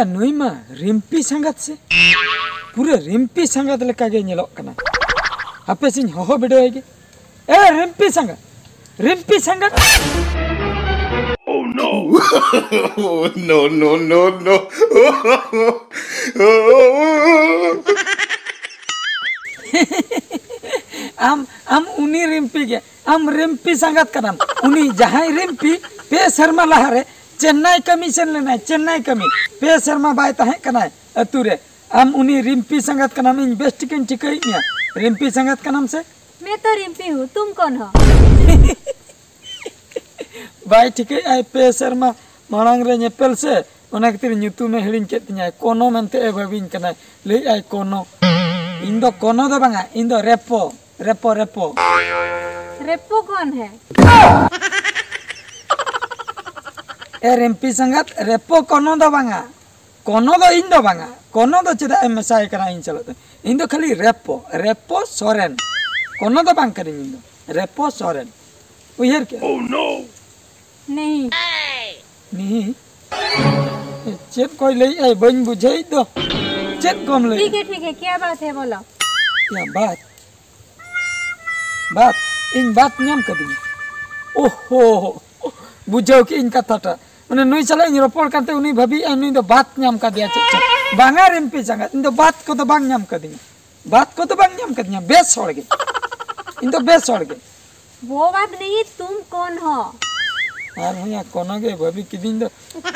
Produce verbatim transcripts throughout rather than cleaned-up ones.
ᱱᱩᱭ ᱢᱟ ᱨᱤᱢᱯᱤ ᱥᱟᱸᱜᱟᱛ ᱥᱮ, ᱯᱩᱨᱟᱹ ᱨᱤᱢᱯᱤ ᱥᱟᱸᱜᱟᱛ ᱞᱮᱠᱟ ᱜᱮ ᱧᱮᱞᱚᱜ ᱠᱟᱱᱟ᱾ ᱦᱟᱯᱮ ᱥᱮᱧ ᱦᱚᱦᱚ ᱵᱤᱰᱟᱹᱣ ᱟᱭ ᱜᱮ᱾ ᱮ ᱨᱤᱢᱯᱤ ᱥᱟᱸᱜᱟᱛ, ᱨᱤᱢᱯᱤ ᱥᱟᱸᱜᱟᱛ᱾ Oh no! No, no, no, no. ᱟᱢ, ᱟᱢ ᱩᱱᱤ ᱨᱤᱢᱯᱤ ᱜᱮ, ᱟᱢ ᱨᱤᱢᱯᱤ ᱥᱟᱸᱜᱟᱛ ᱠᱟᱱᱟᱢ᱾ ᱩᱱᱤ ᱡᱟᱦᱟᱸᱭ ᱨᱤᱢᱯᱤ ᱯᱮ ᱥᱮᱨᱢᱟ ᱞᱟᱦᱟᱨᱮ ᱪᱮᱱᱱᱟᱭ ᱠᱟᱹᱢᱤ ᱥᱮᱱ ᱞᱮᱱᱟᱭ, ᱪᱮᱱᱱᱟᱭ ᱠᱟᱹᱢᱤ᱾ ᱯᱮ ᱥᱮᱨᱢᱟ ᱵᱟᱭ ᱛᱟᱦᱮᱸ ᱠᱟᱱᱟᱭ ᱟᱹᱛᱩ ᱨᱮ᱾ ᱟᱢ ᱩᱱᱤ ᱨᱤᱢᱯᱤ ᱥᱟᱸᱜᱟᱛ ᱠᱟᱱᱟᱢ, ᱤᱧ ᱵᱮᱥ ᱴᱷᱤᱠᱟᱹᱧ ᱴᱷᱤᱠᱟᱹᱭᱮᱫ ᱢᱮᱭᱟ᱾ ᱨᱤᱢᱯᱤ ᱥᱟᱸᱜᱟᱛ ᱠᱟᱱᱟᱢ ᱥᱮ? मैं तो रिम्पी हूँ, तुम कौन हो? ᱵᱟᱭ ᱴᱷᱤᱠᱟᱹᱭᱮᱫ ᱟᱭ, ᱯᱮ ᱥᱮᱨᱢᱟ ᱢᱟᱲᱟᱝ ᱨᱮ ᱧᱮᱯᱮᱞ ᱥᱮ, ᱚᱱᱟ ᱠᱷᱟᱹᱛᱤᱨ ᱧᱩᱛᱩᱢᱮ ᱦᱤᱲᱤᱧ ᱠᱮᱫ ᱛᱤᱧᱟᱹ᱾ ᱠᱚᱱᱚ ᱢᱮᱱᱛᱮ ᱮ ᱵᱷᱟᱹᱵᱤᱧ ᱠᱟᱱᱟᱭ, ᱞᱟᱹᱭᱮᱫ ᱟᱭ ᱠᱚᱱᱚ᱾ ᱤᱧ ᱫᱚ ᱠᱚᱱᱚ ᱫᱚ ᱵᱟᱝᱟ, ᱤᱧ ᱫᱚ ᱨᱮᱯᱚ, ᱨᱮᱯᱚ, ᱨᱮᱯᱚ᱾ रेप्पो कौन है? ᱮ ᱨᱤᱢᱯᱤ ᱥᱟᱸᱜᱟᱛ, ᱨᱮᱯᱚ ᱠᱚᱱᱚ ᱫᱚ ᱵᱟᱝᱟ, ᱠᱚᱱᱚ ᱫᱚ ᱤᱧ ᱫᱚ ᱵᱟᱝᱟ᱾ ᱠᱚᱱᱚ ᱫᱚ ᱪᱮᱫᱟᱜ ᱮᱢ ᱢᱮᱥᱟᱭ ᱠᱟᱱᱟ ᱤᱧ ᱥᱟᱞᱟᱜ ᱫᱚ? ᱤᱧ ᱫᱚ ᱠᱷᱟᱹᱞᱤ ᱨᱮᱯᱚ, ᱨᱮᱯᱚ ᱥᱚᱨᱮᱱ᱾ ᱠᱚᱱᱚ ᱫᱚ ᱵᱟᱝ ᱠᱟᱹᱱᱟᱹᱧ ᱤᱧ ᱫᱚ, ᱨᱮᱯᱚ ᱥᱚᱨᱮᱱ᱾ ᱩᱭᱦᱟᱹᱨ ᱠᱮᱜᱼᱟ? नहीं। ᱱᱤᱦᱤ? ᱪᱮᱫ ᱠᱚᱭ ᱞᱟᱹᱭᱮᱫᱼᱟᱭ ᱵᱟᱹᱧ ᱵᱩᱡᱷᱟᱹᱣᱮᱫ ᱫᱚ᱾ ᱪᱮᱫ ᱠᱚᱢ ᱞᱟᱹᱭ? ठीक है, ठीक है, क्या बात है, बोलो। ᱭᱟ ᱵᱟᱛ, ᱵᱟᱛ, ᱤᱧ ᱵᱟᱛ ᱧᱟᱢ ᱠᱟᱫᱤᱧᱟ᱾ ᱳᱦᱳ, ᱵᱩᱡᱷᱟᱹᱣ ᱠᱮᱜ ᱤᱧ ᱠᱟᱛᱷᱟᱴᱟᱜ᱾ ᱢᱟᱱᱮ ᱱᱩᱭ ᱥᱟᱞᱟᱜ ᱤᱧ ᱨᱚᱯᱚᱲ ᱠᱟᱱᱛᱮ ᱩᱱᱤ ᱵᱷᱟᱹᱵᱤᱭᱮᱫᱼᱟᱭ ᱱᱩᱭ ᱫᱚ ᱵᱟᱛ ᱧᱟᱢ ᱠᱟᱫᱮᱭᱟ ᱪᱮᱫ ᱪᱚ᱾ ᱵᱟᱝᱟ ᱨᱤᱢᱯᱤ ᱥᱟᱸᱜᱟᱛ, ᱤᱧ ᱫᱚ ᱵᱟᱛ ᱠᱚᱫᱚ ᱵᱟᱝ ᱧᱟᱢ ᱠᱟᱫᱤᱧᱟ᱾ ᱵᱟᱛ ᱠᱚᱫᱚ ᱵᱟᱝ ᱧᱟᱢ ᱠᱟᱫᱤᱧᱟ, ᱵᱮᱥ ᱦᱚᱲ ᱜᱮ᱾ ᱤᱧ ᱫᱚ ᱵᱮᱥ ᱦᱚᱲ ᱜᱮ᱾ वो बात नहीं, तुम कौन हो? ᱟᱨᱦᱚᱸ ᱭᱟ ᱠᱚᱱᱚ ᱜᱮ ᱵᱷᱟᱹᱵᱤ ᱠᱤᱫᱤᱧ ᱫᱚ᱾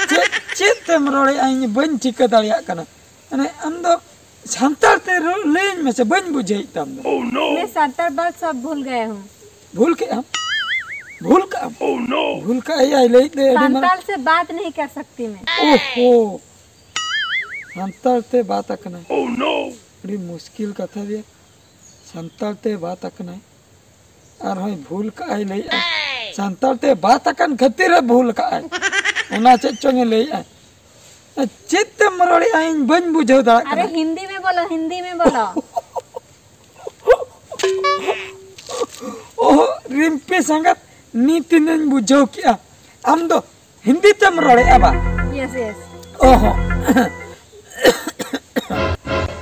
ᱪᱮᱫ, ᱪᱮᱫ ᱛᱮᱢ ᱨᱚᱲᱮᱫᱼᱟ ᱤᱧ ᱵᱟᱹᱧ ᱴᱷᱤᱠᱟᱹ ᱫᱟᱲᱮᱭᱟᱜ ᱠᱟᱱᱟ᱾ ᱢᱟᱱᱮ ᱟᱢ ᱫᱚ ᱥᱟᱱᱛᱟᱲ ᱛᱮ ᱨᱚᱲ ᱞᱟᱹᱭᱟᱹᱧ ᱢᱮᱥᱮ, ᱵᱟᱹᱧ ᱵᱩᱡᱷᱟᱹᱣᱮᱫ ᱛᱟᱢ ᱫᱚ᱾ मैं संताल बात सब भूल गया हूँ। ᱵᱷᱩᱞ ᱠᱮᱜ ᱟᱢ? ᱵᱷᱩᱞ ᱠᱟᱜ ᱟᱢ? ᱵᱷᱩᱞ ᱠᱟᱜ ᱟᱭ ᱞᱟᱹᱭᱮᱫ ᱫᱚ ᱟᱹᱰᱤ ᱢᱟᱨᱟᱝ᱾ संताल से बात नहीं कर सकती मैं। ᱳᱦᱳ, ᱥᱟᱱᱛᱟᱲ ᱛᱮ ᱵᱟᱛ ᱟᱠᱟᱱᱟᱭ᱾ ᱟᱹᱰᱤ ᱢᱩᱥᱠᱤᱞ ᱠᱟᱛᱷᱟ ᱜᱮ, ᱥᱟᱱᱛᱟᱲ ᱛᱮ ᱵᱟᱛ ᱟᱠᱟᱱᱟᱭ᱾ ᱟᱨᱦᱚᱸᱭ ᱵᱷᱩᱞ ᱠᱟᱜᱼᱟᱭ ᱞᱟᱹᱭᱮᱜᱼᱟ, ᱥᱟᱱᱛᱟᱲ ᱛᱮ ᱵᱟᱛ ᱟᱠᱟᱱ ᱠᱷᱟᱹᱛᱤᱨ ᱮ ᱵᱷᱩᱞ ᱠᱟᱜᱼᱟᱭ᱾ ᱚᱱᱟ ᱪᱮᱫ ᱪᱚᱝ ᱮ ᱞᱟᱹᱭᱮᱜᱼᱟ᱾ ᱪᱮᱫ ᱛᱮᱢ ᱨᱚᱲᱮᱜᱼᱟ ᱤᱧ ᱵᱟᱹᱧ ᱵᱩᱡᱷᱟᱹᱣ ᱫᱟᱲᱮᱭᱟᱜ अरे ᱠᱟᱱᱟ᱾ हिंदी में बोलो, हिंदी में बोलो। ᱳᱦ, ᱨᱤᱢᱯᱤ ᱥᱟᱸᱜᱟᱛ, ᱱᱤᱛ ᱤᱧ ᱵᱩᱡᱷᱟᱹᱣ ᱠᱮᱜᱼᱟ᱾ ᱟᱢ ᱫᱚ ᱦᱤᱱᱫᱤ ᱛᱮᱢ ᱨᱚᱲᱮᱜᱼᱟ ᱵᱟ? Yes, yes. ᱚᱦᱚᱸ᱾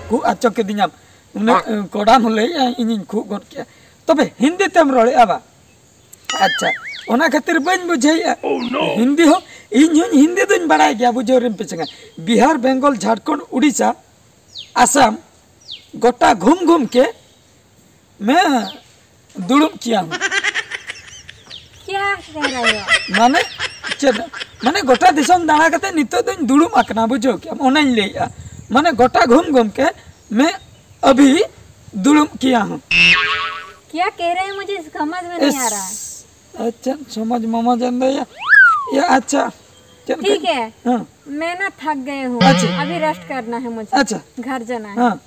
ᱠᱷᱩᱜ ᱟᱪᱚ ᱠᱤᱫᱤᱧᱟᱢ᱾ ᱩᱱᱟᱹᱜ ᱠᱚᱰᱟᱢ ᱞᱟᱹᱭᱮᱜᱼᱟ, ᱤᱧᱤᱧ ᱠᱷᱩᱜ ᱜᱚᱫ ᱠᱮᱭᱟ᱾ ᱛᱚᱵᱮ ᱦᱤᱱᱫᱤ ᱛᱮᱢ ᱨᱚᱲᱮᱜᱼᱟ ᱵᱟ? ᱟᱪᱪᱷᱟ, ᱚᱱᱟ ᱠᱷᱟᱹᱛᱤᱨ ᱵᱟᱹᱧ ᱵᱩᱡᱷᱟᱹᱣᱮᱜᱼᱟ᱾ ᱦᱤᱱᱫᱤ ᱦᱚᱸ, ᱤᱧ ᱦᱚᱸᱧ ᱦᱤᱱᱫᱤ ᱫᱚᱧ ᱵᱟᱲᱟᱭ ᱜᱮᱭᱟ, ᱵᱩᱡᱷᱟᱹᱣ ᱨᱮᱢ ᱯᱮ ᱪᱮᱸᱜᱟ᱾ ᱵᱤᱦᱟᱨ, ᱵᱮᱝᱜᱚᱞ, ᱡᱷᱟᱲᱠᱷᱚᱸᱰ, ᱩᱲᱤᱥᱥᱟ, ᱟᱥᱟᱢ, ᱜᱚᱴᱟ ᱜᱷᱩᱢ ᱜᱷᱩᱢ ᱠᱮ ᱢᱮ ᱫᱩᱲᱩᱵ ᱠᱮᱭᱟ ᱦᱚᱸ᱾ क्या कह रहे हो? ᱢᱟᱱᱮ ᱪᱮᱫ? ᱢᱟᱱᱮ ᱜᱚᱴᱟ ᱫᱤᱥᱚᱢ ᱫᱟᱬᱟ ᱠᱟᱛᱮ ᱱᱤᱛᱚᱜ ᱫᱚᱧ ᱫᱩᱲᱩᱵ ᱟᱠᱟᱱᱟ, ᱵᱩᱡᱷᱟᱹᱣ ᱠᱮᱜᱼᱟᱢ? ᱚᱱᱟᱧ ᱞᱟᱹᱭᱮᱜᱼᱟ᱾ ᱢᱟᱱᱮ ᱜᱚᱴᱟ ᱜᱷᱩᱢ ᱜᱷᱩᱢ ᱠᱮ ᱢᱮ ᱟᱵᱷᱤ ᱫᱩᱲᱩᱵ ᱠᱮᱭᱟ ᱦᱚᱸ᱾ क्या कह रहे हैं, मुझे समझ में नहीं आ रहा है। ᱟᱪᱪᱷᱟ, ᱥᱚᱢᱟᱡᱽ ᱢᱟᱢᱟ ᱡᱟᱱ ᱫᱚ ᱭᱟ, ᱭᱟ, ᱟᱪᱪᱷᱟ᱾ ᱪᱮᱫ ठीक है, ᱦᱮᱸ᱾ मैं ना थक गई हूँ। अच्छा। अभी रेस्ट करना है मुझे। अच्छा। घर जाना है। ᱦᱮᱸ᱾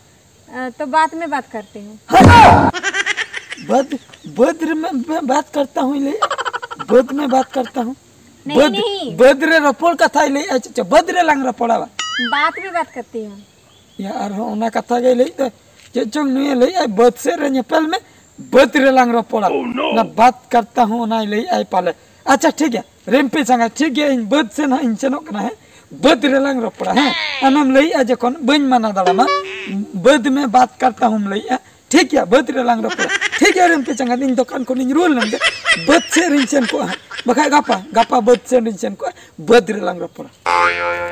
अ, तो बाद में बात करती हूँ। ᱵᱟᱹᱫᱽ, ᱵᱟᱹᱫᱽ ᱨᱮ ᱢᱮ, ᱢᱮ ᱵᱟᱛ ᱠᱟᱨᱛᱟ ᱦᱩᱸ ᱞᱟᱹᱭ᱾ ᱵᱟᱹᱫᱽ ᱢᱮ ᱵᱟᱛ ᱠᱟᱨᱛᱟ ᱦᱩᱸ᱾ नहीं, ᱵᱟᱹᱫᱽ, नहीं। ᱵᱟᱹᱫᱽ ᱨᱮ ᱨᱚᱯᱚᱲ ᱠᱟᱛᱷᱟᱭ ᱞᱟᱹᱭ᱾ ᱟᱪᱪᱷᱟ, ᱟᱪᱪᱷᱟ, ᱵᱟᱹᱫᱽ ᱨᱮ ᱞᱟᱝ ᱨᱚᱯᱚᱲᱟ ᱵᱟ᱾ बाद में बात करती हूँ। ᱭᱟ, ᱟᱨᱦᱚᱸ ᱚᱱᱟ ᱠᱟᱛᱷᱟ ᱜᱮᱭ ᱞᱟᱹᱭ ᱫᱟ᱾ ᱪᱮᱫ ᱪᱚᱝ ᱱᱩᱭᱮ ᱞᱟᱹᱭ ᱟᱭ, ᱵᱟᱹᱫᱽ ᱥᱮᱫ ᱨᱮ ᱧᱮᱯᱮᱞ ᱢᱮ, ᱵᱟᱹᱫᱽ ᱨᱮ ᱞᱟᱝ ᱨᱚᱯᱚᱲᱟ᱾ ᱚᱱᱟ ᱵᱟᱛ ᱠᱟᱨᱛᱟ ᱦᱩᱸ ᱚᱱᱟᱭ ᱞᱟᱹᱭ ᱟᱭ ᱯᱟᱞᱮ᱾ ᱟᱪᱪᱷᱟ, ᱴᱷᱤᱠ ᱜᱮᱭᱟ, ᱨᱮᱢᱯᱮ ᱪᱟᱸᱜᱟ, ᱴᱷᱤᱠ ᱜᱮᱭᱟ, ᱤᱧ ᱵᱟᱹᱫᱽ ᱥᱮᱱ ᱦᱟᱸᱜ ᱤᱧ ᱥᱮᱱᱚᱜ ᱠᱟᱱᱟ, ᱦᱮᱸ᱾ ᱵᱟᱹᱫᱽ ᱨᱮ ᱞᱟᱝ ᱨᱚᱯᱚᱲᱟ, ᱦᱮᱸ᱾ ᱟᱢᱮᱢ ᱞᱟᱹᱭᱮᱜᱼᱟ ᱡᱚᱠᱷᱚᱱ ᱵᱟᱹᱧ ᱢᱟᱱᱟ ᱫᱟᱲᱟᱢᱟ, ᱵᱟᱹᱫᱽ ᱢᱮ ᱵᱟᱛ ᱠᱟᱨᱛᱟ ᱦᱩᱸᱢ ᱞᱟᱹᱭᱮᱜᱼᱟ, ᱴᱷᱤᱠ ᱜᱮᱭᱟ, ᱵᱟᱹᱫᱽ ᱨᱮ ᱞᱟᱝ ᱨᱚᱯᱚᱲᱟ᱾ ᱴᱷᱤᱠ ᱜᱮᱭᱟ, ᱨᱮᱢᱯᱮ ᱪᱟᱸᱜᱟ, ᱤᱧ ᱫᱚᱠᱟᱱ ᱠᱷᱚᱱᱤᱧ ᱨᱩᱣᱟᱹᱲ ᱞᱮᱱ ᱜᱮ, ᱵᱟᱹᱫᱽ ᱥᱮᱫ ᱨᱤᱧ ᱥᱮᱱ ᱠᱚᱜᱼᱟ ᱦᱟᱸᱜ᱾ ᱵᱟᱠᱷᱟᱡ ᱜᱟᱯᱟ, ᱜᱟᱯᱟ ᱵᱟᱹᱫᱽ ᱥᱮᱫ ᱨᱤᱧ ᱥᱮᱱ ᱠᱚᱜᱼᱟ, ᱵᱟᱹᱫᱽ ᱨᱮ ᱞᱟᱝ ᱨᱚᱯᱚᱲᱟ᱾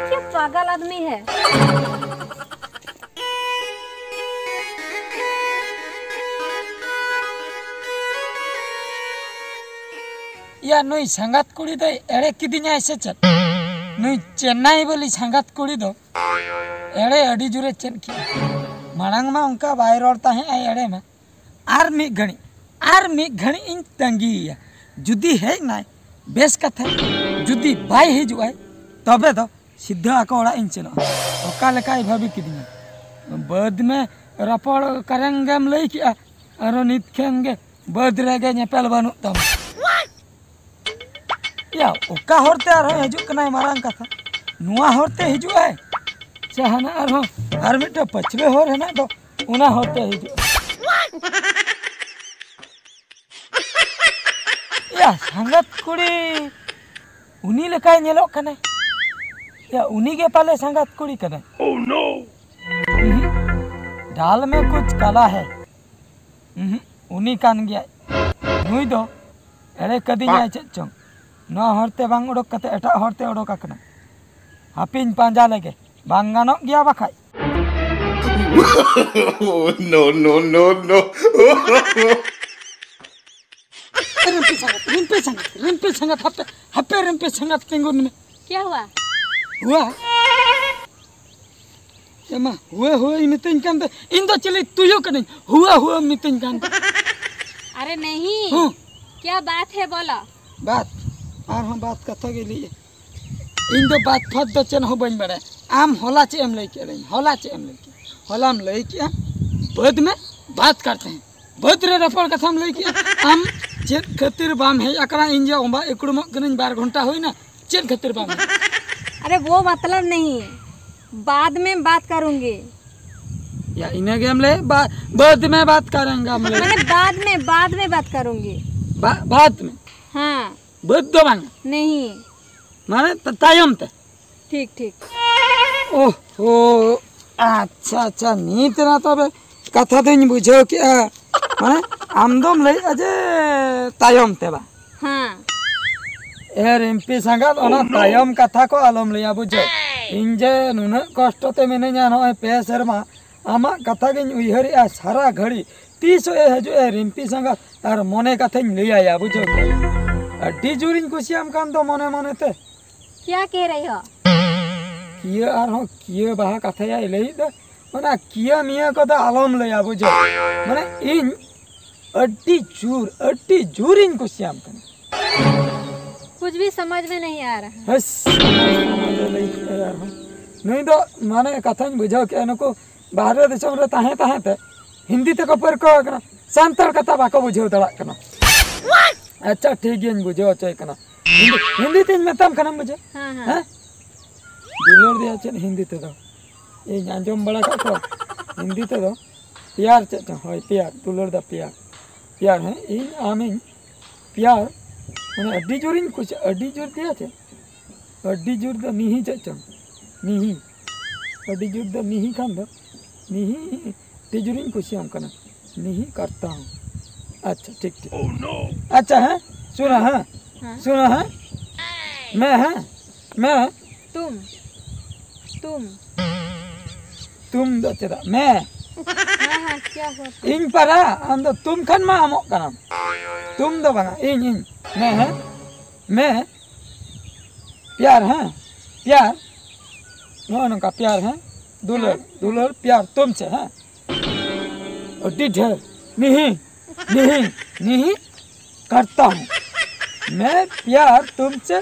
क्या पागल आदमी है। ᱭᱟ, ᱱᱩᱭ ᱥᱟᱸᱜᱟᱛ ᱠᱩᱲᱤ ᱫᱚᱭ ᱮᱲᱮ ᱠᱤᱫᱤᱧᱟᱭ ᱥᱮ ᱪᱮᱫ? ᱱᱩᱭ ᱪᱮᱱᱱᱟᱭ ᱵᱟᱹᱞᱤ ᱥᱟᱸᱜᱟᱛ ᱠᱩᱲᱤ ᱫᱚ ᱮᱲᱮ ᱟᱹᱰᱤ ᱡᱳᱨᱮ ᱪᱮᱫ ᱠᱮᱜᱼᱟ᱾ ᱢᱟᱲᱟᱝ ᱢᱟ ᱚᱱᱠᱟ ᱵᱟᱭ ᱨᱚᱲ ᱛᱟᱦᱮᱸᱜ ᱟᱭ ᱮᱲᱮ ᱢᱟ᱾ ᱟᱨ ᱢᱤᱫ ᱜᱷᱟᱹᱲᱤᱡ, ᱟᱨ ᱢᱤᱫ ᱜᱷᱟᱹᱲᱤᱡ ᱤᱧ ᱛᱟᱺᱜᱤᱭᱮᱭᱟ᱾ ᱡᱩᱫᱤ ᱦᱮᱡ ᱱᱟᱭ, ᱵᱮᱥ ᱠᱟᱛᱷᱟ, ᱡᱩᱫᱤ ᱵᱟᱭ ᱦᱤᱡᱩᱜ ᱟᱭ, ᱛᱚᱵᱮ ᱫᱚ ᱥᱤᱫᱷᱟᱹ ᱟᱠᱚ ᱚᱲᱟᱜ ᱤᱧ ᱥᱮᱱᱚᱜᱼᱟ᱾ ᱚᱠᱟ ᱞᱮᱠᱟᱭ ᱵᱷᱟᱹᱵᱤ ᱠᱤᱫᱤᱧᱟ᱾ ᱵᱟᱹᱫᱽ ᱢᱮ ᱨᱚᱯᱚᱲ ᱠᱟᱨᱮᱱ ᱜᱮᱢ ᱞᱟᱹᱭ ᱠᱮᱜᱼᱟ, ᱟᱨᱚ ᱱᱤᱛ ᱠᱷᱟᱱ ᱜᱮ ᱵᱟᱹᱫᱽ ᱨᱮᱜᱮ ᱧᱮᱯᱮᱞ ᱵᱟᱹᱱᱩᱜ ᱛᱟᱢᱟ᱾ ᱭᱟ, ᱚᱠᱟ ᱦᱚᱨᱛᱮ ᱟᱨᱦᱚᱸ ᱦᱤᱡᱩᱜ ᱠᱟᱱᱟᱭ ᱢᱟᱨᱟᱝ ᱠᱟᱛᱷᱟ? ᱱᱚᱣᱟ ᱦᱚᱨᱛᱮ ᱦᱤᱡᱩᱜ ᱟᱭ ᱥᱮ ᱦᱟᱱᱟ ᱟᱨᱦᱚᱸ ᱟᱨ ᱢᱤᱫᱴᱟᱝ ᱯᱟᱹᱪᱷᱞᱟᱹ ᱦᱚᱨ ᱦᱮᱱᱟᱜ ᱫᱚ, ᱚᱱᱟ ᱦᱚᱨᱛᱮ ᱦᱤᱡᱩᱜ ᱟᱭ? ᱭᱟ, ᱥᱟᱸᱜᱟᱛ ᱠᱩᱲᱤ ᱩᱱᱤ ᱞᱮᱠᱟᱭ ᱧᱮᱞᱚᱜ ᱠᱟᱱᱟᱭ᱾ ᱛᱮ ᱩᱱᱤ ᱜᱮ ᱯᱟᱞᱮ ᱥᱟᱸᱜᱟᱛ ᱠᱩᱲᱤ ᱠᱟᱱᱟᱭ᱾ ᱩᱦᱩᱸ, ᱰᱟᱞ ᱢᱮ ᱠᱩᱪ ᱠᱟᱞᱟ ᱦᱮ᱾ ᱩᱦᱩᱸ, ᱩᱱᱤ ᱠᱟᱱ ᱜᱮᱭᱟᱭ᱾ ᱱᱩᱭ ᱫᱚ ᱮᱲᱮ ᱠᱟᱹᱫᱤᱧᱟᱭ ᱪᱮᱫ ᱪᱚᱝ᱾ ᱱᱚᱣᱟ ᱦᱚᱨᱛᱮ ᱵᱟᱝ ᱚᱰᱚᱠ ᱠᱟᱛᱮ ᱮᱴᱟᱜ ᱦᱚᱨᱛᱮ ᱚᱰᱚᱠ ᱟᱠᱟᱱᱟ᱾ ᱦᱟᱯᱤᱧ ᱯᱟᱸᱡᱟ ᱞᱮᱜᱮ, ᱵᱟᱝ ᱜᱟᱱᱚᱜ ᱜᱮᱭᱟ ᱵᱟᱠᱷᱟᱡ᱾ No, no, no, no. ᱨᱤᱢᱯᱤ ᱥᱟᱸᱜᱟᱛ, ᱨᱤᱢᱯᱤ ᱥᱟᱸᱜᱟᱛ, ᱨᱤᱢᱯᱤ ᱥᱟᱸᱜᱟᱛ, ᱦᱟᱯᱮ, ᱦᱟᱯᱮ ᱨᱤᱢᱯᱤ ᱥᱟᱸᱜᱟᱛ ᱛᱤᱸᱜᱩᱱ ᱢᱮ᱾ क्या हुआ? ᱦᱩᱣᱟ? ᱮᱢᱟ, ᱦᱩᱣᱟ ᱦᱩᱣᱟ ᱢᱤᱛᱟᱹᱧ ᱠᱟᱱ ᱫᱚ, ᱤᱧ ᱫᱚ ᱪᱤᱞᱤ ᱛᱩᱭᱩ ᱠᱟᱹᱱᱟᱹᱧ? ᱦᱩᱣᱟ ᱦᱩᱣᱟ ᱢᱤᱛᱟᱹᱧ ᱠᱟᱱ ᱫᱚ᱾ अरे नहीं। ᱦᱩᱸ᱾ क्या बात है बोलो। ᱵᱟᱛ, ᱟᱨᱦᱚᱸ ᱵᱟᱛ ᱠᱟᱛᱷᱟ ᱜᱮ ᱞᱟᱹᱭᱮᱜᱼᱟ᱾ ᱤᱧ ᱫᱚ ᱵᱟᱛ ᱯᱷᱟᱛ ᱫᱚ ᱪᱮᱫ ᱦᱚᱸ ᱵᱟᱹᱧ ᱵᱟᱲᱟᱭᱟ᱾ ᱟᱢ ᱦᱚᱞᱟ ᱪᱮᱫ ᱮᱢ ᱞᱟᱹᱭ ᱠᱮᱫ ᱞᱟᱹᱭ? ᱦᱚᱞᱟ ᱪᱮᱫ ᱮᱢ ᱞᱟᱹᱭ ᱠᱮᱫ? ᱦᱚᱞᱟᱢ ᱞᱟᱹᱭ ᱠᱮᱫᱼᱟ ᱵᱟᱹᱫᱽ ᱢᱮ ᱵᱟᱛ ᱠᱟᱨᱛᱮ ᱦᱮᱸ᱾ ᱵᱟᱹᱫᱽ ᱨᱮ ᱨᱚᱯᱚᱲ ᱠᱟᱛᱷᱟᱢ ᱞᱟᱹᱭ ᱠᱮᱫᱼᱟ᱾ ᱟᱢ ᱪᱮᱫ ᱠᱷᱟᱹᱛᱤᱨ ᱵᱟᱢ ᱦᱮᱡ ᱟᱠᱟᱱᱟ? ᱤᱧ ᱡᱮ ᱚᱸᱵᱟ ᱮᱠᱲᱩᱢᱚᱜ ᱠᱟᱹᱱᱟᱹᱧ ᱵᱟᱨ ᱜᱷᱚᱱᱴᱟ ᱦᱩᱭᱱᱟ, ᱪᱮᱫ ᱠᱷᱟᱹᱛᱤᱨ ᱵᱟᱢ ᱦᱮᱡ? अरे वो मतलब नहीं, बाद में बात करूंगी। ᱭᱟ, ᱤᱱᱟᱹ ᱜᱮᱢ ᱞᱟᱹᱭ, ᱵᱟ-, ᱵᱟᱹᱫᱽ ᱢᱮ ᱵᱟᱛ ᱠᱟᱨᱮᱝᱜᱟ ᱢᱮ ᱞᱟᱹᱭ᱾ ᱢᱟᱱᱮ बाद में, बाद में बात करूंगी। ᱵᱟ-, ᱵᱟᱫᱽ ᱢᱮ᱾ ᱦᱮᱸ᱾ ᱵᱟᱹᱫᱽ ᱫᱚ ᱵᱟᱝ᱾ ᱱᱤᱦᱤ᱾ ᱢᱟᱱᱮ ᱛᱟ-, ᱛᱟᱭᱚᱢ ᱛᱮ᱾ ᱴᱷᱤᱠ, ᱴᱷᱤᱠ᱾ ᱳᱦᱳ, ᱟᱪᱪᱷᱟ, ᱟᱪᱪᱷᱟ, ᱱᱤᱛ ᱱᱟ ᱛᱚᱵᱮ ᱠᱟᱛᱷᱟ ᱫᱚᱧ ᱵᱩᱡᱷᱟᱹᱣ ᱠᱮᱜᱼᱟ᱾ ᱢᱟᱱᱮ ᱟᱢ ᱫᱚᱢ ᱞᱟᱹᱭᱮᱜᱼᱟ ᱡᱮ ᱛᱟᱭᱚᱢ ᱛᱮ ᱵᱟᱝ᱾ ᱦᱮᱸ᱾ ᱮ ᱨᱤᱢᱯᱤ ᱥᱟᱸᱜᱟᱛ, ᱚᱱᱟ ᱛᱟᱭᱚᱢ ᱠᱟᱛᱷᱟ ᱠᱚ ᱟᱞᱚᱢ ᱞᱟᱹᱭᱟ, ᱵᱩᱡᱷᱟᱹᱣ? ᱤᱧ ᱡᱮ ᱱᱩᱱᱟᱹᱜ ᱠᱚᱥᱴᱚ ᱛᱮ ᱢᱤᱱᱟᱹᱧᱟ ᱱᱚᱜᱼᱚᱭ ᱯᱮ ᱥᱮᱨᱢᱟ, ᱟᱢᱟᱜ ᱠᱟᱛᱷᱟ ᱜᱤᱧ ᱩᱭᱦᱟᱹᱨᱮᱜᱼᱟ ᱥᱟᱨᱟ ᱜᱷᱟᱹᱲᱤ᱾ ᱛᱤᱥᱚᱜ ᱮ ᱦᱤᱡᱩᱜᱼᱟ ᱨᱤᱢᱯᱤ ᱥᱟᱸᱜᱟᱛ, ᱟᱨ ᱢᱚᱱᱮ ᱠᱟᱛᱷᱟᱧ ᱞᱟᱹᱭᱟᱭᱟ, ᱵᱩᱡᱷᱟᱹᱣ ᱠᱮᱫᱟᱢ? ᱟᱹᱰᱤ ᱡᱳᱨᱤᱧ ᱠᱩᱥᱤᱭᱟᱢ ᱠᱟᱱ ᱫᱚ ᱢᱚᱱᱮ ᱢᱚᱱᱮ ᱛᱮ᱾ क्या कह रही हो? ᱠᱤᱭᱟᱹ ᱟᱨᱦᱚᱸ ᱠᱤᱭᱟᱹ ᱵᱟᱦᱟ ᱠᱟᱛᱷᱟᱭᱟᱭ ᱞᱟᱹᱭᱮᱫ ᱫᱚ, ᱚᱱᱟ ᱠᱤᱭᱟᱹ ᱢᱤᱭᱟᱹ ᱠᱚᱫᱚ ᱟᱞᱚᱢ ᱞᱟᱹᱭᱟ, ᱵᱩᱡᱷᱟᱹᱣ? ᱢᱟᱱᱮ ᱤᱧ ᱟᱹᱰᱤ ᱡᱳᱨ, ᱟᱹᱰᱤ ᱡᱳᱨᱤᱧ ᱠᱩᱥᱤᱭᱟᱢ ᱠᱟᱱᱟ᱾ कुछ भी समझ में नहीं आ रहा। ᱦᱟᱹᱥ, ᱞᱟᱹᱭ ᱠᱮᱜᱼᱟᱭ ᱟᱨᱦᱚᱸ᱾ ᱱᱩᱭ ᱫᱚ ᱢᱟᱱᱮ ᱠᱟᱛᱷᱟᱧ ᱵᱩᱡᱷᱟᱹᱣ ᱠᱮᱜᱼᱟ, ᱱᱩᱠᱩ ᱵᱟᱦᱨᱮ ᱫᱤᱥᱚᱢ ᱨᱮ ᱛᱟᱦᱮᱸ ᱛᱟᱦᱮᱸ ᱛᱮ ᱦᱤᱱᱫᱤ ᱛᱮᱠᱚ ᱯᱟᱹᱨᱠᱟᱹᱣ ᱟᱠᱟᱱᱟ, ᱥᱟᱱᱛᱟᱲ ᱠᱟᱛᱷᱟ ᱵᱟᱠᱚ ᱵᱩᱡᱷᱟᱹᱣ ᱫᱟᱲᱮᱭᱟᱜ ᱠᱟᱱᱟ᱾ ᱟᱪᱪᱷᱟ, ᱴᱷᱤᱠ ᱜᱮᱭᱟᱧ ᱵᱩᱡᱷᱟᱹᱣ ᱦᱚᱪᱚᱭ ᱠᱟᱱᱟ᱾ ᱦᱤᱱᱫᱤ, ᱦᱤᱱᱫᱤ ᱛᱤᱧ ᱢᱮᱛᱟᱢ ᱠᱟᱱᱟᱢ ᱵᱩᱡᱷᱟᱹᱣ? ᱦᱮᱸ, ᱦᱮᱸ᱾ ᱦᱮᱸ? ᱫᱩᱞᱟᱹᱲ ᱫᱚᱭᱟ ᱪᱮᱫ ᱦᱤᱱᱫᱤ ᱛᱮᱫᱚ? ᱤᱧ ᱟᱸᱡᱚᱢ ᱵᱟᱲᱟ ᱠᱟᱜ ᱠᱚᱣᱟ ᱦᱤᱱᱫᱤ ᱛᱮᱫᱚ ᱯᱮᱭᱟᱨ ᱪᱮᱫ ᱪᱚᱝ, ᱦᱳᱭ, ᱯᱮᱭᱟᱨ, ᱫᱩᱞᱟᱹᱲ ᱫᱚ ᱯᱮᱭᱟᱨ᱾ ᱯᱮᱭᱟᱨ, ᱦᱮᱸ, ᱤᱧ ᱟᱢᱤᱧ ᱯᱮᱭᱟᱨ, ᱢᱟᱱᱮ ᱟᱹᱰᱤ ᱡᱳᱨᱤᱧ ᱠᱩᱥᱤ-, ᱟᱹᱰᱤ ᱡᱳᱨ ᱫᱮᱭᱟ ᱪᱮᱫ? ᱟᱹᱰᱤ ᱡᱳᱨ ᱫᱚ ᱱᱤᱦᱤ ᱪᱮᱫ ᱪᱚᱝ? ᱱᱤᱦᱤ᱾ ᱟᱹᱰᱤ ᱡᱳᱨ ᱫᱚ ᱱᱤᱦᱤ ᱠᱷᱟᱱ ᱫᱚ ᱱᱤᱦᱤ ᱟᱹᱰᱤ ᱡᱳᱨᱤᱧ ᱠᱩᱥᱤᱭᱟᱢ ᱠᱟᱱᱟ᱾ ᱱᱤᱦᱤ ᱠᱟᱨᱛᱟ ᱦᱚᱸ᱾ ᱟᱪᱪᱷᱟ, ᱴᱷᱤᱠ, ᱴᱷᱤᱠ᱾ ᱟᱪᱪᱷᱟ, ᱦᱮᱸ, ᱥᱩᱱᱟ, ᱦᱮᱸ, ᱦᱮᱸ? ᱥᱩᱱᱟ, ᱦᱮᱸ, ᱢᱮ, ᱦᱮᱸ, ᱢᱮ᱾ तुम। तुम। तुम ᱫᱚ ᱪᱮᱫᱟᱜ? ᱢᱮ᱾ हाँ, हाँ, क्या हुआ तुम? ᱤᱧ ᱯᱟᱨᱟ, ᱟᱢ ᱫᱚ ᱛᱩᱢ ᱠᱷᱟᱱ ᱢᱟ ᱟᱢᱚᱜ ᱠᱟᱱᱟᱢ᱾ ᱛᱩᱢ ᱫᱚ ᱵᱟᱝᱟ, ᱤᱧ, ᱤᱧ᱾ ᱢᱮ, ᱦᱮᱸ? ᱢᱮ᱾ ᱯᱭᱟᱨ, ᱦᱮᱸ? ᱯᱭᱟᱨ᱾ ᱱᱚᱜᱼᱚ ᱱᱚᱝᱠᱟ ᱯᱭᱟᱨ, ᱦᱮᱸ? ᱫᱩᱞᱟᱹᱲ, ᱦᱮᱸ᱾ ᱫᱩᱞᱟᱹᱲ, ᱯᱭᱟᱨ, ᱛᱩᱢ ᱪᱮ, ᱦᱮᱸ? ᱟᱹᱰᱤ ᱰᱷᱮᱨ᱾ ᱱᱤᱦᱤ, ᱱᱤᱦᱤ, ᱱᱤᱦᱤ ᱠᱟᱨᱛᱟ ᱦᱩᱸ᱾ ᱢᱮ ᱯᱭᱟᱨ ᱛᱩᱢ ᱪᱮ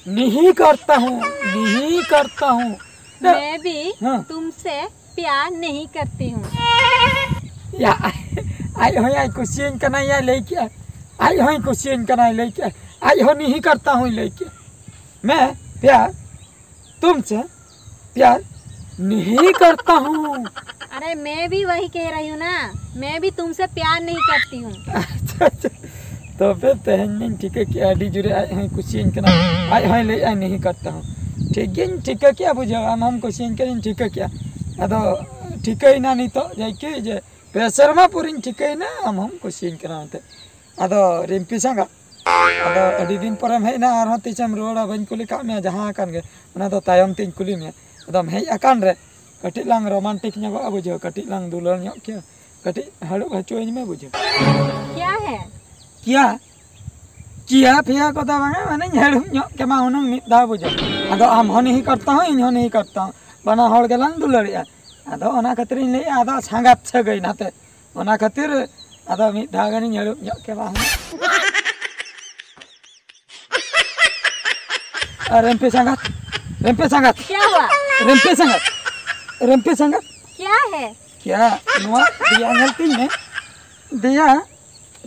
ᱱᱤᱦᱤ ᱠᱟᱨᱛᱟ ᱦᱩᱸ, ᱱᱤᱦᱤ ᱠᱟᱨᱛᱟ ᱦᱩᱸ᱾ ᱢᱮ ᱵᱤ ᱦᱮᱸ᱾ ᱛᱩᱢ ᱪᱮ ᱯᱭᱟᱨ ᱱᱤᱦᱤ ᱠᱟᱨᱛᱤ ᱦᱩᱸ᱾ ᱭᱟ, ᱟᱡ ᱦᱚᱸᱭ ᱠᱩᱥᱤᱭᱟᱹᱧ ᱠᱟᱱᱟᱭ ᱭᱟ, ᱞᱟᱹᱭ ᱠᱮᱜᱼᱟ᱾ ᱟᱡ ᱦᱚᱸᱭ ᱠᱩᱥᱤᱭᱟᱹᱧ ᱠᱟᱱᱟᱭ, ᱞᱟᱹᱭ ᱠᱮᱜᱼᱟ᱾ ᱟᱡ ᱦᱚᱸ ᱱᱤᱦᱤ ᱠᱟᱨᱛᱟ ᱦᱚᱸᱭ ᱞᱟᱹᱭ ᱠᱮᱜᱼᱟ᱾ ᱢᱮ ᱯᱭᱟᱨ ᱛᱩᱢ ᱪᱮ ᱯᱭᱟᱨ ᱱᱤᱦᱤ ᱠᱟᱨᱛᱟ ᱦᱩᱸ᱾ अरे, मैं भी वही कह रही हूँ ना, मैं भी तुमसे प्यार नहीं करती हूँ। ᱟᱪᱪᱷᱟ, ᱟᱪᱪᱷᱟ᱾ ᱛᱚᱵᱮ ᱛᱮᱦᱮᱧ ᱤᱧ ᱴᱷᱤᱠᱟᱹ ᱠᱮᱜᱼᱟ, ᱟᱹᱰᱤ ᱡᱳᱨᱮ ᱟᱡ ᱦᱚᱸᱭ ᱠᱩᱥᱤᱭᱟᱹᱧ ᱠᱟᱱᱟ᱾ ᱟᱡ ᱦᱚᱸᱭ ᱞᱟᱹᱭᱮᱜᱼᱟ ᱱᱤᱦᱤ ᱠᱟᱨᱛᱟ ᱦᱩᱸ᱾ ᱴᱷᱤᱠ ᱜᱤᱧ ᱴᱷᱤᱠᱟᱹ ᱠᱮᱜᱼᱟ, ᱵᱩᱡᱷᱟᱹᱣ, ᱟᱢ ᱦᱚᱸᱢ ᱠᱩᱥᱤᱭᱟᱹᱧ ᱠᱟᱱᱟᱧ ᱴᱷᱤᱠᱟᱹ ᱠᱮᱜᱼᱟ᱾ ᱟᱫᱚ ᱴᱷᱤᱠᱟᱹᱭᱮᱱᱟ ᱱᱤᱛᱚᱜ ᱡᱟᱭᱠᱤ ᱡᱮ ᱯᱮ ᱥᱮᱨᱢᱟ ᱯᱚᱨᱮᱧ ᱴᱷᱤᱠᱟᱹᱭᱮᱱᱟ ᱟᱢ ᱦᱚᱸᱢ ᱠᱩᱥᱤᱭᱟᱹᱧ ᱠᱟᱱᱟ ᱢᱮᱱᱛᱮ᱾ ᱟᱫᱚ ᱨᱤᱢᱯᱤ ᱥᱟᱸᱜᱟᱛ, ᱟᱫᱚ ᱟᱹᱰᱤ ᱫᱤᱱ ᱯᱚᱨᱮᱢ ᱦᱮᱡ ᱮᱱᱟ, ᱟᱨᱦᱚᱸ ᱛᱤᱥᱮᱢ ᱨᱩᱣᱟᱹᱲᱟ ᱵᱟᱹᱧ ᱠᱩᱞᱤ ᱠᱟᱜ ᱢᱮᱭᱟ, ᱡᱟᱦᱟᱸ ᱟᱠᱟᱱ ᱜᱮ, ᱚᱱᱟ ᱫᱚ ᱛᱟᱭᱚᱢ ᱛᱤᱧ ᱠᱩᱞᱤ ᱢᱮᱭᱟ᱾ ᱟᱫᱚᱢ ᱦᱮᱡ ᱟᱠᱟᱱ ᱨᱮ ᱠᱟᱹᱴᱤᱡ ᱞᱟᱝ ᱨᱳᱢᱟᱱᱴᱤᱠ ᱧᱚᱜᱚᱜᱼᱟ, ᱵᱩᱡᱷᱟᱹᱣ, ᱠᱟᱹᱴᱤᱡ ᱞᱟᱝ ᱫᱩᱞᱟᱹᱲ ᱧᱚᱜ ᱠᱮᱭᱟ, ᱠᱟᱹᱴᱤᱡ ᱦᱟᱹᱲᱩᱵ ᱦᱚᱪᱚᱣᱟᱹᱧ ᱢᱮ, ᱵᱩᱡᱷᱟᱹᱣ᱾ क्या है? ᱠᱤᱭᱟ? ᱠᱤᱭᱟ ᱯᱷᱤᱭᱟ ᱠᱚᱫᱚ ᱵᱟᱝᱟ, ᱢᱟᱱᱮᱧ ᱦᱟᱹᱲᱩᱵ ᱧᱚᱜ ᱠᱮᱢᱟ ᱦᱩᱱᱟᱹᱝ ᱢᱤᱫ ᱫᱷᱟᱣ, ᱵᱩᱡᱷᱟᱹᱣ᱾ ᱟᱫᱚ ᱟᱢ ᱦᱚᱸ ᱱᱤᱦᱤ ᱠᱟᱨᱛᱟ ᱦᱚᱸ, ᱤᱧ ᱦᱚᱸ ᱱᱤᱦᱤ ᱠᱟᱨᱛᱟ ᱦᱚᱸ, ᱵᱟᱱᱟ ᱦᱚᱲ ᱜᱮᱞᱟᱝ ᱫᱩᱞᱟᱹᱲᱮᱜᱼᱟ᱾ ᱟᱫᱚ ᱚᱱᱟ ᱠᱷᱟᱹᱛᱤᱨᱤᱧ ᱞᱟᱹᱭᱮᱜᱼᱟ, ᱟᱫᱚ ᱥᱟᱸᱜᱟᱛ ᱥᱟᱹᱜᱟᱹᱭ ᱱᱟᱛᱮ᱾ ᱚᱱᱟ ᱠᱷᱟᱹᱛᱤᱨ ᱟᱫᱚ ᱢᱤᱫ ᱫᱷᱟᱣ ᱜᱟᱱᱤᱧ ᱦᱟᱹᱲᱩᱵ ᱧᱚᱜ ᱠᱮᱢᱟ ᱦᱩᱱᱟᱹᱝ᱾ ᱟᱨ ᱨᱮᱢᱯᱮ ᱥᱟᱸᱜᱟᱛ, ᱨᱮᱢᱯᱮ ᱥᱟᱸᱜᱟᱛ, क्या हुआ? ᱨᱮᱢᱯᱮ ᱥᱟᱸᱜᱟᱛ, ᱨᱮᱢᱯᱮ ᱥᱟᱸᱜᱟᱛ᱾ क्या है? ᱠᱤᱭᱟ, ᱱᱚᱣᱟ ᱫᱮᱭᱟ ᱧᱮᱞ ᱛᱤᱧ ᱢᱮ᱾ ᱫᱮᱭᱟ,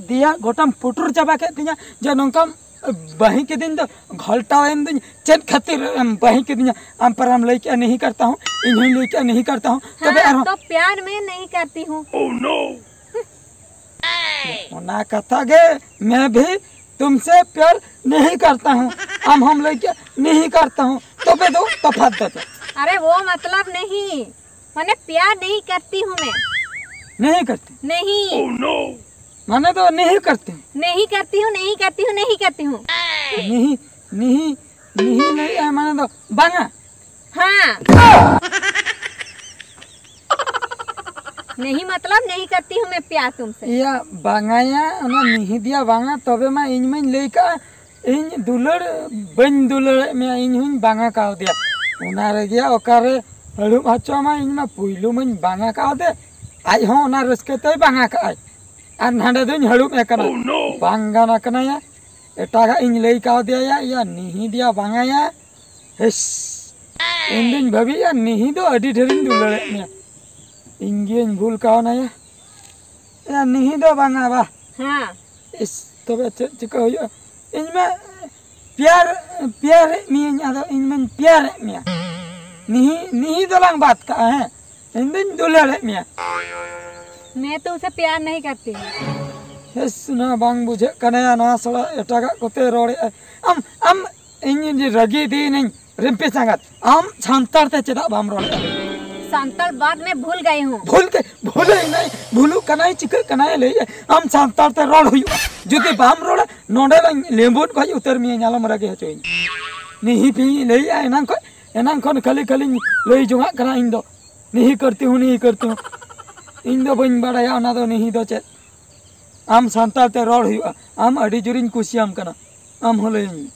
ᱫᱮᱭᱟ, ᱜᱚᱴᱟᱢ ᱯᱩᱴᱩᱨ ᱪᱟᱵᱟ ᱠᱮᱫ ᱛᱤᱧᱟ ᱡᱮ ᱱᱚᱝᱠᱟᱢ ᱵᱟᱹᱦᱤ ᱠᱤᱫᱤᱧ ᱫᱚ, ᱜᱷᱚᱞᱴᱟᱣᱮᱱ ᱫᱩᱧ᱾ ᱪᱮᱫ ᱠᱷᱟᱹᱛᱤᱨ ᱮᱢ ᱵᱟᱹᱦᱤ ᱠᱤᱫᱤᱧᱟ? ᱟᱢ ᱯᱟᱨᱟᱢ ᱞᱟᱹᱭ ᱠᱮᱜᱼᱟ ᱱᱤᱦᱤ ᱠᱟᱨᱛᱟ ᱦᱚᱸ, ᱤᱧ ᱦᱚᱸᱧ ᱞᱟᱹᱭ ᱠᱮᱜᱼᱟ ᱱᱤᱦᱤ ᱠᱟᱨᱛᱟ ᱦᱚᱸ᱾ ᱛᱚᱵᱮ हाँ, ᱟᱨᱦᱚᱸ तो प्यार मैं नहीं करती हूँ। ᱚᱱᱟ ᱠᱟᱛᱷᱟ ᱜᱮ, मैं भी तुमसे प्यार नहीं करता हूँ᱾ ᱟᱢ ᱦᱚᱸᱢ ᱞᱟᱹᱭ ᱠᱮᱜᱼᱟ नहीं करता हूँ, तबे दो तफात दो। अरे वो मतलब नहीं, मैंने प्यार नहीं करती हूँ मैं। नहीं करती? नहीं। माने तो नहीं करती हूँ। नहीं करती हूँ, नहीं करती हूँ, नहीं करती हूँ। नहीं, नहीं, नहीं, नहीं है माने तो बांगा। हाँ। नहीं मतलब नहीं करती हूँ मैं प्यार तुमसे। या बांगाया, ᱚᱱᱟ ᱱᱤᱦᱤᱫᱤᱭᱟ ᱵᱟᱝᱟ, ᱛᱚᱵᱮ ᱢᱟ ᱤᱧ ᱢᱟᱧ ᱞᱟᱹᱭ ᱠᱟᱜᱼᱟ, ᱤᱧ ᱫᱩᱞᱟᱹᱲ ᱵᱟᱹᱧ ᱫᱩᱞᱟᱹᱲᱮᱫ ᱢᱮᱭᱟ, ᱤᱧ ᱦᱚᱧ ᱵᱟᱝᱟ ᱠᱟᱣᱫᱮᱭᱟ᱾ ᱚᱱᱟ ᱨᱮᱜᱮ ᱚᱠᱟᱨᱮ ᱦᱟᱹᱲᱩᱵ ᱦᱚᱪᱚ ᱢᱟ, ᱤᱧ ᱢᱟ ᱯᱩᱭᱞᱩ ᱢᱟᱧ ᱵᱟᱝᱟ ᱠᱟᱣᱫᱮ, ᱟᱡ ᱦᱚᱸ ᱚᱱᱟ ᱨᱟᱹᱥᱠᱟᱹ ᱛᱮᱭ ᱵᱟᱝᱟ ᱠᱟᱜᱼᱟᱭ᱾ ᱟᱨ ᱱᱟᱰᱮ ᱫᱚᱧ ᱦᱟᱹᱲᱩᱵ ᱮ ᱠᱟᱱᱟ᱾ ᱵᱟᱝ ᱜᱟᱱ ᱟᱠᱟᱱᱟᱭᱟ, ᱮᱴᱟᱜᱟᱜ ᱤᱧ ᱞᱟᱹᱭ ᱠᱟᱣᱫᱮᱭᱟ, ᱭᱟ ᱱᱤᱦᱤᱫᱤᱭᱟ ᱵᱟᱝᱟᱭᱟ᱾ ᱦᱮᱥ, ᱤᱧ ᱫᱩᱧ ᱵᱷᱟᱹᱵᱤᱭᱟ ᱱᱤᱦᱤ ᱫᱚ ᱟᱹᱰᱤ ᱰᱷᱮᱨᱤᱧ ᱫᱩᱞᱟᱹᱲᱮᱫ ᱢᱮᱭᱟ᱾ ᱤᱧ ᱜᱤᱭᱟᱹᱧ ᱵᱷᱩᱞ ᱠᱟᱣᱱᱟᱭᱟ᱾ ᱭᱟ ᱱᱤᱦᱤ ᱫᱚ ᱵᱟᱝᱟ ᱵᱟ᱾ ᱦᱮᱸ᱾ ᱤᱥ, ᱛᱚᱵᱮ ᱪᱮᱫ ᱪᱤᱠᱟᱹ ᱦᱩᱭᱩᱜᱼᱟ? ᱤᱧ ᱢᱟ ᱯᱮᱭᱟᱨ, ᱯᱮᱭᱟᱨᱮᱫ ᱢᱤᱭᱟᱹᱧ, ᱟᱫᱚ ᱤᱧ ᱢᱟᱧ ᱯᱮᱭᱟᱨᱮᱫ ᱢᱮᱭᱟ᱾ ᱱᱤᱦᱤ, ᱱᱤᱦᱤ ᱫᱚᱞᱟᱝ ᱵᱟᱫ ᱠᱟᱜᱼᱟ, ᱦᱮᱸ? ᱤᱧ ᱫᱩᱧ ᱫᱩᱞᱟᱹᱲᱮᱫ ᱢᱮᱭᱟ᱾ मैं तुमसे प्यार नहीं करती। ᱦᱮᱥ, ᱱᱚᱣᱟ ᱵᱟᱝ ᱵᱩᱡᱷᱟᱹᱜ ᱠᱟᱱᱟ, ᱱᱚᱣᱟ ᱥᱟᱞᱟ ᱮᱴᱟᱜᱟᱜ ᱠᱚᱛᱮ ᱨᱚᱲᱮᱫᱼᱟᱭ᱾ ᱟᱢ, ᱟᱢ, ᱤᱧ ᱨᱟᱹᱜᱤ ᱤᱫᱤᱭᱮᱱᱟᱹᱧ, ᱨᱤᱢᱯᱤ ᱥᱟᱸᱜᱟᱛ᱾ ᱟᱢ ᱥᱟᱱᱛᱟᱲ ᱛᱮ ᱪᱮᱫᱟᱜ ᱵᱟᱢ ᱨᱚᱲᱮᱫᱼᱟ? ᱥᱟᱱᱛᱟᱲ ᱵᱟᱫ ᱢᱮ ᱵᱷᱩᱞ ᱜᱟᱭ ᱦᱩᱸ᱾ ᱵᱷᱩᱞ ᱜᱮ, ᱵᱷᱩᱞᱮ ᱤᱱᱟᱹᱭ, ᱵᱷᱩᱞᱩᱜ ᱠᱟᱱᱟᱭ, ᱪᱤᱠᱟᱹᱜ ᱠᱟᱱᱟᱭ ᱞᱟᱹᱭᱮᱫᱼᱟ᱾ ᱟᱢ ᱥᱟᱱᱛᱟᱲ ᱛᱮ ᱨᱚᱲ ᱦᱩᱭᱩᱜᱼᱟ᱾ ᱡᱩᱫᱤ ᱵᱟᱢ ᱨᱚᱲᱟ, ᱱᱚᱰᱮ ᱞᱟᱝ ᱞᱮᱢᱵᱩᱫ ᱜᱚᱡ ᱩᱛᱟᱹᱨ ᱢᱮᱭᱟ, ᱧᱟᱞᱚᱢ ᱨᱟᱹᱜᱤ ᱦᱚᱪᱚᱭᱤᱧ᱾ ᱱᱤᱦᱤ ᱯᱤᱦᱤ ᱞᱟᱹᱭᱮᱫᱼᱟ, ᱮᱱᱟᱝ ᱠᱷᱚᱱ, ᱮᱱᱟᱝ ᱠᱷᱚᱱ ᱠᱷᱟᱹᱞᱤ ᱠᱷᱟᱹᱞᱤᱧ ᱞᱟᱹᱭ ᱡᱚᱝᱟᱜ ᱠᱟᱱᱟ ᱤᱧ ᱫᱚ᱾ ᱱᱤᱦᱤ ᱠᱟᱨᱛᱤ ᱦᱩᱸ, ᱱᱤᱦᱤ ᱠᱟᱨᱛᱤ ᱦᱩᱸ᱾ ᱤᱧ ᱫᱚ ᱵᱟᱹᱧ ᱵᱟᱲᱟᱭᱟ ᱚᱱᱟ ᱫᱚ ᱱᱤᱦᱤ ᱫᱚ ᱪᱮᱫ᱾ ᱟᱢ ᱥᱟᱱᱛᱟᱲ ᱛᱮ ᱨᱚᱲ ᱦᱩᱭᱩᱜᱼᱟ᱾ ᱟᱢ ᱟᱹᱰᱤ ᱡᱳᱨᱤᱧ ᱠᱩᱥᱤᱭᱟᱢ ᱠᱟᱱᱟ᱾ ᱟᱢ ᱦᱚᱸ ᱞᱟᱹᱭᱟᱹᱧ ᱢᱮ᱾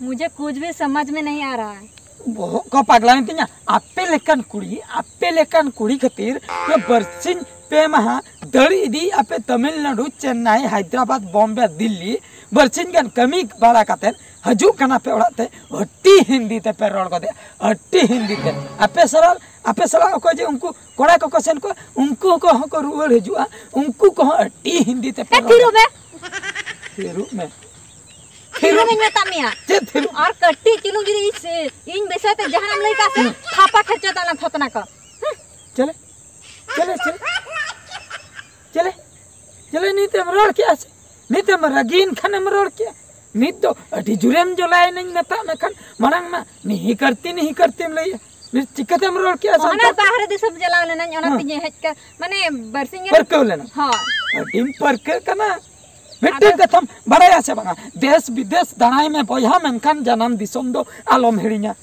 मुझे कुछ भी समझ में नहीं आ रहा है। ᱵᱚᱦᱚᱜ ᱠᱚ ᱯᱟᱜᱽᱞᱟᱭᱮᱱ ᱛᱤᱧᱟ᱾ ᱟᱯᱮ ᱞᱮᱠᱟᱱ ᱠᱩᱲᱤ, ᱟᱯᱮ ᱞᱮᱠᱟᱱ ᱠᱩᱲᱤ ᱠᱷᱟᱹᱛᱤᱨ ᱱᱚᱣᱟ ᱵᱟᱨᱥᱤᱧ ᱯᱮ ᱢᱟᱦᱟ ᱫᱟᱹᱲ ᱤᱫᱤ ᱟᱯᱮ ᱛᱟᱢᱤᱞᱱᱟᱰᱩ, ᱪᱮᱱᱱᱟᱭ, ᱦᱟᱭᱫᱨᱟᱵᱟᱫ, ᱵᱚᱢᱵᱮ, ᱫᱤᱞᱞᱤ, ᱵᱟᱨᱥᱤᱧ ᱜᱟᱱ ᱠᱟᱹᱢᱤ ᱵᱟᱲᱟ ᱠᱟᱛᱮᱫ ᱦᱤᱡᱩᱜ ᱠᱟᱱᱟ ᱯᱮ ᱚᱲᱟᱜ ᱛᱮ, ᱟᱹᱰᱤ ᱦᱤᱱᱫᱤ ᱛᱮᱯᱮ ᱨᱚᱲ ᱜᱚᱫᱮᱜᱼᱟ, ᱟᱹᱰᱤ ᱦᱤᱱᱫᱤ ᱛᱮ᱾ ᱟᱯᱮ ᱥᱟᱞᱟᱜ, ᱟᱯᱮ ᱥᱟᱞᱟᱜ ᱚᱠᱚᱭ ᱡᱮ ᱩᱱᱠᱩ ᱠᱚᱲᱟ ᱠᱚᱠᱚ ᱥᱮᱱ ᱠᱚᱜᱼᱟ, ᱩᱱᱠᱩ ᱠᱚᱦᱚᱸ ᱠᱚ ᱨᱩᱣᱟᱹᱲ ᱦᱤᱡᱩᱜᱼᱟ, ᱩᱱᱠᱩ ᱠᱚᱦᱚᱸ ᱟᱹᱰᱤ ᱦᱤᱱᱫᱤ ᱛᱮᱯᱮ ᱮ, ᱨᱚᱲ ᱛᱷᱤᱨᱚᱜ ᱢᱮ᱾ ᱛᱷᱤᱨᱚᱜ ᱢᱮ᱾ ᱛᱷᱤᱨᱚᱜ ᱤᱧ ᱢᱮᱛᱟᱜ ᱢᱮᱭᱟ᱾ ᱪᱮᱫ ᱛᱷᱤᱨᱚᱜ? ᱟᱨ ᱠᱟᱹᱴᱤᱡ ᱪᱩᱞᱩᱝ ᱡᱩᱫᱤ ᱤᱧ ᱥᱮ-, ᱤᱧ ᱵᱤᱥᱚᱭ ᱛᱮ ᱡᱟᱦᱟᱱᱟᱜ ᱮᱢ ᱞᱟᱹᱭ ᱠᱟᱜ ᱥᱮ, ᱦᱩᱸ᱾ ᱛᱷᱟᱯᱟ ᱠᱷᱮᱪᱚ ᱛᱟᱞᱟᱝ ᱛᱷᱚᱛᱱᱟ ᱠᱚ᱾ ᱦᱩᱸ᱾ ᱪᱮᱞᱮ? ᱪᱮᱞᱮ, ᱪᱮᱞᱮ? ᱪᱮᱞᱮ? ᱪᱮᱞᱮ ᱱᱤᱛᱮᱢ ᱨᱚᱲ ᱠᱮᱜᱼᱟ ᱥᱮ? ᱱᱤᱛᱮᱢ ᱨᱟᱹᱜᱤᱭᱮᱱ ᱠᱷᱟᱱᱮᱢ ᱨᱚᱲ ᱠᱮᱜᱼᱟ? ᱱᱤᱛ ᱫᱚ ᱟᱹᱰᱤ ᱡᱳᱨᱮᱢ ᱡᱚᱞᱟᱭᱮᱱᱟᱹᱧ ᱢᱮᱛᱟᱜ ᱢᱮ ᱠᱷᱟᱱ, ᱢᱟᱲᱟᱝ ᱢᱟ ᱱᱤᱦᱤ ᱠᱟᱨᱛᱤ ᱱᱤᱦᱤ ᱠᱟᱨᱛᱤᱢ ᱞᱟᱹᱭᱮᱫᱼᱟ᱾ ᱱᱤᱛ ᱪᱤᱠᱟᱹᱛᱮᱢ ᱨᱚᱲ ᱠᱮᱜᱼᱟ ᱚᱱᱟ ᱥᱟᱱᱛᱟᱲ? ᱵᱟᱦᱨᱮ ᱫᱤᱥᱚᱢ ᱪᱟᱞᱟᱣ ᱞᱮᱱᱟᱹᱧ, ᱚᱱᱟ ᱦᱮᱸ᱾ ᱛᱮᱜᱮ ᱦᱮᱡ ᱠᱟ-, ᱢᱟᱱᱮ ᱵᱟᱨᱥᱤᱧ ᱜᱟᱱ ᱯᱟᱹᱨᱠᱟᱹᱣ ᱞᱮᱱᱟ᱾ ᱦᱳᱭ᱾ ᱟᱹᱰᱤᱢ ᱯᱟᱹᱨᱠᱟᱹᱜ ᱠᱟᱱᱟ᱾ ᱢᱤᱫᱴᱮᱱ ᱟᱫᱚ ᱠᱟᱛᱷᱟᱢ ᱵᱟᱲᱟᱭᱟ ᱥᱮ ᱵᱟᱝᱟ? ᱫᱮᱥ ᱵᱤᱫᱮᱥ ᱫᱟᱬᱟᱭ ᱢᱮ ᱵᱚᱭᱦᱟ, ᱢᱮᱱᱠᱷᱟᱱ ᱡᱟᱱᱟᱢ ᱫᱤᱥᱚᱢ ᱫᱚ ᱟᱞᱚᱢ ᱦᱤᱲᱤᱧᱟ᱾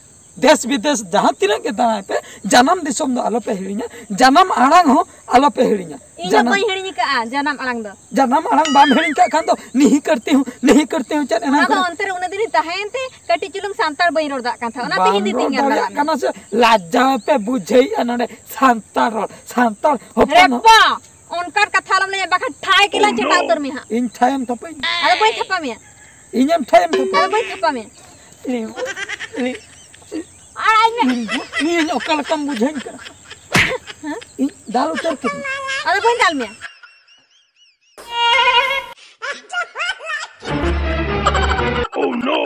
ᱫᱮᱥ ᱵᱤᱫᱮᱥ ᱡᱟᱦᱟᱸ ᱛᱤᱱᱟᱹᱜ ᱜᱮ ᱫᱟᱬᱟᱭ ᱯᱮ, ᱡᱟᱱᱟᱢ ᱫᱤᱥᱚᱢ ᱫᱚ ᱟᱞᱚ ᱯᱮ ᱦᱤᱲᱤᱧᱟ, ᱡᱟᱱᱟᱢ ᱟᱲᱟᱝ ᱦᱚᱸ ᱟᱞᱚ ᱯᱮ ᱦᱤᱲᱤᱧᱟ᱾ ᱤᱧ ᱫᱚ ᱡᱟᱱᱟᱢ, ᱵᱟᱹᱧ ᱦᱤᱲᱤᱧ ᱟᱠᱟᱫᱼᱟ ᱡᱟᱱᱟᱢ ᱟᱲᱟᱝ ᱫᱚ᱾ ᱡᱟᱱᱟᱢ ᱟᱲᱟᱝ ᱵᱟᱢ ᱦᱤᱲᱤᱧ ᱠᱟᱜ ᱠᱷᱟᱱ ᱫᱚ ᱱᱤᱦᱤ ᱠᱟᱹᱨᱛᱤ ᱦᱚᱸ, ᱱᱤᱦᱤ ᱠᱟᱹᱨᱛᱤ ᱦᱚᱸ ᱪᱮᱫ ᱮᱱᱟ ᱚᱱᱟ ᱫᱚ ᱠᱟᱱᱟ? ᱚᱱᱛᱮ ᱨᱮ ᱩᱱᱟᱹᱜ ᱫᱤᱱᱤᱧ ᱛᱟᱦᱮᱸᱭᱮᱱ ᱛᱮ ᱠᱟᱹᱴᱤᱡ ᱪᱩᱞᱩᱝ ᱥᱟᱱᱛᱟᱲ ᱵᱟᱹᱧ ᱨᱚᱲ ᱫᱟᱲᱮᱭᱟᱜ ᱠᱟᱱ ᱛᱟᱦᱮᱸᱫ, ᱚᱱᱟᱛᱮ ᱵᱟᱢ ᱦᱤᱱᱫᱤ ᱨᱚᱲ ᱛᱤᱧ ᱜᱟᱱ ᱫᱟᱲᱮᱭᱟᱜ ᱞᱟᱜᱟᱜ ᱠᱟᱱᱟ᱾ ᱠᱟᱱᱟ ᱥᱮ? ᱞᱟᱡᱟᱣ ᱯᱮ ᱵᱩᱡᱷᱟᱹᱣᱮᱫᱼᱟ ᱱᱚᱰᱮ ᱥᱟᱱᱛᱟᱲ ᱨᱚᱲ, ᱥᱟᱱᱛᱟᱲ ᱦᱚᱯᱚᱱ ᱦᱚᱸ᱾ ᱨᱮᱯᱟ! ᱚᱱᱠᱟᱱ ᱠᱟᱛᱷᱟ ᱟᱞᱚᱢ ᱞᱟᱹᱭᱟ, ᱵᱟᱠᱷᱟᱱ ᱴᱷᱟᱭ ᱜᱮᱞᱟᱧ ᱪᱟᱴᱟᱣ ᱩᱛᱟᱹᱨ ᱢᱮᱭᱟ ᱦᱟᱸᱜ᱾ ᱤᱧ ᱴᱷᱟᱭᱮᱢ ᱛᱷᱟᱯᱟᱹᱧ? ᱟᱫᱚ ᱵᱟᱹᱧ ᱛᱷᱟᱯᱟ ᱢᱮᱭᱟ᱾ ᱤᱧᱮᱢ ᱴᱷᱟᱭᱮᱢ ᱛᱷᱟᱯᱟᱹᱧ? ᱟᱫᱚ ᱵᱟᱹᱧ ᱛᱷᱟᱯᱟ ᱢᱮᱭᱟ᱾ ᱤᱧ, ᱤᱧ, ᱟᱲᱟᱜ ᱤᱧ ᱢᱮ᱾ ᱤᱧ, ᱤᱧ ᱚᱠᱟ ᱞᱮᱠᱟᱢ ᱵᱩᱡᱷᱟᱹᱣᱤᱧ ᱠᱟᱱᱟ? ᱤᱧ ᱫᱟᱞ ᱩᱛᱟᱹᱨ ᱠᱮᱫ ᱢᱮᱭᱟ᱾ ᱟᱫᱚ ᱵᱟᱹᱧ ᱫᱟᱞ ᱢᱮᱭᱟ᱾ Oh no!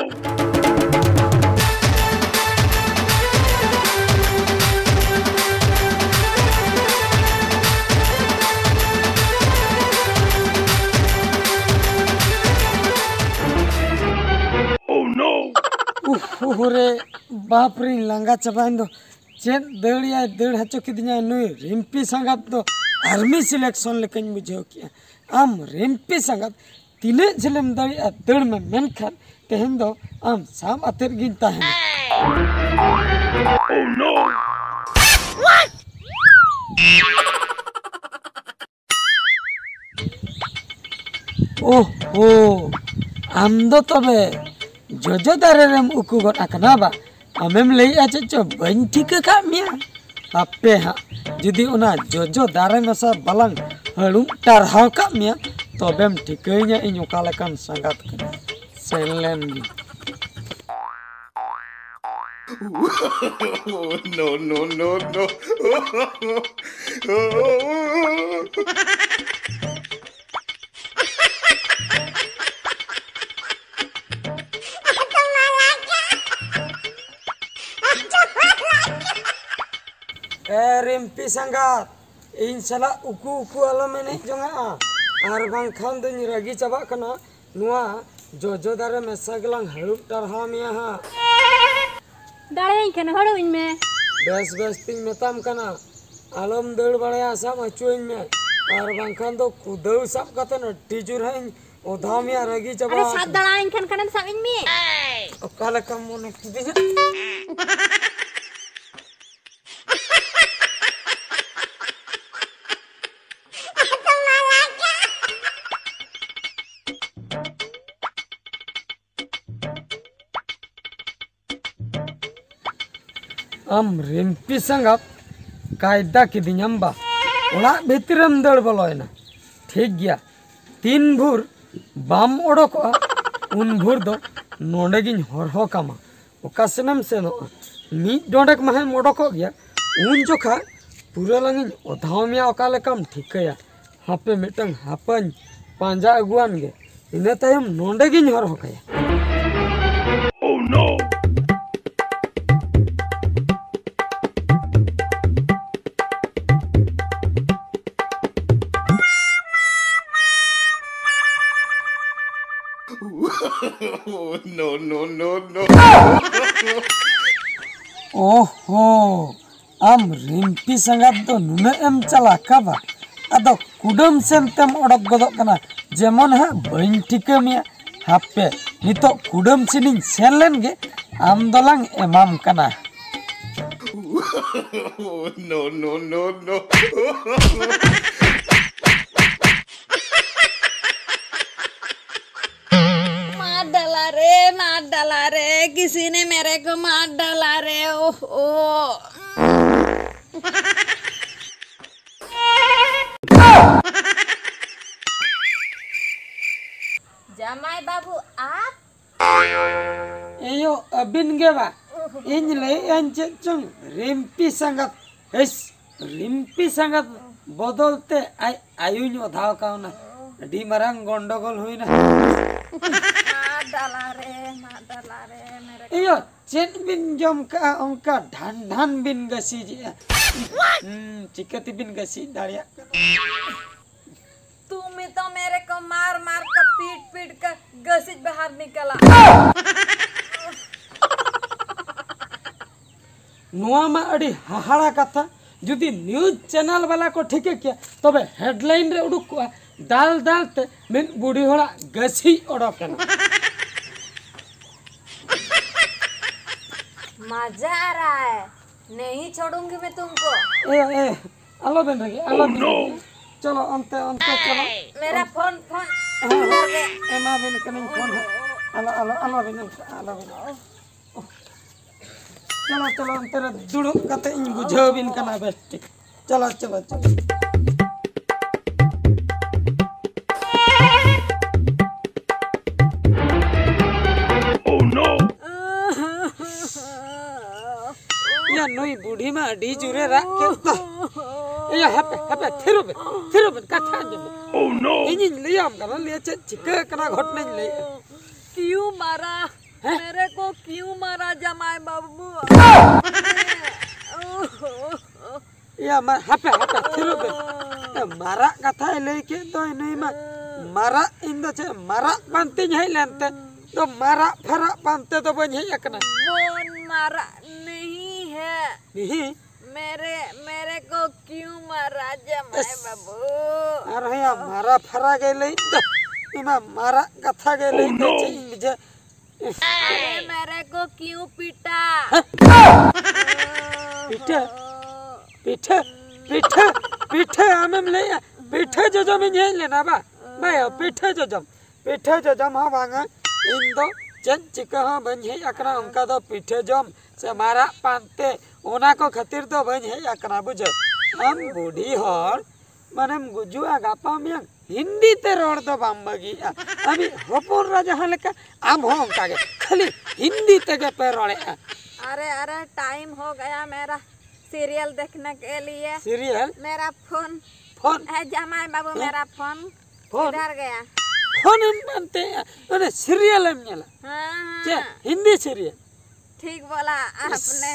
Oh no! ᱩᱦ, ᱩᱦ ᱨᱮ, ᱵᱟᱯ ᱨᱮᱧ ᱞᱟᱸᱜᱟ ᱪᱟᱵᱟᱭᱮᱱ ᱫᱚ᱾ ᱪᱮᱫ ᱫᱟᱹᱲ ᱭᱟᱭ, ᱫᱟᱹᱲ ᱦᱚᱪᱚ ᱠᱤᱫᱤᱧᱟᱭ ᱱᱩᱭ ᱨᱤᱢᱯᱤ ᱥᱟᱸᱜᱟᱛ ᱫᱚ᱾ ᱟᱨᱢᱤ ᱥᱤᱞᱮᱠᱥᱚᱱ ᱞᱮᱠᱟᱧ ᱵᱩᱡᱷᱟᱹᱣ ᱠᱮᱜᱼᱟ᱾ ᱟᱢ ᱨᱤᱢᱯᱤ ᱥᱟᱸᱜᱟᱛ ᱛᱤᱱᱟᱹᱜ ᱡᱷᱟᱹᱞᱮᱢ ᱫᱟᱲᱮᱭᱟᱜᱼᱟ ᱫᱟᱹᱲ ᱢᱮ, ᱢᱮᱱᱠᱷᱟᱱ ᱛᱮᱦᱮᱧ ᱫᱚ ᱟᱢ ᱥᱟᱵ ᱟᱛᱮᱫ ᱜᱤᱧ ᱛᱟᱦᱮᱱᱟ᱾ Oh no! ᱳᱦᱳ, ᱟᱢ ᱫᱚ ᱛᱚᱵᱮ ᱡᱚᱡᱚ ᱫᱟᱨᱮ ᱨᱮᱢ ᱩᱠᱩ ᱜᱚᱫ ᱟᱠᱟᱱᱟ ᱵᱟ? ᱟᱢᱮᱢ ᱞᱟᱹᱭᱮᱜᱼᱟ ᱪᱮᱫ ᱪᱚ ᱵᱟᱹᱧ ᱴᱷᱤᱠᱟᱹ ᱠᱟᱜ ᱢᱮᱭᱟ? ᱦᱟᱯᱮ ᱦᱟᱸᱜ, ᱡᱩᱫᱤ ᱚᱱᱟ ᱡᱚᱡᱚ ᱫᱟᱨᱮ ᱢᱮᱥᱟ ᱵᱟᱞᱟᱝ ᱦᱟᱹᱲᱩᱢ ᱴᱟᱨᱦᱟᱣ ᱠᱟᱜ ᱢᱮᱭᱟ, ᱛᱚᱵᱮᱢ ᱴᱷᱤᱠᱟᱹᱭᱤᱧᱟ ᱤᱧ ᱚᱠᱟ ᱞᱮᱠᱟᱱ ᱥᱟᱸᱜᱟᱛ ᱠᱟᱱᱟ᱾ ᱥᱮᱱ ᱞᱮᱱ ᱜᱤᱧ᱾ No, no, no, no. ᱮ ᱨᱤᱢᱯᱤ ᱥᱟᱸᱜᱟᱛ, ᱤᱧ ᱥᱟᱞᱟᱜ ᱩᱠᱩ ᱩᱠᱩ ᱟᱞᱚᱢ ᱮᱱᱮᱡ ᱡᱚᱝᱟᱜᱼᱟ, ᱟᱨ ᱵᱟᱝᱠᱷᱟᱱ ᱫᱚᱧ ᱨᱟᱹᱜᱤ ᱪᱟᱵᱟᱜ ᱠᱟᱱᱟ᱾ ᱱᱚᱣᱟ ᱡᱚᱡᱚ ᱫᱟᱨᱮ ᱢᱮᱥᱟ ᱜᱮᱞᱟᱝ ᱦᱟᱹᱨᱩᱵ ᱴᱟᱨᱦᱟᱣ ᱢᱮᱭᱟ ᱦᱟᱸᱜ᱾ ᱫᱟᱲᱮᱭᱟᱹᱧ ᱠᱷᱟᱱ ᱦᱟᱹᱨᱩᱵ ᱤᱧ ᱢᱮ᱾ ᱵᱮᱥ ᱵᱮᱥ ᱛᱤᱧ ᱢᱮᱛᱟᱢ ᱠᱟᱱᱟ, ᱟᱞᱚᱢ ᱫᱟᱹᱲ ᱵᱟᱲᱟᱭᱟ, ᱥᱟᱵ ᱦᱚᱪᱚᱧ ᱢᱮ, ᱟᱨ ᱵᱟᱝᱠᱷᱟᱱ ᱫᱚ ᱠᱩᱫᱟᱹᱣ ᱥᱟᱵ ᱠᱟᱛᱮ ᱟᱹᱰᱤ ᱡᱳᱨ ᱦᱟᱸᱜ ᱤᱧ ᱚᱫᱷᱟᱣ ᱢᱮᱭᱟ, ᱨᱟᱹᱜᱤ ᱪᱟᱵᱟ ᱟᱫᱚ ᱥᱟᱵ ᱟᱠᱟᱱᱟ᱾ ᱫᱟᱲᱟᱭᱟᱹᱧ ᱠᱷᱟᱱ ᱠᱷᱟᱱᱮᱢ ᱥᱟᱵ ᱤᱧ ᱢᱮ᱾ ᱚᱠᱟ ᱞᱮᱠᱟᱢ ᱢᱚᱱᱮ ᱠᱤᱫᱤᱧᱟ? ᱟᱢ ᱨᱤᱢᱯᱤ ᱥᱟᱸᱜᱟᱛ ᱠᱟᱭᱫᱟ ᱠᱤᱫᱤᱧᱟᱢ ᱵᱟ, ᱚᱲᱟᱜ ᱵᱷᱤᱛᱤᱨᱮᱢ ᱫᱟᱹᱲ ᱵᱚᱞᱚᱭᱮᱱᱟ᱾ ᱴᱷᱤᱠ ᱜᱮᱭᱟ, ᱛᱤᱱ ᱵᱷᱳᱨ ᱵᱟᱢ ᱚᱰᱚᱠᱚᱜᱼᱟ, ᱩᱱ ᱵᱷᱳᱨ ᱫᱚ ᱱᱚᱰᱮ ᱜᱤᱧ ᱦᱚᱨᱦᱚ ᱠᱟᱢᱟ᱾ ᱚᱠᱟ ᱥᱮᱱᱮᱢ ᱥᱮᱱᱚᱜᱼᱟ, ᱢᱤᱫ ᱰᱚᱸᱰᱮᱠ ᱢᱟᱦᱮᱢ ᱚᱰᱚᱠᱚᱜ ᱜᱮᱭᱟ, ᱩᱱ ᱡᱚᱠᱷᱟ ᱯᱩᱨᱟᱹ ᱞᱟᱝᱤᱧ ᱚᱫᱷᱟᱣ ᱢᱮᱭᱟ᱾ ᱚᱠᱟ ᱞᱮᱠᱟᱢ ᱴᱷᱤᱠᱟᱹᱭᱟ? ᱦᱟᱯᱮ, ᱢᱤᱫᱴᱟᱝ ᱦᱟᱯᱟᱧ ᱯᱟᱸᱡᱟ ᱟᱹᱜᱩᱣᱟᱱ ᱜᱮ, ᱤᱱᱟᱹ ᱛᱟᱭᱚᱢ ᱱᱚᱰᱮ ᱜᱤᱧ ᱦᱚᱨᱦᱚ ᱠᱟᱭᱟ᱾ Oh no! No, no, no, no. ᱳᱦᱳ, ᱟᱢ ᱨᱤᱢᱯᱤ ᱥᱟᱸᱜᱟᱛ ᱫᱚ ᱱᱩᱱᱟᱹᱜ ᱮᱢ ᱪᱟᱞᱟᱠᱟ ᱵᱟ? ᱟᱫᱚ ᱠᱩᱰᱟᱹᱢ ᱥᱮᱱ ᱛᱮᱢ ᱚᱰᱚᱠ ᱜᱚᱫᱚᱜ ᱠᱟᱱᱟ, ᱡᱮᱢᱚᱱ ᱦᱟᱸᱜ ᱵᱟᱹᱧ ᱴᱷᱤᱠᱟᱹ ᱢᱮᱭᱟ᱾ ᱦᱟᱯᱮ, ᱱᱤᱛᱚᱜ ᱠᱩᱰᱟᱹᱢ ᱥᱮᱱᱤᱧ ᱥᱮᱱ ᱞᱮᱱ ᱜᱮ, ᱟᱢ ᱫᱚᱞᱟᱝ ᱮᱢᱟᱢ ᱠᱟᱱᱟ᱾ No, no, no, no. मार डाला रे, मार डाला रे, किसी ने मेरे को मार डाला रे, ओहो। जमाई बाबू, आप? ᱮᱭᱳ, ᱟᱹᱵᱤᱱ ᱜᱮ ᱵᱟ? ᱤᱧ ᱞᱟᱹᱭᱮᱫ ᱟᱹᱧ ᱪᱮᱫ ᱪᱚᱝ, ᱨᱤᱢᱯᱤ ᱥᱟᱸᱜᱟᱛ᱾ ᱦᱮᱥ, ᱨᱤᱢᱯᱤ ᱥᱟᱸᱜᱟᱛ ᱵᱚᱫᱚᱞ ᱛᱮ ᱟᱡ ᱟᱭᱩᱧ ᱚᱫᱷᱟᱣ ᱠᱟᱣᱱᱟ᱾ ᱟᱹᱰᱤ ᱢᱟᱨᱟᱝ ᱜᱚᱱᱰᱚᱜᱳᱞ ᱦᱩᱭᱱᱟ᱾ मार डाला रे, मार डाला रे, मेरे को। ᱮᱭᱳ, ᱪᱮᱫ ᱵᱤᱱ ᱡᱚᱢ ᱠᱟᱜᱼᱟ ᱚᱱᱠᱟ ᱰᱷᱟᱱ ᱰᱷᱟᱱ ᱵᱤᱱ ᱜᱟᱹᱥᱤᱡᱮᱜᱼᱟ? ᱦᱩᱸ, ᱪᱤᱠᱟᱹ ᱛᱮᱵᱤᱱ ᱜᱟᱹᱥᱤᱡ ᱫᱟᱲᱮᱭᱟᱜ ᱠᱟᱱᱟ? तुम ही तो मेरे को मार मार कर पीट पीट कर घसीट ᱱᱚᱣᱟ ᱢᱟ ᱟᱹᱰᱤ ᱦᱟᱦᱟᱲᱟ ᱠᱟᱛᱷᱟ᱾ ᱡᱩᱫᱤ ᱱᱤᱭᱩᱡᱽ ᱪᱮᱱᱮᱞ ᱵᱟᱞᱟ ᱠᱚ ᱴᱷᱤᱠᱟᱹ ᱠᱮᱭᱟ, ᱛᱚᱵᱮ ᱦᱮᱰᱞᱟᱭᱤᱱ ᱨᱮ ᱩᱰᱩᱠ ᱠᱚᱜᱼᱟ, "ᱫᱟᱞ ᱫᱟᱞ ᱛᱮ ᱢᱤᱫ ᱵᱩᱰᱷᱤ ᱦᱚᱲᱟᱜ ᱜᱟᱹᱪᱷᱤ ᱚᱰᱚᱠ ᱮᱱᱟ"᱾ ᱢᱟᱡᱟ ᱟ ᱨᱟᱦᱟ ᱦᱮ, ᱱᱮᱦᱤ ᱪᱷᱳᱲᱩᱝᱜᱤ ᱢᱮ ᱛᱩᱢᱠᱳ᱾ ᱮ, ᱮ, ᱟᱞᱚᱵᱮᱱ ᱨᱮᱜᱮ, ᱟᱞᱚᱵᱮᱱ ᱨᱮᱜᱮ᱾ ᱪᱚᱞᱚ ᱚᱱᱛᱮ, ᱚᱱᱛᱮ ᱪᱚᱞᱚ᱾ ᱢᱮᱨᱟ ᱯᱷᱳᱱ, ᱯᱷᱳᱱ᱾ ᱦᱮᱸ, ᱦᱮᱸ, ᱮᱢᱟᱵᱮᱱ ᱠᱟᱹᱱᱟᱹᱧ ᱯᱷᱳᱱ ᱦᱟᱸᱜ᱾ ᱟᱞᱚ, ᱟᱞᱚ, ᱟᱞᱚᱵᱮᱱ ᱚᱱᱠᱟ, ᱟᱞᱚᱵᱮᱱ᱾ ᱪᱚᱞᱚ, ᱪᱚᱞᱚ, ᱚᱱᱛᱮ ᱨᱮ ᱫᱩᱲᱩᱵ ᱠᱟᱛᱮ ᱤᱧ ᱵᱩᱡᱷᱟᱹᱣ ᱟᱹᱵᱤᱱ ᱠᱟᱱᱟ ᱵᱮᱥ ᱴᱷᱤᱠ᱾ ᱪᱚᱞᱚ, ᱪᱚᱞᱚ, ᱪᱚᱞᱚ᱾ ᱭᱟ, ᱱᱩᱭ ᱵᱩᱰᱷᱤ ᱢᱟ ᱟᱹᱰᱤ ᱡᱳᱨᱮ ᱨᱟᱜ ᱠᱮᱫ ᱫᱚ᱾ ᱭᱟ, ᱦᱟᱯᱮ, ᱦᱟᱯᱮ, ᱛᱷᱤᱨᱚᱜ ᱵᱮᱱ, ᱛᱷᱤᱨᱚᱜ ᱵᱮᱱ, ᱠᱟᱛᱷᱟ ᱟᱸᱡᱚᱢ ᱵᱮᱱ᱾ ᱤᱧᱤᱧ ᱞᱟᱹᱭᱟᱢ ᱠᱟᱱᱟ, ᱞᱟᱹᱭᱟ ᱪᱮᱫ ᱪᱤᱠᱟᱹ ᱟᱠᱟᱱᱟ, ᱜᱷᱚᱴᱚᱱᱟᱧ ᱞᱟᱹᱭᱮᱫᱼᱟ᱾ क्यों मारा? हैं? मेरे को क्यों मारा जमाई बाबू? ᱭᱟ, ᱢᱟ, ᱦᱟᱯᱮ, ᱦᱟᱯᱮ, ᱛᱷᱤᱨᱚᱜ ᱵᱮᱱ᱾ ᱮ, ᱢᱟᱨᱟᱜ ᱠᱟᱛᱷᱟᱭ ᱞᱟᱹᱭ ᱠᱮᱫ ᱫᱚ, ᱱᱩᱭ ᱢᱟ ᱢᱟᱨᱟᱜ, ᱤᱧ ᱫᱚ ᱪᱮᱫ ᱢᱟᱨᱟᱜ ᱯᱟᱱᱛᱮᱧ ᱦᱮᱡ ᱞᱮᱱᱛᱮ ᱫᱚ, ᱢᱟᱨᱟᱜ ᱯᱷᱟᱨᱟᱜ ᱯᱟᱱᱛᱮ ᱫᱚ ᱵᱟᱹᱧ ᱦᱮᱡ ᱟᱠᱟᱱᱟ᱾ ᱵᱚᱱ ᱢᱟᱨᱟᱜ ᱱᱤᱦᱤ ᱦᱮ᱾ ᱱᱤᱦᱤ? मेरे, मेरे को क्यों मारा जमाई ᱮᱥ᱾ बाबू? ᱟᱨᱦᱚᱸ ᱭᱟ ᱢᱟᱨᱟ ᱯᱷᱟᱨᱟ ᱜᱮ ᱞᱟᱹᱭ ᱫᱚ᱾ ᱤᱧ ᱢᱟ ᱢᱟᱨᱟᱜ ᱠᱟᱛᱷᱟ ᱜᱮ ᱞᱟᱹᱭ ᱫᱚ, ᱪᱮᱫ ᱤᱧ ᱵᱩᱡᱷᱟᱹᱣ? अरे मेरे को क्यों पीटा? ᱯᱤᱴᱷᱟᱹ, ᱯᱤᱴᱷᱟᱹ, ᱯᱤᱴᱷᱟᱹ, ᱯᱤᱴᱷᱟᱹ ᱟᱢᱮᱢ ᱞᱟᱹᱭᱮᱜᱼᱟ? ᱯᱤᱴᱷᱟᱹ ᱡᱚᱡᱚᱢᱤᱧ ᱦᱮᱡ ᱞᱮᱱᱟ ᱵᱟ? ᱵᱟᱭ, ᱯᱤᱴᱷᱟᱹ ᱡᱚᱡᱚᱢ, ᱯᱤᱴᱷᱟᱹ ᱡᱚᱡᱚᱢ ᱦᱚᱸ ᱵᱟᱝᱟ᱾ ᱤᱧ ᱫᱚ ᱪᱮᱫ ᱪᱤᱠᱟᱹ ᱦᱚᱸ ᱵᱟᱹᱧ ᱦᱮᱡ ᱟᱠᱟᱱᱟ ᱚᱱᱠᱟ ᱫᱚ, ᱯᱤᱴᱷᱟᱹ ᱡᱚᱢ ᱥᱮ ᱢᱟᱨᱟᱜ ᱯᱟᱱᱛᱮ, ᱚᱱᱟ ᱠᱚ ᱠᱷᱟᱹᱛᱤᱨ ᱫᱚ ᱵᱟᱹᱧ ᱦᱮᱡ ᱟᱠᱟᱱᱟ, ᱵᱩᱡᱷᱟᱹᱣ᱾ ᱟᱢ ᱵᱩᱰᱷᱤ ᱦᱚᱲ, ᱢᱟᱱᱮᱢ ᱜᱩᱡᱩᱜᱼᱟ ᱜᱟᱯᱟ ᱢᱮᱭᱟᱝ, ᱦᱤᱱᱫᱤ ᱛᱮ ᱨᱚᱲ ᱫᱚ ᱵᱟᱢ ᱵᱟᱹᱜᱤᱭᱮᱜᱼᱟ᱾ ᱟᱢᱤᱡ ᱦᱚᱯᱚᱱ ᱨᱟ ᱡᱟᱦᱟᱸ ᱞᱮᱠᱟ, ᱟᱢ ᱦᱚᱸ ᱚᱱᱠᱟ ᱜᱮ, ᱠᱷᱟᱹᱞᱤ ᱦᱤᱱᱫᱤ ᱛᱮᱜᱮ ᱯᱮ ᱨᱚᱲᱮᱜᱼᱟ᱾ अरे, अरे, टाइम हो गया मेरा सीरियल देखने के लिए। सीरियल? मेरा फोन फोन? है जमाई बाबू, हैं? मेरा फोन फोन? किधर गया? फोन ᱮᱢ ᱯᱟᱱᱛᱮᱭᱟ, ᱢᱟᱱᱮ ᱥᱤᱨᱤᱭᱟᱞ ᱮᱢ ᱧᱮᱞᱟ? हाँ, ᱪᱮᱫ? हाँ। ᱦᱤᱱᱫᱤ ᱥᱤᱨᱤᱭᱟᱞ? ठीक बोला आपने।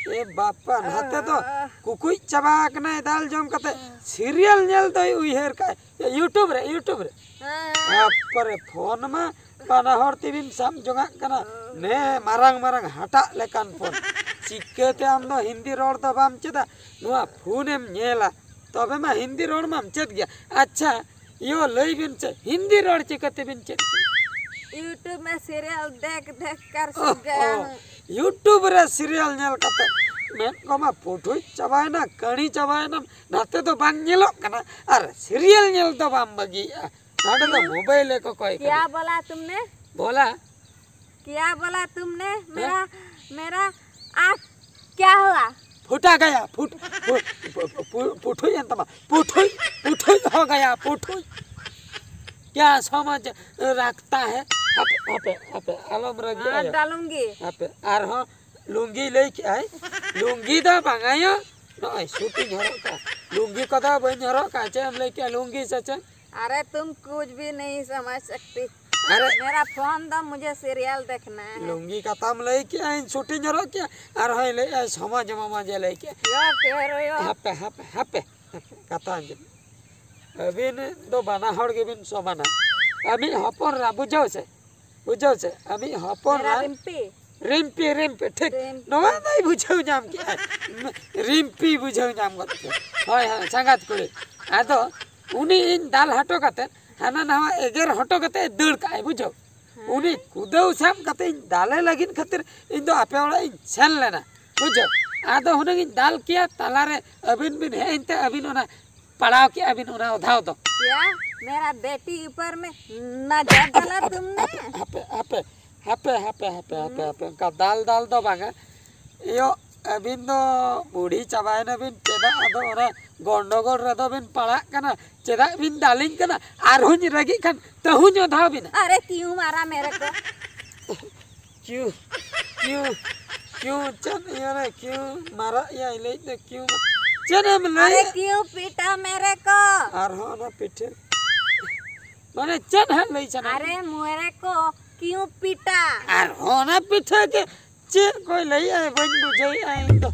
ᱮ ᱵᱟᱯᱟ, ᱱᱟᱛᱮ ᱫᱚ ᱠᱩᱠᱩᱡ ᱪᱟᱵᱟ ᱟᱠᱟᱱᱟᱭ ᱫᱟᱞ ᱡᱚᱢ ᱠᱟᱛᱮ᱾ ᱥᱤᱨᱤᱭᱟᱞ ᱧᱮᱞ ᱫᱚᱭ ᱩᱭᱦᱟᱹᱨ ᱠᱟᱜᱼᱟ᱾ ᱮ, YouTube ᱨᱮ, YouTube ᱨᱮ᱾ ᱦᱮᱸ᱾ ᱵᱟᱯᱨᱮ, ᱯᱷᱳᱱ ᱢᱟ ᱵᱟᱱᱟ ᱦᱚᱲ ᱛᱮᱵᱤᱱ ᱥᱟᱵ ᱡᱚᱝᱟᱜ ᱠᱟᱱᱟ᱾ ᱱᱮ ᱢᱟᱨᱟᱝ ᱢᱟᱨᱟᱝ ᱦᱟᱴᱟᱜ ᱞᱮᱠᱟᱱ ᱯᱷᱳᱱ᱾ ᱪᱤᱠᱟᱹᱛᱮ ᱟᱢ ᱫᱚ ᱦᱤᱱᱫᱤ ᱨᱚᱲ ᱫᱚ ᱵᱟᱢ ᱪᱮᱫᱟ? ᱱᱚᱣᱟ ᱯᱷᱳᱱᱮᱢ ᱧᱮᱞᱟ, ᱛᱚᱵᱮ ᱢᱟ ᱦᱤᱱᱫᱤ ᱨᱚᱲ ᱢᱟᱢ ᱪᱮᱫ ᱜᱮᱭᱟ᱾ ᱟᱪᱪᱷᱟ, ᱭᱳ, ᱞᱟᱹᱭ ᱵᱤᱱ ᱥᱮ, ᱦᱤᱱᱫᱤ ᱨᱚᱲ ᱪᱤᱠᱟᱹ ᱛᱮᱵᱤᱱ ᱪᱮᱫ ᱠᱮᱫᱟ? YouTube ᱢᱮ ᱥᱤᱨᱤᱭᱟᱞ ᱫᱮᱠᱷ ᱫᱮᱠᱷ ᱠᱟᱨ ᱥᱤᱠᱷ ᱜᱟᱭᱟ ᱦᱩᱸ᱾ YouTube ᱨᱮ ᱥᱤᱨᱤᱭᱟᱞ ᱧᱮᱞ ᱠᱟᱛᱮ ᱢᱮᱫ ᱠᱚᱢᱟ ᱯᱩᱴᱷᱩᱡ ᱪᱟᱵᱟᱭᱮᱱᱟ, ᱠᱟᱹᱬᱤ ᱪᱟᱵᱟᱭᱮᱱᱟ, ᱱᱟᱛᱮ ᱫᱚ ᱵᱟᱝ ᱧᱮᱞᱚᱜ ᱠᱟᱱᱟ᱾ ᱟᱨ ᱥᱤᱨᱤᱭᱟᱞ ᱧᱮᱞ ᱫᱚ ᱵᱟᱢ ᱵᱟᱹᱜᱤᱭᱮᱜᱼᱟ᱾ ᱱᱚᱰᱮ ᱫᱚ ᱢᱳᱵᱟᱭᱤᱞ ᱮ ᱠᱚᱠᱚᱭ ᱠᱟᱱᱟ᱾ ᱠᱮᱭᱟ ᱵᱚᱞᱟ ᱛᱩᱢᱱᱮ? ᱵᱚᱞᱟ? ᱠᱮᱭᱟ ᱵᱚᱞᱟ ᱛᱩᱢᱱᱮ? ᱦᱮᱸ? ᱢᱮᱨᱟ, ᱢᱮᱨᱟ ᱟᱸᱠᱷ ᱠᱮᱭᱟ ᱦᱩᱣᱟ? ᱯᱷᱩᱴᱟ ᱜᱟᱭᱟ, ᱯᱷᱩᱴ, ᱯᱷᱩ-, ᱯᱷᱩ-, ᱯᱷᱩ-, ᱯᱷᱩᱴᱷᱩᱡ ᱮᱱ ᱛᱟᱢᱟ, ᱯᱩᱴᱷᱩᱡ, ᱯᱩᱴᱷᱩᱡ ᱦᱚ ᱜᱟᱭᱟ, ᱯᱩᱴᱷᱩᱡ᱾ ᱠᱮᱭᱟ ᱥᱚᱢᱟᱡᱽ ᱨᱟᱠᱷᱛᱟ ᱦᱮ? ᱦᱟᱯᱮ, ᱦᱟᱯᱮ, ᱦᱟᱯᱮ, ᱟᱞᱚᱢ ᱨᱟᱹᱜᱤᱜᱼᱟ ᱦᱮᱸ, ᱭᱟ᱾ ᱰᱟᱞᱩᱝᱜᱤ᱾ ᱦᱟᱯᱮ, ᱟᱨᱦᱚᱸ ᱞᱩᱝᱜᱤ ᱞᱟᱹᱭ ᱠᱮᱜᱼᱟᱭ, ᱞᱩᱝᱜᱤ ᱫᱚ ᱵᱟᱝᱟ ᱭᱟ, ᱱᱚᱜᱼᱚᱭ ᱥᱩᱴᱤᱧ ᱦᱚᱨᱚᱜ ᱠᱟᱜᱼᱟ, ᱞᱩᱝᱜᱤ ᱠᱚᱫᱚ ᱵᱟᱹᱧ ᱦᱚᱨᱚᱜ ᱠᱟᱜᱼᱟ᱾ ᱪᱮᱫ ᱮᱢ ᱞᱟᱹᱭ ᱠᱮᱜᱼᱟ, ᱞᱩᱝᱜᱤ ᱥᱮ ᱪᱮᱫ? अरे तुम कुछ भी नहीं समझ सकती। अरे मेरा फोन दो, मुझे सीरियल देखना है। ᱞᱩᱝᱜᱤ ᱠᱟᱛᱷᱟᱢ ᱞᱟᱹᱭ ᱠᱮᱜᱼᱟ, ᱤᱧ ᱥᱩᱴᱤᱧ ᱦᱚᱨᱚᱜ ᱠᱮᱜᱼᱟ, ᱟᱨᱦᱚᱸᱭ ᱞᱟᱹᱭᱮᱜᱼᱟ ᱥᱚᱢᱟᱡᱽ ᱢᱚᱢᱟᱡᱽ ᱮ ᱞᱟᱹᱭ ᱠᱮᱜᱼᱟ᱾ क्या कह रहे हो? ᱦᱟᱯᱮ, ᱦᱟᱯᱮ, ᱦᱟᱯᱮ, ᱦᱟᱯᱮ, ᱠᱟᱛᱷᱟ ᱟᱸᱡᱚᱢ᱾ ᱟᱹᱵᱤᱱ ᱫᱚ ᱵᱟᱱᱟ ᱦᱚᱲ ᱜᱮᱵᱤᱱ ᱥᱚᱢᱟᱱᱟ᱾ ᱟᱹᱵᱤᱱ ᱦᱚᱯᱚᱱ ᱨᱟ ᱵᱩᱡᱷᱟᱹᱣ ᱥᱮ? ᱵᱩᱡᱷᱟᱹᱣ ᱥᱮ? ᱟᱹᱵᱤᱱ ᱦᱚᱯᱚᱱ ᱢᱮᱨᱟ ᱨᱟ ᱨᱤᱢᱯᱤ᱾ ᱨᱤᱢᱯᱤ, ᱨᱤᱢᱯᱤ, ᱴᱷᱤᱠ᱾ ᱨᱤᱢᱯᱤ᱾ ᱱᱚᱣᱟ ᱫᱚᱭ ᱵᱩᱡᱷᱟᱹᱣ ᱧᱟᱢ ᱠᱮᱜᱼᱟᱭ᱾ ᱨᱤᱢᱯᱤ ᱵᱩᱡᱷᱟᱹᱣ ᱧᱟᱢ ᱜᱚᱫ ᱠᱮᱜᱼᱟᱭ᱾ ᱦᱳᱭ, ᱦᱳᱭ, ᱥᱟᱸᱜᱟᱛ ᱠᱩᱲᱤ᱾ ᱟᱫᱚ ᱩᱱᱤ ᱤᱧ ᱫᱟᱞ ᱦᱚᱴᱚ ᱠᱟᱛᱮᱫ, ᱦᱟᱱᱟ ᱱᱟᱣᱟ ᱮᱜᱮᱨ ᱦᱚᱴᱚ ᱠᱟᱛᱮᱫ ᱮ ᱫᱟᱹᱲ ᱠᱟᱜᱼᱟᱭ, ᱵᱩᱡᱷᱟᱹᱣ᱾ ᱦᱮᱸ᱾ ᱩᱱᱤ ᱠᱩᱫᱟᱹᱣ ᱥᱟᱵ ᱠᱟᱛᱮ ᱤᱧ ᱫᱟᱞᱮ ᱞᱟᱹᱜᱤᱫ ᱠᱷᱟᱹᱛᱤᱨ ᱤᱧ ᱫᱚ ᱟᱯᱮ ᱚᱲᱟᱜ ᱤᱧ ᱥᱮᱱ ᱞᱮᱱᱟ, ᱵᱩᱡᱷᱟᱹᱣ᱾ ᱟᱫᱚ ᱦᱩᱱᱟᱹᱝ ᱤᱧ ᱫᱟᱞ ᱠᱮᱭᱟ, ᱛᱟᱞᱟᱨᱮ ᱟᱹᱵᱤᱱ ᱵᱤᱱ ᱦᱮᱡ ᱮᱱᱛᱮ ᱟᱹᱵᱤᱱ ᱚᱱᱟ ᱯᱟᱲᱟᱣ ᱠᱮᱜᱼᱟ ᱵᱤᱱ ᱚᱱᱟ ᱚᱫᱷᱟᱣ ᱫᱚ᱾ क्या मेरा बेटी ऊपर में नजर डाला तुमने? ᱦᱟᱯᱮ, ᱦᱟᱯᱮ, ᱦᱟᱯᱮ, ᱦᱟᱯᱮ, ᱦᱟᱯᱮ, ᱦᱟᱯᱮ, ᱦᱟᱯᱮ, ᱚᱱᱠᱟ ᱫᱟᱞ ᱫᱟᱞ ᱫᱚ ᱵᱟᱝᱟ᱾ ᱤᱭᱟᱹ, ᱟᱹᱵᱤᱱ ᱫᱚ ᱵᱩᱲᱦᱤ ᱪᱟᱵᱟᱭᱮᱱᱟ ᱵᱤᱱ, ᱪᱮᱫᱟᱜ ᱟᱫᱚ ᱚᱱᱟ ᱜᱚᱱᱰᱚᱜᱳᱞ ᱨᱮᱫᱚ ᱵᱤᱱ ᱯᱟᱲᱟᱜ ᱠᱟᱱᱟ? ᱪᱮᱫᱟᱜ ᱵᱤᱱ ᱫᱟᱞᱤᱧ ᱠᱟᱱᱟ? ᱟᱨᱦᱚᱸᱧ ᱨᱟᱹᱜᱤᱜ ᱠᱷᱟᱱ ᱛᱟᱹᱦᱩᱧ ᱚᱫᱷᱟᱣ ᱵᱤᱱᱟ᱾ अरे क्यों मारा मेरे को? क्यों, क्यों, क्यों, ᱪᱮᱫ ᱤᱭᱟᱹ ᱨᱮ क्यों ᱢᱟᱨᱟᱜ ᱤᱭᱟᱹᱭ ᱞᱟᱹᱭᱮᱫ ᱫᱚ क्यों? ᱪᱮᱫ ᱮᱢ ᱞᱟᱹᱭ? अरे क्यों पीटा मेरे को? ᱟᱨᱦᱚᱸ ᱚᱱᱟ ᱯᱤᱴᱷᱟᱹ᱾ ᱢᱟᱱᱮ ᱪᱮᱫ ᱦᱟᱸᱜ ᱞᱟᱹᱭ ᱥᱟᱱᱟ? अरे मेरे को क्यों पीटा? ᱟᱨᱦᱚᱸ ᱚᱱᱟ ᱯᱤᱴᱷᱟᱹ ᱜᱮ᱾ ᱪᱮᱫ ᱠᱚᱭ ᱞᱟᱹᱭᱮᱜᱼᱟ, ᱵᱟᱹᱧ ᱵᱩᱡᱷᱟᱹᱣᱮᱜᱼᱟ ᱤᱧ ᱫᱚ᱾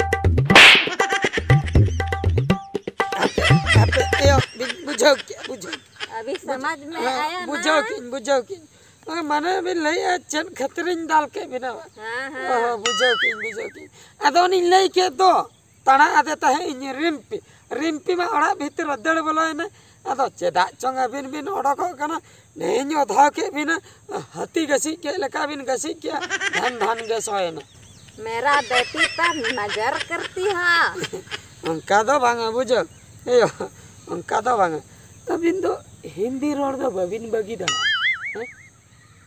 ᱦᱟᱯᱮ, ᱦᱟᱯᱮ, ᱮᱭᱳ, ᱵᱤᱱ ᱵᱩᱡᱷᱟᱹᱣ ᱠᱮᱜᱼᱟ, ᱵᱩᱡᱷᱟᱹᱣ᱾ अभी समझ में ᱦᱮᱸ, ᱟᱭᱟ ᱵᱩᱡᱷᱟᱹᱣ ᱱᱟ᱾ ᱠᱮᱜᱼᱟᱹᱧ, ᱵᱩᱡᱷᱟᱹᱣ ᱠᱮᱜᱼᱟᱹᱧ᱾ ᱚᱱᱟ ᱢᱟᱱᱮ ᱵᱤᱱ ᱞᱟᱹᱭᱮᱜᱼᱟ, ᱪᱮᱫ ᱠᱷᱟᱹᱛᱤᱨᱤᱧ ᱫᱟᱞ ᱠᱮᱫ ᱵᱤᱱᱟ? ᱦᱮᱸ, ᱦᱮᱸ᱾ ᱚ, ᱵᱩᱡᱷᱟᱹᱣ ᱠᱮᱜᱼᱟᱹᱧ, ᱵᱩᱡᱷᱟᱹᱣ ᱠᱮᱜᱼᱟᱹᱧ᱾ ᱟᱫᱚ ᱚᱱᱮᱧ ᱞᱟᱹᱭ ᱠᱮᱫ ᱫᱚ, ᱛᱟᱬᱟ ᱟᱫᱮ ᱛᱟᱦᱮᱸᱫ ᱤᱧ ᱨᱤᱢᱯᱤ᱾ ᱨᱤᱢᱯᱤ ᱢᱟ ᱚᱲᱟᱜ ᱵᱷᱤᱛᱤᱨ ᱨᱮ ᱫᱟᱹᱲ ᱵᱚᱞᱚᱭᱮᱱᱟ᱾ ᱟᱫᱚ ᱪᱮᱫᱟᱜ ᱪᱚᱝ ᱟᱹᱵᱤᱱ ᱵᱤᱱ ᱚᱰᱚᱠᱚᱜ ᱠᱟᱱᱟ? ᱱᱮᱧ ᱚᱫᱷᱟᱣ ᱠᱮᱫ ᱵᱤᱱᱟ, ᱦᱟᱹᱛᱤ ᱜᱟᱹᱥᱤᱡ ᱠᱮᱫ ᱞᱮᱠᱟ ᱵᱤᱱ ᱜᱟᱹᱥᱤᱡ ᱠᱮᱜᱼᱟ, ᱫᱷᱟᱱ ᱫᱷᱟᱱ ᱜᱮ ᱥᱚᱭᱮᱱᱟ᱾ मेरा बेटी पर नजर करती है। ᱚᱱᱠᱟ ᱫᱚ ᱵᱟᱝᱟ, ᱵᱩᱡᱷᱟᱹᱣ? ᱮᱭᱳ, ᱚᱱᱠᱟ ᱫᱚ ᱵᱟᱝᱟ᱾ ᱟᱹᱵᱤᱱ ᱫᱚ ᱦᱤᱱᱫᱤ ᱨᱚᱲ ᱫᱚ ᱵᱟᱹᱵᱤᱱ ᱵᱟᱹᱜᱤ ᱫᱟᱲᱮᱭᱟᱜᱼᱟ, ᱦᱮᱸ?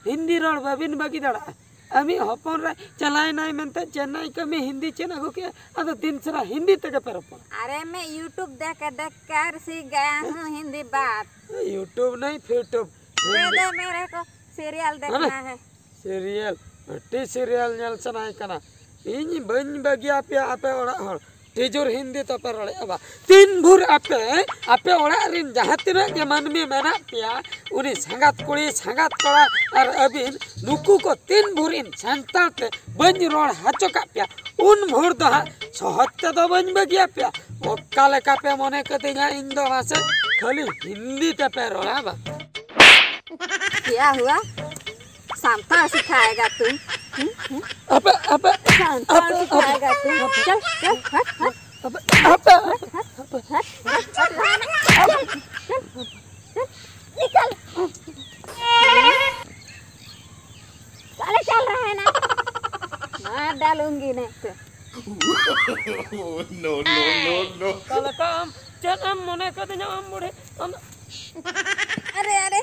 ᱦᱤᱱᱫᱤ ᱨᱚᱲ ᱵᱟᱹᱵᱤᱱ ᱵᱟᱹᱜᱤ ᱫᱟᱲᱮᱭᱟᱜᱼᱟ᱾ ᱟᱹᱢᱤᱡ ᱦᱚᱯᱚᱱ ᱨᱮ ᱪᱟᱞᱟᱣᱮᱱᱟᱭ ᱢᱮᱱᱛᱮ ᱪᱮᱱᱱᱟᱭ ᱠᱟᱹᱢᱤ ᱦᱤᱱᱫᱤ ᱪᱮᱫ ᱟᱹᱜᱩ ᱠᱮᱜᱼᱟ, ᱟᱫᱚ ᱫᱤᱱ ᱥᱟᱨᱟ ᱦᱤᱱᱫᱤ ᱛᱮᱜᱮ ᱯᱮ ᱨᱚᱯᱚᱲᱟ᱾ अरे मैं YouTube देख देख कर सीख गया हूँ हिंदी बात। YouTube नहीं, फ्यूट्यूब। दे दे मेरे को, सीरियल देखना है। ᱥᱤᱨᱤᱭᱟᱞ, ᱟᱹᱰᱤ ᱥᱤᱨᱤᱭᱟᱞ ᱧᱮᱞ ᱥᱟᱱᱟᱭᱮ ᱠᱟᱱᱟ᱾ ᱤᱧ ᱵᱟᱹᱧ ᱵᱟᱹᱜᱤᱭᱟᱯᱮᱭᱟ ᱟᱯᱮ ᱚᱲᱟᱜ ᱦᱚᱲ᱾ ᱟᱹᱰᱤ ᱡᱳᱨ ᱦᱤᱱᱫᱤ ᱛᱟᱯᱮ ᱨᱚᱲᱮᱫᱼᱟ ᱵᱟ᱾ ᱛᱤᱱ ᱵᱷᱳᱨ ᱟᱯᱮ, ᱟᱯᱮ ᱚᱲᱟᱜ ᱨᱮᱱ ᱡᱟᱦᱟᱸ ᱛᱤᱱᱟᱹᱜ ᱜᱮ ᱢᱟᱹᱱᱢᱤ ᱢᱮᱱᱟᱜ ᱯᱮᱭᱟ, ᱩᱱᱤ ᱥᱟᱸᱜᱟᱛ ᱠᱩᱲᱤ, ᱥᱟᱸᱜᱟᱛ ᱠᱚᱲᱟ ᱟᱨ ᱟᱹᱵᱤᱱ, ᱱᱩᱠᱩ ᱠᱚ ᱛᱤᱱ ᱵᱷᱳᱨ ᱤᱧ ᱥᱟᱱᱛᱟᱲ ᱛᱮ ᱵᱟᱹᱧ ᱨᱚᱲ ᱦᱚᱪᱚ ᱠᱟᱜ ᱯᱮᱭᱟ, ᱩᱱ ᱵᱷᱳᱨ ᱫᱚ ᱦᱟᱸᱜ ᱥᱚᱦᱚᱡ ᱛᱮᱫᱚ ᱵᱟᱹᱧ ᱵᱟᱹᱜᱤᱭᱟᱯᱮᱭᱟ᱾ ᱚᱠᱟ ᱞᱮᱠᱟ ᱯᱮ ᱢᱚᱱᱮ ᱠᱟᱹᱫᱤᱧᱟ ᱤᱧ ᱫᱚ ᱢᱟᱥᱮ, ᱠᱷᱟᱹᱞᱤ ᱦᱤᱱᱫᱤ ᱛᱮᱯᱮ ᱨᱚᱲᱟ ᱵᱟ᱾ क्या हुआ? सांता सिखाएगा तू? हम्म, हम्म? अबे, अबे, सांता अबे, सिखाएगा तू? चल, चल, हट, हट। अबे, अबे, अबे। हट, हट, हट, चल, चल, चल, निकल। साले चल रहा है ना? मार डालूंगी नहीं तो। No, no, no, no. ᱚᱠᱟ ᱞᱮᱠᱟ ᱟᱢ ᱪᱮᱫ ᱮᱢ ᱢᱚᱱᱮ ᱠᱟᱫᱤᱧᱟ ᱟᱢ ᱵᱩᱲᱦᱤ? ᱟᱢ ᱟᱨᱮ, ᱟᱨᱮ᱾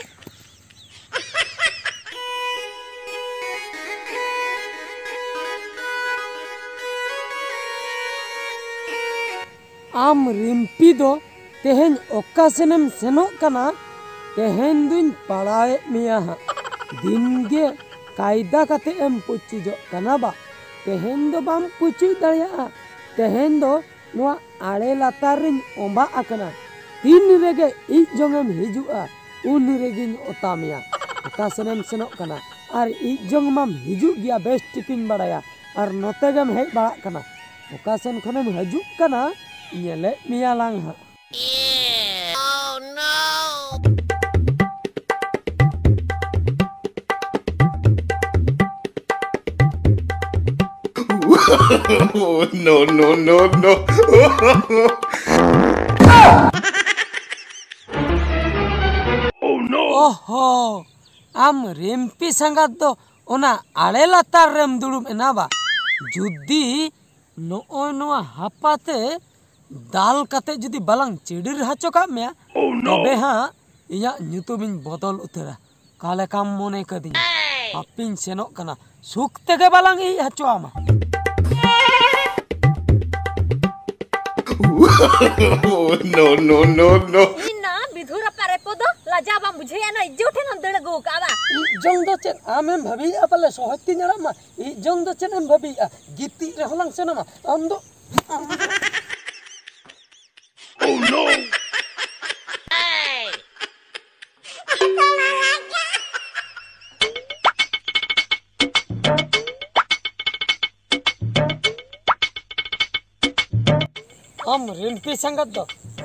ᱟᱢ ᱨᱤᱢᱯᱤ ᱫᱚ ᱛᱮᱦᱮᱧ ᱚᱠᱟ ᱥᱮᱱᱮᱢ ᱥᱮᱱᱚᱜ ᱠᱟᱱᱟ? ᱛᱮᱦᱮᱧ ᱫᱩᱧ ᱯᱟᱲᱟᱣᱮᱫ ᱢᱮᱭᱟ ᱦᱟᱸᱜ᱾ ᱫᱤᱱ ᱜᱮ ᱠᱟᱭᱫᱟ ᱠᱟᱛᱮ ᱮᱢ ᱯᱩᱪᱩᱡᱚᱜ ᱠᱟᱱᱟ ᱵᱟ᱾ ᱛᱮᱦᱮᱧ ᱫᱚ ᱵᱟᱢ ᱯᱩᱪᱩᱡ ᱫᱟᱲᱮᱭᱟᱜᱼᱟ᱾ ᱛᱮᱦᱮᱧ ᱫᱚ ᱱᱚᱣᱟ ᱟᱲᱮ ᱞᱟᱛᱟᱨ ᱨᱤᱧ ᱚᱸᱵᱟᱜ ᱟᱠᱟᱱᱟ᱾ ᱛᱤᱱ ᱨᱮᱜᱮ ᱤᱡ ᱡᱚᱝ ᱮᱢ ᱦᱤᱡᱩᱜᱼᱟ, ᱩᱱ ᱨᱮᱜᱮᱧ ᱚᱛᱟ ᱢᱮᱭᱟ᱾ ᱚᱠᱟ ᱥᱮᱱᱮᱢ ᱥᱮᱱᱚᱜ ᱠᱟᱱᱟ? ᱟᱨ ᱤᱡ ᱡᱚᱝ ᱢᱟᱢ ᱦᱤᱡᱩᱜ ᱜᱮᱭᱟ, ᱵᱮᱥ ᱴᱷᱤᱠᱤᱧ ᱵᱟᱲᱟᱭᱟ᱾ ᱟᱨ ᱱᱚᱛᱮ ᱜᱮᱢ ᱦᱮᱡ ᱵᱟᱲᱟᱜ ᱠᱟᱱᱟ᱾ ᱚᱠᱟ ᱥᱮᱱ ᱠᱷᱚᱱᱮᱢ ᱦᱤᱡᱩᱜ ᱠᱟᱱᱟ, ᱧᱮᱞᱮᱫ ᱢᱮᱭᱟ ᱞᱟᱝ ᱦᱟᱸᱜ᱾ Oh, no, no, no, no. Oh, no. ᱚᱦᱚ, ᱟᱢ ᱨᱤᱢᱯᱤ ᱥᱟᱸᱜᱟᱛ ᱫᱚ ᱚᱱᱟ ᱟᱲᱮ ᱞᱟᱛᱟᱨ ᱨᱮᱢ ᱫᱩᱲᱩᱵ ᱮᱱᱟ ᱵᱟ? ᱡᱩᱫᱤ ᱱᱚᱜᱼᱚᱭ ᱱᱚᱣᱟ ᱦᱟᱯᱟᱛᱮ ᱫᱟᱞ ᱠᱟᱛᱮ ᱡᱩᱫᱤ ᱵᱟᱞᱟᱝ ᱪᱤᱰᱤᱨ ᱦᱚᱪᱚ ᱠᱟᱜ ᱢᱮᱭᱟ, ᱛᱚᱵᱮ ᱦᱟᱸᱜ ᱤᱧᱟᱹᱜ ᱧᱩᱛᱩᱢᱤᱧ ᱵᱚᱫᱚᱞ ᱩᱛᱟᱹᱨᱟ᱾ ᱚᱠᱟ ᱞᱮᱠᱟᱢ ᱢᱚᱱᱮ ᱠᱟᱹᱫᱤᱧᱟ? ᱦᱟᱯᱤᱧ ᱥᱮᱱᱚᱜ ᱠᱟᱱᱟ, ᱥᱩᱠ ᱛᱮᱜᱮ ᱵᱟᱞᱟᱝ ᱤᱡ ᱦᱚᱪᱚ ᱟᱢᱟ᱾ Oh, no, no, no, no. ᱤᱧ ᱱᱟ ᱵᱤᱫᱷᱩ ᱨᱟᱯᱟᱜ ᱨᱮᱯᱚ ᱫᱚ ᱞᱟᱡᱟ ᱵᱟᱢ ᱵᱩᱡᱷᱟᱹᱣᱮᱫᱼᱟ? ᱱᱚᱣᱟ ᱤᱡ ᱡᱚᱝ ᱴᱷᱮᱱ ᱮᱢ ᱫᱟᱹᱲ ᱟᱹᱜᱩ ᱟᱠᱟᱫᱼᱟ ᱵᱟ? ᱤᱡ ᱡᱚᱝ ᱫᱚ ᱪᱮᱫ ᱟᱢᱮᱢ ᱵᱷᱟᱹᱵᱤᱭᱮᱫᱼᱟ ᱯᱟᱞᱮ ᱥᱚᱦᱚᱡ ᱛᱤᱧ ᱟᱲᱟᱜ ᱢᱟ? ᱤᱡ ᱡᱚᱝ ᱫᱚ ᱪᱮᱫ ᱮᱢ ᱵᱷᱟᱹᱵᱤᱭᱮᱫᱼᱟ? ᱜᱤᱛᱤᱡ ᱨᱮᱦᱚᱸ ᱞᱟᱝ ᱥᱮᱱᱚᱜᱼᱟ᱾ ᱟᱢ ᱫᱚ, ᱟᱢ ᱫᱚ Oh, no! ᱟᱢ ᱨᱤᱢᱯᱤ ᱥᱟᱸᱜᱟᱛ ᱫᱚ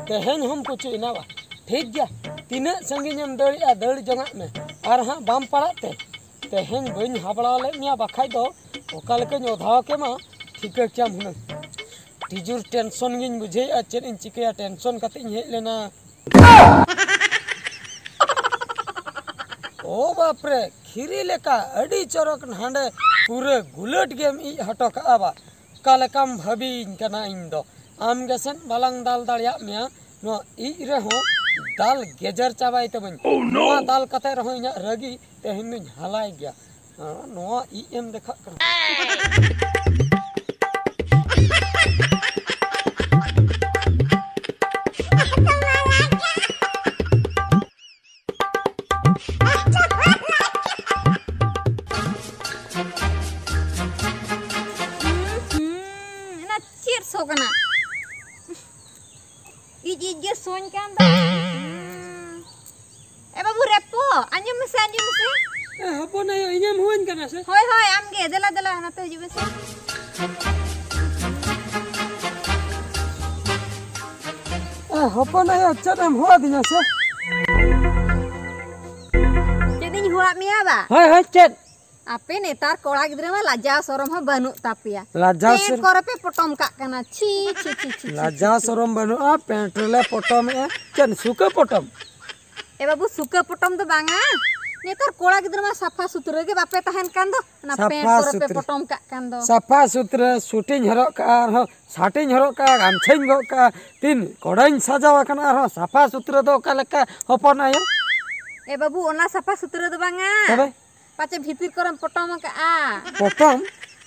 ᱛᱮᱦᱮᱧ ᱦᱚᱸᱢ ᱠᱩᱪᱩ ᱮᱱᱟ ᱵᱟ? ᱴᱷᱤᱠ ᱜᱮᱭᱟ, ᱛᱤᱱᱟᱹᱜ ᱥᱟᱺᱜᱤᱧ ᱮᱢ ᱫᱟᱹᱲᱮᱜᱼᱟ, ᱫᱟᱹᱲ ᱡᱚᱝᱟᱜ ᱢᱮ, ᱟᱨ ᱦᱟᱸᱜ ᱵᱟᱢ ᱯᱟᱲᱟᱜ ᱛᱮ ᱛᱮᱦᱮᱧ ᱵᱟᱹᱧ ᱦᱟᱵᱲᱟᱣ ᱞᱮᱫ ᱢᱮᱭᱟ, ᱵᱟᱠᱷᱟᱡ ᱫᱚ ᱚᱠᱟ ᱞᱮᱠᱟᱧ ᱚᱫᱷᱟᱣ ᱠᱮᱢᱟ ᱴᱷᱤᱠᱟᱹ ᱠᱮᱭᱟᱢ ᱦᱩᱱᱟᱹᱝ᱾ ᱟᱹᱰᱤ ᱡᱳᱨ ᱴᱮᱱᱥᱚᱱ ᱜᱤᱧ ᱵᱩᱡᱷᱟᱹᱣᱮᱫᱼᱟ, ᱪᱮᱫ ᱤᱧ ᱪᱤᱠᱟᱹᱭᱟ, ᱴᱮᱱᱥᱚᱱ ᱠᱟᱛᱮ ᱤᱧ ᱦᱮᱡ ᱞᱮᱱᱟ᱾ ᱳ ᱵᱟᱯᱨᱮ, ᱠᱷᱤᱨᱤ ᱞᱮᱠᱟ ᱟᱹᱰᱤ ᱪᱚᱨᱚᱠ, ᱦᱟᱸᱰᱮ ᱯᱩᱨᱟᱹ ᱜᱩᱞᱟᱹᱴ ᱜᱮᱢ ᱤᱡ ᱦᱚᱴᱚ ᱠᱟᱜᱼᱟ ᱵᱟ᱾ ᱚᱠᱟ ᱞᱮᱠᱟᱢ ᱵᱷᱟᱹᱵᱤᱭᱤᱧ ᱠᱟᱱᱟ ᱤᱧ ᱫᱚ? ᱟᱢ ᱜᱮᱥᱮ ᱵᱟᱞᱟᱝ ᱫᱟᱞ ᱫᱟᱲᱮᱭᱟᱜ ᱢᱮᱭᱟ, ᱱᱚᱣᱟ ᱤᱡ ᱨᱮᱦᱚᱸ ᱫᱟᱞ ᱜᱮᱡᱮᱨ ᱪᱟᱵᱟᱭ ᱛᱟᱹᱢᱟᱹᱧ᱾ Oh, no! ᱱᱚᱣᱟ ᱫᱟᱞ ᱠᱟᱛᱮ ᱨᱮᱦᱚᱸ ᱤᱧᱟᱹᱜ ᱨᱟᱹᱜᱤ ᱛᱮᱦᱮᱧ ᱫᱚᱧ ᱦᱟᱞᱟᱭ ᱜᱮᱭᱟ᱾ ᱦᱮᱸ, ᱱᱚᱣᱟ ᱤᱡ ᱮᱢ ᱫᱮᱠᱷᱟᱜ ᱠᱟᱱᱟ᱾ ᱦᱩᱸ, ᱦᱩᱸ, ᱚᱱᱟ ᱪᱮᱫ ᱥᱚ ᱠᱟᱱᱟ? ᱤᱡ ᱤᱡ ᱜᱮ ᱥᱚᱧ ᱠᱟᱱ ᱫᱚ᱾ ᱦᱩᱸ᱾ ᱮ ᱵᱟᱹᱵᱩ ᱨᱮᱯᱚ, ᱟᱸᱡᱚᱢ ᱢᱮᱥᱮ, ᱟᱸᱡᱚᱢ ᱢᱮᱥᱮ᱾ ᱮ, ᱦᱚᱯᱚᱱ ᱟᱭᱳ, ᱤᱧᱮᱢ ᱦᱩᱣᱟᱹᱧ ᱠᱟᱱᱟ ᱥᱮ? ᱦᱳᱭ, ᱦᱳᱭ, ᱟᱢ ᱜᱮ᱾ ᱫᱮᱞᱟ, ᱫᱮᱞᱟ, ᱱᱚᱛᱮ ᱦᱤᱡᱩᱜ ᱢᱮᱥᱮ᱾ ᱮ, ᱦᱚᱯᱚᱱ ᱟᱭᱳ, ᱪᱮᱫ ᱮᱢ ᱦᱚᱦᱚ ᱟᱹᱫᱤᱧᱟ ᱥᱮ? ᱪᱮᱫ ᱤᱧ ᱦᱚᱦᱚᱣᱟᱫ ᱢᱮᱭᱟ ᱵᱟ? ᱦᱳᱭ, ᱦᱳᱭ, ᱪᱮᱫ? ᱟᱯᱮ ᱱᱮᱛᱟᱨ ᱠᱚᱲᱟ ᱜᱤᱫᱽᱨᱟᱹ ᱢᱟ ᱞᱟᱡᱟᱣ ᱥᱚᱨᱚᱢ ᱦᱚᱸ ᱵᱟᱹᱱᱩᱜ ᱛᱟᱯᱮᱭᱟ᱾ ᱞᱟᱡᱟᱣ ᱯᱮᱱᱴ ᱥᱚᱨᱚᱢ᱾ ᱠᱚᱨᱮ ᱯᱮ ᱯᱚᱴᱚᱢ ᱠᱟᱜ ᱠᱟᱱᱟ᱾ ᱪᱷᱤ, ᱪᱷᱤ, ᱪᱷᱤ, ᱪᱷᱤ, ᱪᱷᱤ, ᱞᱟᱡᱟᱣ ᱪᱷᱤ, ᱪᱷᱤ᱾ ᱥᱚᱨᱚᱢ ᱵᱟᱹᱱᱩᱜᱼᱟ, ᱯᱮᱱᱴ ᱨᱮᱞᱮ ᱯᱚᱴᱚᱢᱮᱜᱼᱟ᱾ ᱪᱮᱫ ᱥᱩᱠᱟᱹ ᱯᱚᱴᱚᱢ? ᱮ ᱵᱟᱹᱵᱩ, ᱥᱩᱠᱟᱹ ᱯᱚᱴᱚᱢ ᱫᱚ ᱵᱟᱝᱟ᱾ ᱱᱮᱛᱟᱨ ᱠᱚᱲᱟ ᱜᱤᱫᱽᱨᱟᱹ ᱢᱟ ᱥᱟᱯᱷᱟ ᱥᱩᱛᱨᱟᱹ ᱜᱮ ᱵᱟᱯᱮ ᱛᱟᱦᱮᱱ ᱠᱟᱱ ᱫᱚ᱾ ᱚᱱᱟ ᱯᱮᱱᱴ ᱥᱟᱯᱷᱟ ᱠᱚᱨᱮ ᱯᱮ ᱥᱩᱛᱨᱟᱹ᱾ ᱯᱚᱴᱚᱢ ᱠᱟᱜ ᱠᱟᱱ ᱫᱚ᱾ ᱥᱟᱯᱷᱟ ᱥᱩᱛᱨᱟᱹ, ᱥᱩᱴᱤᱧ ᱦᱚᱨᱚᱜ ᱠᱟᱜᱼᱟ, ᱟᱨᱦᱚᱸ ᱥᱟᱴᱤᱧ ᱦᱚᱨᱚᱜ ᱠᱟᱜᱼᱟ, ᱜᱟᱢᱪᱷᱟᱧ ᱜᱚᱜ ᱠᱟᱜᱼᱟ, ᱛᱤᱱ ᱠᱚᱲᱟᱧ ᱥᱟᱡᱟᱣ ᱟᱠᱟᱱᱟ, ᱟᱨᱦᱚᱸ ᱥᱟᱯᱷᱟ ᱥᱩᱛᱨᱟᱹ ᱫᱚ ᱚᱠᱟ ᱞᱮᱠᱟ ᱦᱚᱯᱚᱱ ᱟᱭᱳ? ᱮ ᱵᱟᱹᱵᱩ, ᱚᱱᱟ ᱥᱟᱯᱷᱟ ᱥᱩᱛᱨᱟᱹ ᱫᱚ ᱵᱟᱝᱟ᱾ ᱛᱚᱵᱮ? ᱯᱟᱪᱮ ᱵᱷᱤᱛᱤᱨ ᱠᱚᱨᱮᱢ ᱯᱚᱴᱚᱢ ᱟᱠᱟᱜᱼᱟ᱾ ᱯᱚᱴᱚᱢ?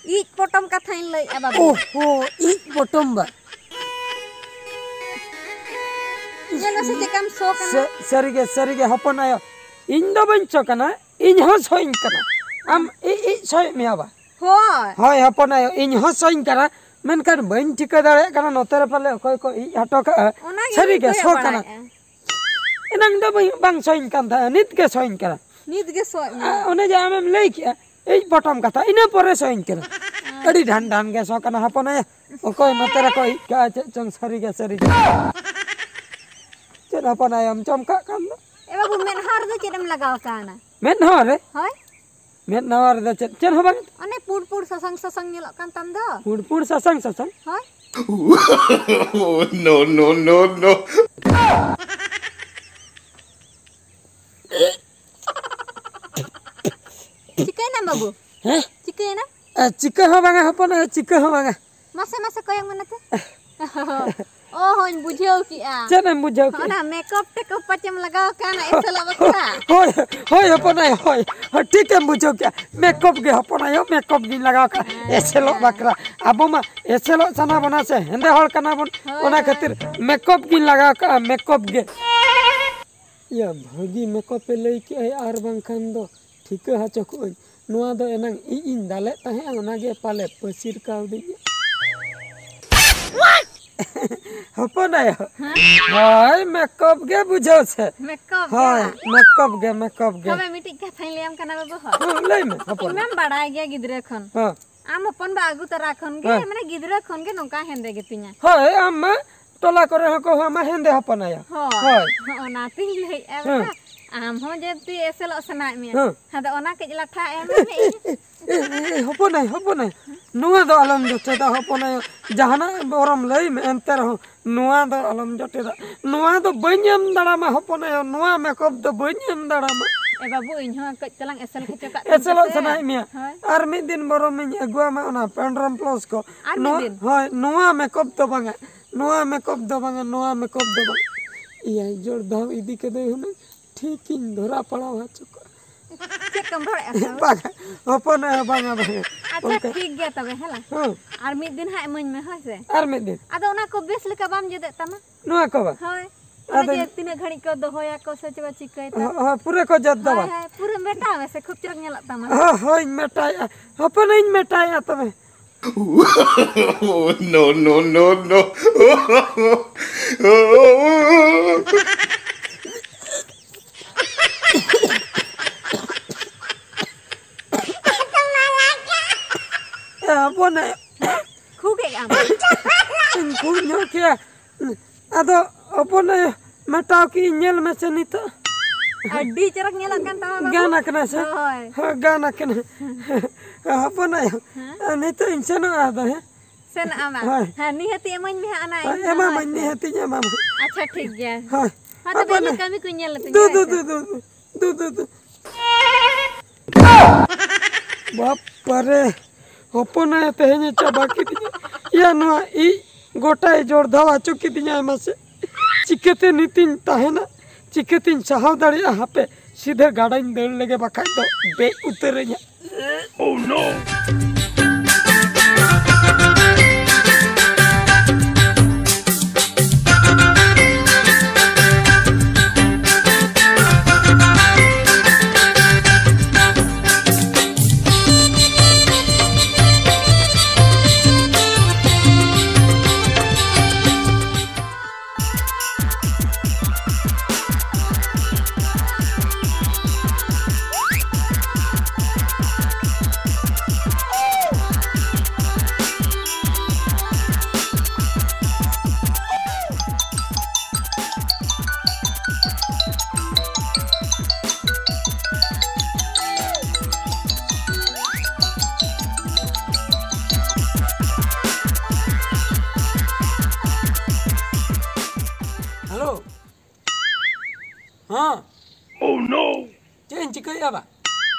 ᱤᱡ ᱯᱚᱴᱚᱢ ᱠᱟᱛᱷᱟᱧ ᱞᱟᱹᱭᱮᱜᱼᱟ ᱵᱟᱹᱵᱩ᱾ ᱳᱦᱳ, ᱤᱡ ᱯᱚᱴᱚᱢ ᱵᱟ᱾ ᱧᱮᱞ ᱢᱮᱥᱮ ᱪᱮᱫᱠᱟᱢ ᱥᱚ ᱠᱟᱱᱟ᱾ ᱥᱟ-, ᱥᱟᱹᱨᱤᱜᱮ, ᱥᱟᱹᱨᱤᱜᱮ ᱦᱚᱯᱚᱱ ᱟᱭᱳ, ᱤᱧ ᱫᱚ ᱵᱟᱹᱧ ᱥᱚ ᱠᱟᱱᱟ, ᱤᱧ ᱦᱚᱸ ᱥᱚᱧ ᱠᱟᱱᱟ᱾ ᱟᱢ ᱤᱡ ᱤᱡ ᱥᱚᱭᱮᱫ ᱢᱮᱭᱟ ᱵᱟ? ᱦᱳᱭ᱾ ᱦᱳᱭ ᱦᱚᱯᱚᱱ ᱟᱭᱳ, ᱤᱧ ᱦᱚᱸ ᱥᱚᱧ ᱠᱟᱱᱟ, ᱢᱮᱱᱠᱷᱟᱱ ᱵᱟᱹᱧ ᱴᱷᱤᱠᱟᱹ ᱫᱟᱲᱮᱭᱟᱜ ᱠᱟᱱᱟ ᱱᱚᱛᱮ ᱨᱮ ᱯᱟᱞᱮ ᱚᱠᱚᱭ ᱠᱚ ᱤᱡ ᱦᱚᱴᱚ ᱠᱟᱜᱼᱟ᱾ ᱚᱱᱟᱜᱮ ᱥᱟᱹᱨᱤᱜᱮ ᱠᱚᱭᱚᱜ ᱥᱚ ᱠᱟᱱᱟ᱾ ᱵᱟᱲᱟᱭᱮᱫᱼᱟ᱾ ᱮᱱᱟᱝ ᱫᱚ ᱵᱟᱹᱧ, ᱵᱟᱝ ᱥᱚᱧ ᱠᱟᱱ ᱛᱟᱦᱮᱸᱫ, ᱱᱤᱛ ᱜᱮ ᱥᱚᱧ ᱠᱟᱱᱟ᱾ ᱱᱤᱛ ᱜᱮ ᱥᱚ ᱮᱱᱟ᱾ ᱟ, ᱚᱱᱮ ᱡᱮ ᱟᱢᱮᱢ ᱞᱟᱹᱭ ᱠᱮᱜᱼᱟ, ᱤᱡ ᱯᱚᱴᱚᱢ ᱠᱟᱛᱷᱟ, ᱤᱱᱟᱹ ᱯᱚᱨᱮ ᱥᱚᱧ ᱠᱟᱱᱟ᱾ ᱟᱪᱪᱷᱟ᱾ ᱟᱹᱰᱤ ᱰᱷᱟᱱ ᱰᱷᱟᱱ ᱜᱮ ᱥᱚ ᱠᱟᱱᱟ ᱦᱚᱯᱚᱱ ᱟᱭᱳ᱾ ᱚᱠᱚᱭ ᱱᱚᱛᱮ ᱨᱮᱠᱚ ᱤᱡ ᱠᱟᱜᱼᱟ, ᱪᱮᱫ ᱪᱚᱝ ᱥᱟᱹᱨᱤ ᱜᱮ, ᱥᱟᱹᱨᱤ ᱜᱮ᱾ ᱪᱮᱫ ᱦᱚᱯᱚᱱ ᱟᱭᱳᱢ ᱪᱚᱢᱠᱟᱜ ᱠᱟᱱ ᱫᱚ? ᱮ ᱵᱟᱹᱵᱩ, ᱢᱮᱫᱦᱟ ᱨᱮᱫᱚ ᱪᱮᱫ ᱮᱢ ᱞᱟᱜᱟᱣ ᱠᱟᱣᱱᱟ? ᱢᱮᱫᱦᱟ ᱨᱮ? ᱦᱳᱭ᱾ ᱢᱮᱫ ᱱᱟᱣᱟ ᱨᱮᱫᱚ ᱪᱮᱫ, ᱪᱮᱫ ᱦᱚᱸ ᱵᱟᱝ᱾ ᱚᱱᱮ ᱯᱩᱸᱰ ᱯᱩᱸᱰ ᱥᱟᱥᱟᱝ ᱥᱟᱥᱟᱝ ᱧᱮᱞᱚᱜ ᱠᱟᱱ ᱛᱟᱢ ᱫᱚ᱾ ᱯᱩᱸᱰ ᱯᱩᱸᱰ ᱥᱟᱥᱟᱝ ᱥᱟᱥᱟᱝ? ᱦᱳᱭ᱾ No, no, no, no. ᱪᱤᱠᱟᱹᱭᱮᱱᱟᱢ ᱵᱟᱹᱵᱩ? ᱦᱮᱸ? ᱪᱤᱠᱟᱹᱭᱮᱱᱟᱢ? ᱮ, ᱪᱤᱠᱟᱹ ᱦᱚᱸ ᱵᱟᱝᱟ ᱦᱚᱯᱚᱱ, ᱮ, ᱪᱤᱠᱟᱹ ᱦᱚᱸ ᱵᱟᱝᱟ᱾ ᱢᱟᱥᱮ, ᱢᱟᱥᱮ ᱠᱚᱭᱚᱜ ᱢᱮ ᱱᱚᱛᱮ᱾ ᱚ, ᱦᱚᱧ ᱵᱩᱡᱷᱟᱹᱣ ᱠᱮᱜᱼᱟ᱾ ᱪᱮᱫ ᱮᱢ ᱵᱩᱡᱷᱟᱹᱣ ᱠᱮᱜᱼᱟ? ᱚᱱᱟ ᱢᱮᱠᱚᱯ ᱴᱮᱠᱚᱯ ᱯᱟᱪᱮᱢ ᱞᱟᱜᱟᱣ ᱠᱟᱱᱟ ᱮᱥᱮᱞᱚᱜ ᱵᱟᱠᱷᱨᱟ᱾ ᱦᱳᱭ, ᱦᱳᱭ ᱦᱚᱯᱚᱱ ᱟᱭᱳ, ᱦᱳᱭ, ᱦᱳᱭ, ᱴᱷᱤᱠ ᱮᱢ ᱵᱩᱡᱷᱟᱹᱣ ᱠᱮᱜᱼᱟ᱾ ᱢᱮᱠᱚᱯ ᱜᱮ ᱦᱚᱯᱚᱱ ᱟᱭᱳ, ᱢᱮᱠᱚᱯ ᱜᱤᱧ ᱞᱟᱜᱟᱣ ᱠᱟᱜᱼᱟ ᱦᱮᱸ᱾ ᱮᱥᱮᱞᱚᱜ ᱵᱟᱠᱷᱨᱟ᱾ ᱟᱵᱚ ᱢᱟ ᱮᱥᱮᱞᱚᱜ ᱥᱟᱱᱟ ᱵᱚᱱᱟ ᱥᱮ, ᱦᱮᱸᱫᱮ ᱦᱚᱲ ᱠᱟᱱᱟ ᱵᱚᱱ, ᱦᱳᱭ, ᱚᱱᱟ ᱦᱳᱭ᱾ ᱠᱷᱟᱹᱛᱤᱨ ᱢᱮᱠᱚᱯ ᱜᱤᱧ ᱞᱟᱜᱟᱣ ᱠᱟᱜᱼᱟ, ᱢᱮᱠᱚᱯ ᱜᱮ᱾ ᱭᱟ, ᱵᱷᱟᱹᱜᱤ ᱢᱮᱠᱚᱯ ᱮ ᱞᱟᱹᱭ ᱠᱮᱜᱼᱟᱭ, ᱟᱨ ᱵᱟᱝᱠᱷᱟᱱ ᱫᱚ ᱴᱷᱤᱠᱟᱹ ᱦᱚᱪᱚ ᱠᱚᱜᱼᱟᱹᱧ᱾ ᱱᱚᱣᱟ ᱫᱚ ᱮᱱᱟᱝ ᱤᱡ ᱤᱧ ᱫᱟᱞᱮᱫ ᱛᱟᱦᱮᱸᱜᱼᱟ, ᱚᱱᱟᱜᱮ ᱯᱟᱞᱮ ᱯᱟᱹᱥᱤᱨ ᱠᱟᱣᱫᱤᱧᱟ᱾ ᱦᱚᱯᱚᱱ ᱟᱭᱳ᱾ ᱦᱮᱸ? ᱦᱳᱭ, ᱢᱮᱠᱚᱯ ᱜᱮ ᱵᱩᱡᱷᱟᱹᱣ ᱥᱮ᱾ ᱢᱮᱠᱚᱯ ᱜᱮ ᱦᱳᱭ, ᱵᱟᱝ? ᱢᱮᱠᱚᱯ ᱜᱮ, ᱢᱮᱠᱚᱯ ᱜᱮ᱾ ᱛᱚᱵᱮ ᱢᱤᱫᱴᱤᱡ ᱠᱟᱛᱷᱟᱧ ᱞᱟᱹᱭᱟᱢ ᱠᱟᱱᱟ ᱵᱟᱹᱵᱩ ᱦᱚᱲ᱾ ᱦᱮᱸ, ᱞᱟᱹᱭ ᱢᱮ, ᱦᱚᱯᱚᱱ᱾ ᱤᱧ ᱢᱟᱢ ᱵᱟᱲᱟᱭ ᱜᱮᱭᱟ ᱜᱤᱫᱽᱨᱟᱹ ᱠᱷᱚᱱ᱾ ᱦᱮᱸ᱾ ᱟᱢ ᱦᱚᱯᱚᱱ ᱵᱟ ᱟᱹᱜᱩ ᱛᱚᱨᱟ ᱠᱷᱚᱱ ᱜᱮ, ᱦᱮᱸ᱾ ᱢᱟᱱᱮ ᱜᱤᱫᱽᱨᱟᱹ ᱠᱷᱚᱱ ᱜᱮ ᱱᱚᱝᱠᱟ ᱦᱮᱸᱫᱮ ᱜᱮᱛᱤᱧᱟ᱾ ᱦᱳᱭ, ᱟᱢ ᱢᱟ ᱴᱚᱞᱟ ᱠᱚᱨᱮ ᱦᱚᱸᱠᱚ ᱦᱚᱦᱚᱣᱟᱢᱟ ᱦᱮᱸᱫᱮ ᱦᱚᱯᱚᱱ ᱟᱭᱳ᱾ ᱦᱳᱭ᱾ ᱦᱳᱭ᱾ ᱚᱱᱟᱛᱤᱧ ᱞᱟᱹᱭᱮᱫᱼᱟ ᱦᱮᱸ᱾ ᱵᱟᱵᱟ, ᱟᱢ ᱦᱚᱸ ᱡᱮ ᱛᱩᱭ ᱮᱥᱮᱞᱚᱜ ᱥᱟᱱᱟᱭᱮᱫ ᱢᱮᱭᱟ᱾ ᱦᱮᱸ᱾ ᱟᱫᱚ ᱚᱱᱟ ᱠᱟᱹᱡ ᱞᱟᱴᱷᱟ ᱮᱢ ᱢᱮ᱾ ᱮ, ᱮ, ᱮ, ᱦᱚᱯᱚᱱ ᱟᱭᱳ, ᱦᱚᱯᱚᱱ ᱟᱭᱳ, ᱱᱚᱣᱟ ᱫᱚ ᱟᱞᱚᱢ ᱡᱚᱴᱮᱫᱟ ᱦᱚᱯᱚᱱ ᱟᱭᱳ᱾ ᱡᱟᱦᱟᱱᱟᱜ ᱵᱚᱨᱚᱢ ᱞᱟᱹᱭ ᱢᱮ, ᱮᱱᱛᱮ ᱨᱮᱦᱚᱸ ᱱᱚᱣᱟ ᱫᱚ ᱟᱞᱚᱢ ᱡᱚᱴᱮᱫᱟ᱾ ᱱᱚᱣᱟ ᱫᱚ ᱵᱟᱹᱧ ᱮᱢ ᱫᱟᱲᱟᱢᱟ ᱦᱚᱯᱚᱱ ᱟᱭᱳ, ᱱᱚᱣᱟ ᱢᱮᱠᱚᱯ ᱫᱚ ᱵᱟᱹᱧ ᱮᱢ ᱫᱟᱲᱟᱢᱟ᱾ ᱮ ᱵᱟᱹᱵᱩ, ᱤᱧ ᱦᱚᱸ ᱠᱟᱹᱡ ᱛᱟᱞᱟᱝ ᱮᱥᱮᱞ ᱦᱚᱪᱚ ᱠᱟᱜ ᱛᱤᱧ ᱮᱥᱮᱞᱚᱜ ᱯᱮᱥᱮ᱾ ᱥᱟᱱᱟᱭᱮᱫ ᱢᱮᱭᱟ? ᱦᱳᱭ᱾ ᱟᱨ ᱢᱤᱫ ᱫᱤᱱ ᱵᱚᱨᱚᱢ ᱤᱧ ᱟᱹᱜᱩᱣᱟᱢᱟ ᱚᱱᱟ ᱯᱮᱱᱰᱨᱚᱢ ᱯᱞᱚᱥ ᱠᱚ᱾ ᱟᱨ ᱢᱤᱫ ᱱᱚᱣᱟ, ᱫᱤᱱ? ᱦᱳᱭ, ᱱᱚᱣᱟ ᱢᱮᱠᱚᱯ ᱫᱚ ᱵᱟᱝᱟ, ᱱᱚᱣᱟ ᱢᱮᱠᱚᱯ ᱫᱚ ᱵᱟᱝᱟ, ᱱᱚᱣᱟ ᱢᱮᱠᱚᱯ ᱫᱚ ᱵᱟᱝ᱾ ᱮᱭᱟᱭ ᱡᱚᱲ ᱫᱷᱟᱣ ᱤᱫᱤ ᱠᱟᱫᱮ ᱦᱩᱱᱟᱹᱝ ᱴᱷᱤᱠᱤᱧ ᱫᱷᱚᱨᱟ ᱯᱟᱲᱟᱣ ᱦᱚᱪᱚ ᱠᱚᱜᱼᱟ᱾ ᱪᱮᱫ ᱠᱚᱢ ᱨᱚᱲᱮᱫᱼᱟ ᱛᱚ? ᱵᱟᱝᱟ, ᱦᱚᱯᱚᱱ ᱟᱭᱳ, ᱵᱟᱝᱟ, ᱵᱟᱝᱟ᱾ ᱟᱪᱪᱷᱟ, ᱚᱱᱠᱟ᱾ ᱴᱷᱤᱠ ᱜᱮᱭᱟ ᱛᱚᱵᱮ, ᱦᱮᱸ ᱞᱟ? ᱦᱮᱸ᱾ ᱟᱨ ᱢᱤᱫ ᱫᱤᱱ ᱦᱟᱸᱜ ᱤᱢᱟᱹᱧ ᱢᱮ, ᱦᱳᱭ ᱥᱮ? ᱟᱨ ᱢᱤᱫ ᱫᱤᱱ᱾ ᱟᱫᱚ ᱚᱱᱟ ᱠᱚ ᱵᱮᱥ ᱞᱮᱠᱟ ᱵᱟᱢ ᱡᱩᱛᱮᱫ ᱛᱟᱢᱟ? ᱱᱚᱣᱟ ᱠᱚ ᱵᱟᱝ? ᱦᱳᱭ᱾ ᱟᱫᱚ ᱚᱱᱮ ᱡᱮ ᱛᱤᱱᱟᱹᱜ ᱜᱷᱟᱹᱲᱤᱡ ᱠᱚ ᱫᱚᱦᱚᱭᱟᱠᱚ ᱥᱮ ᱪᱮᱫ ᱠᱚ ᱪᱤᱠᱟᱹᱭ ᱛᱟᱢᱟ? ᱦᱳᱭ, ᱦᱳᱭ, ᱯᱩᱨᱟᱹ ᱠᱚ ᱡᱚᱛ ᱫᱚ ᱦᱳᱭ, ᱵᱟᱝ? ᱦᱳᱭ, ᱯᱩᱨᱟᱹ ᱢᱮᱴᱟᱣ ᱢᱮᱥᱮ, ᱠᱷᱩᱵ ᱪᱮᱦᱨᱟᱧ ᱧᱮᱞᱚᱜ ᱛᱟᱢᱟ᱾ ᱦᱳᱭ, ᱦᱳᱭ, ᱢᱮᱴᱟᱭᱮᱜᱼᱟ᱾ ᱦᱚᱯᱚᱱ ᱟᱭᱳᱧ ᱢᱮᱴᱟᱭᱮᱜᱼᱟ ᱛᱚᱵᱮ᱾ No, no, no, no. ᱮ, ᱦᱚᱯᱚᱱ ᱟᱭᱳ᱾ ᱠᱷᱩᱜᱮᱫ ᱟᱢ? ᱤᱧ ᱠᱷᱩᱜ ᱧᱚᱜ ᱠᱮᱭᱟ᱾ ᱟᱫᱚ ᱦᱚᱯᱚᱱ ᱟᱭᱳ, ᱢᱮᱴᱟᱣ ᱠᱮᱜᱼᱟᱹᱧ, ᱧᱮᱞ ᱢᱮᱥᱮ ᱱᱤᱛᱚᱜ᱾ ᱟᱹᱰᱤ ᱪᱚᱨᱚᱠ ᱧᱮᱞᱚᱜ ᱠᱟᱱ ᱛᱟᱢᱟ ᱵᱟᱹᱵᱩ᱾ ᱜᱟᱱ ᱟᱠᱟᱱᱟ ᱥᱮ? ᱦᱳᱭ᱾ ᱦᱳᱭ, ᱜᱟᱱ ᱟᱠᱟᱱᱟ᱾ ᱦᱚᱯᱚᱱ ᱟᱭᱳ, ᱦᱮᱸ? ᱱᱤᱛᱚᱜ ᱤᱧ ᱥᱮᱱᱚᱜᱼᱟ ᱟᱫᱚ, ᱦᱮᱸ? ᱥᱮᱱᱚᱜ ᱟᱢ? ᱦᱳᱭ᱾ ᱦᱮᱸ, ᱱᱤᱦᱟᱹᱛᱤ ᱮᱢᱟᱹᱧ ᱢᱮ ᱦᱟᱸᱜ ᱚᱱᱟ ᱦᱳᱭ, ᱤᱧ ᱮᱢᱟᱢᱟᱹᱧ, ᱦᱳᱭ᱾ ᱱᱤᱦᱟᱹᱛᱤᱧ ᱮᱢᱟᱢᱟ᱾ ᱟᱪᱪᱷᱟ, ᱴᱷᱤᱠ ᱜᱮᱭᱟ᱾ ᱦᱳᱭ᱾ ᱦᱳᱭ, ᱛᱚᱵᱮ ᱦᱚᱯᱚᱱ ᱤᱧᱟᱹᱜ ᱟᱭᱳ᱾ ᱠᱟᱹᱢᱤ ᱠᱚᱧ ᱧᱮᱞ ᱞᱮᱛᱤᱧ ᱫᱩ, ᱢᱮ, ᱫᱩ, ᱦᱳᱭ ᱥᱮ? ᱫᱩ, ᱫᱩ, ᱫᱩ᱾ ᱫᱩ, ᱫᱩ, ᱫᱩ᱾ ᱵᱟᱯ ᱨᱮ, ᱦᱚᱯᱚᱱ ᱟᱭᱳ ᱛᱮᱦᱮᱧ ᱮ ᱪᱟᱵᱟ ᱠᱤᱫᱤᱧᱟ᱾ ᱭᱟ, ᱱᱚᱣᱟ ᱤᱡ ᱜᱚᱴᱟᱭ ᱡᱚᱲ ᱫᱷᱟᱣ ᱦᱚᱪᱚ ᱠᱤᱫᱤᱧᱟᱭ ᱢᱟᱥᱮ᱾ ᱪᱤᱠᱟᱹᱛᱮ ᱱᱤᱛᱤᱧ ᱛᱟᱦᱮᱱᱟ? ᱪᱤᱠᱟᱹᱛᱤᱧ ᱥᱟᱦᱟᱣ ᱫᱟᱲᱮᱭᱟᱜᱼᱟ? ᱦᱟᱯᱮ, ᱥᱤᱫᱷᱟᱹ ᱜᱟᱰᱟᱧ ᱫᱟᱹᱲ ᱞᱮᱜᱮ, ᱵᱟᱠᱷᱟᱡ ᱫᱚ ᱵᱮᱡ ᱩᱛᱟᱹᱨᱟᱹᱧᱟ᱾ Oh no! ᱪᱤᱠᱟᱹᱭᱮᱫᱼᱟ ᱵᱟ?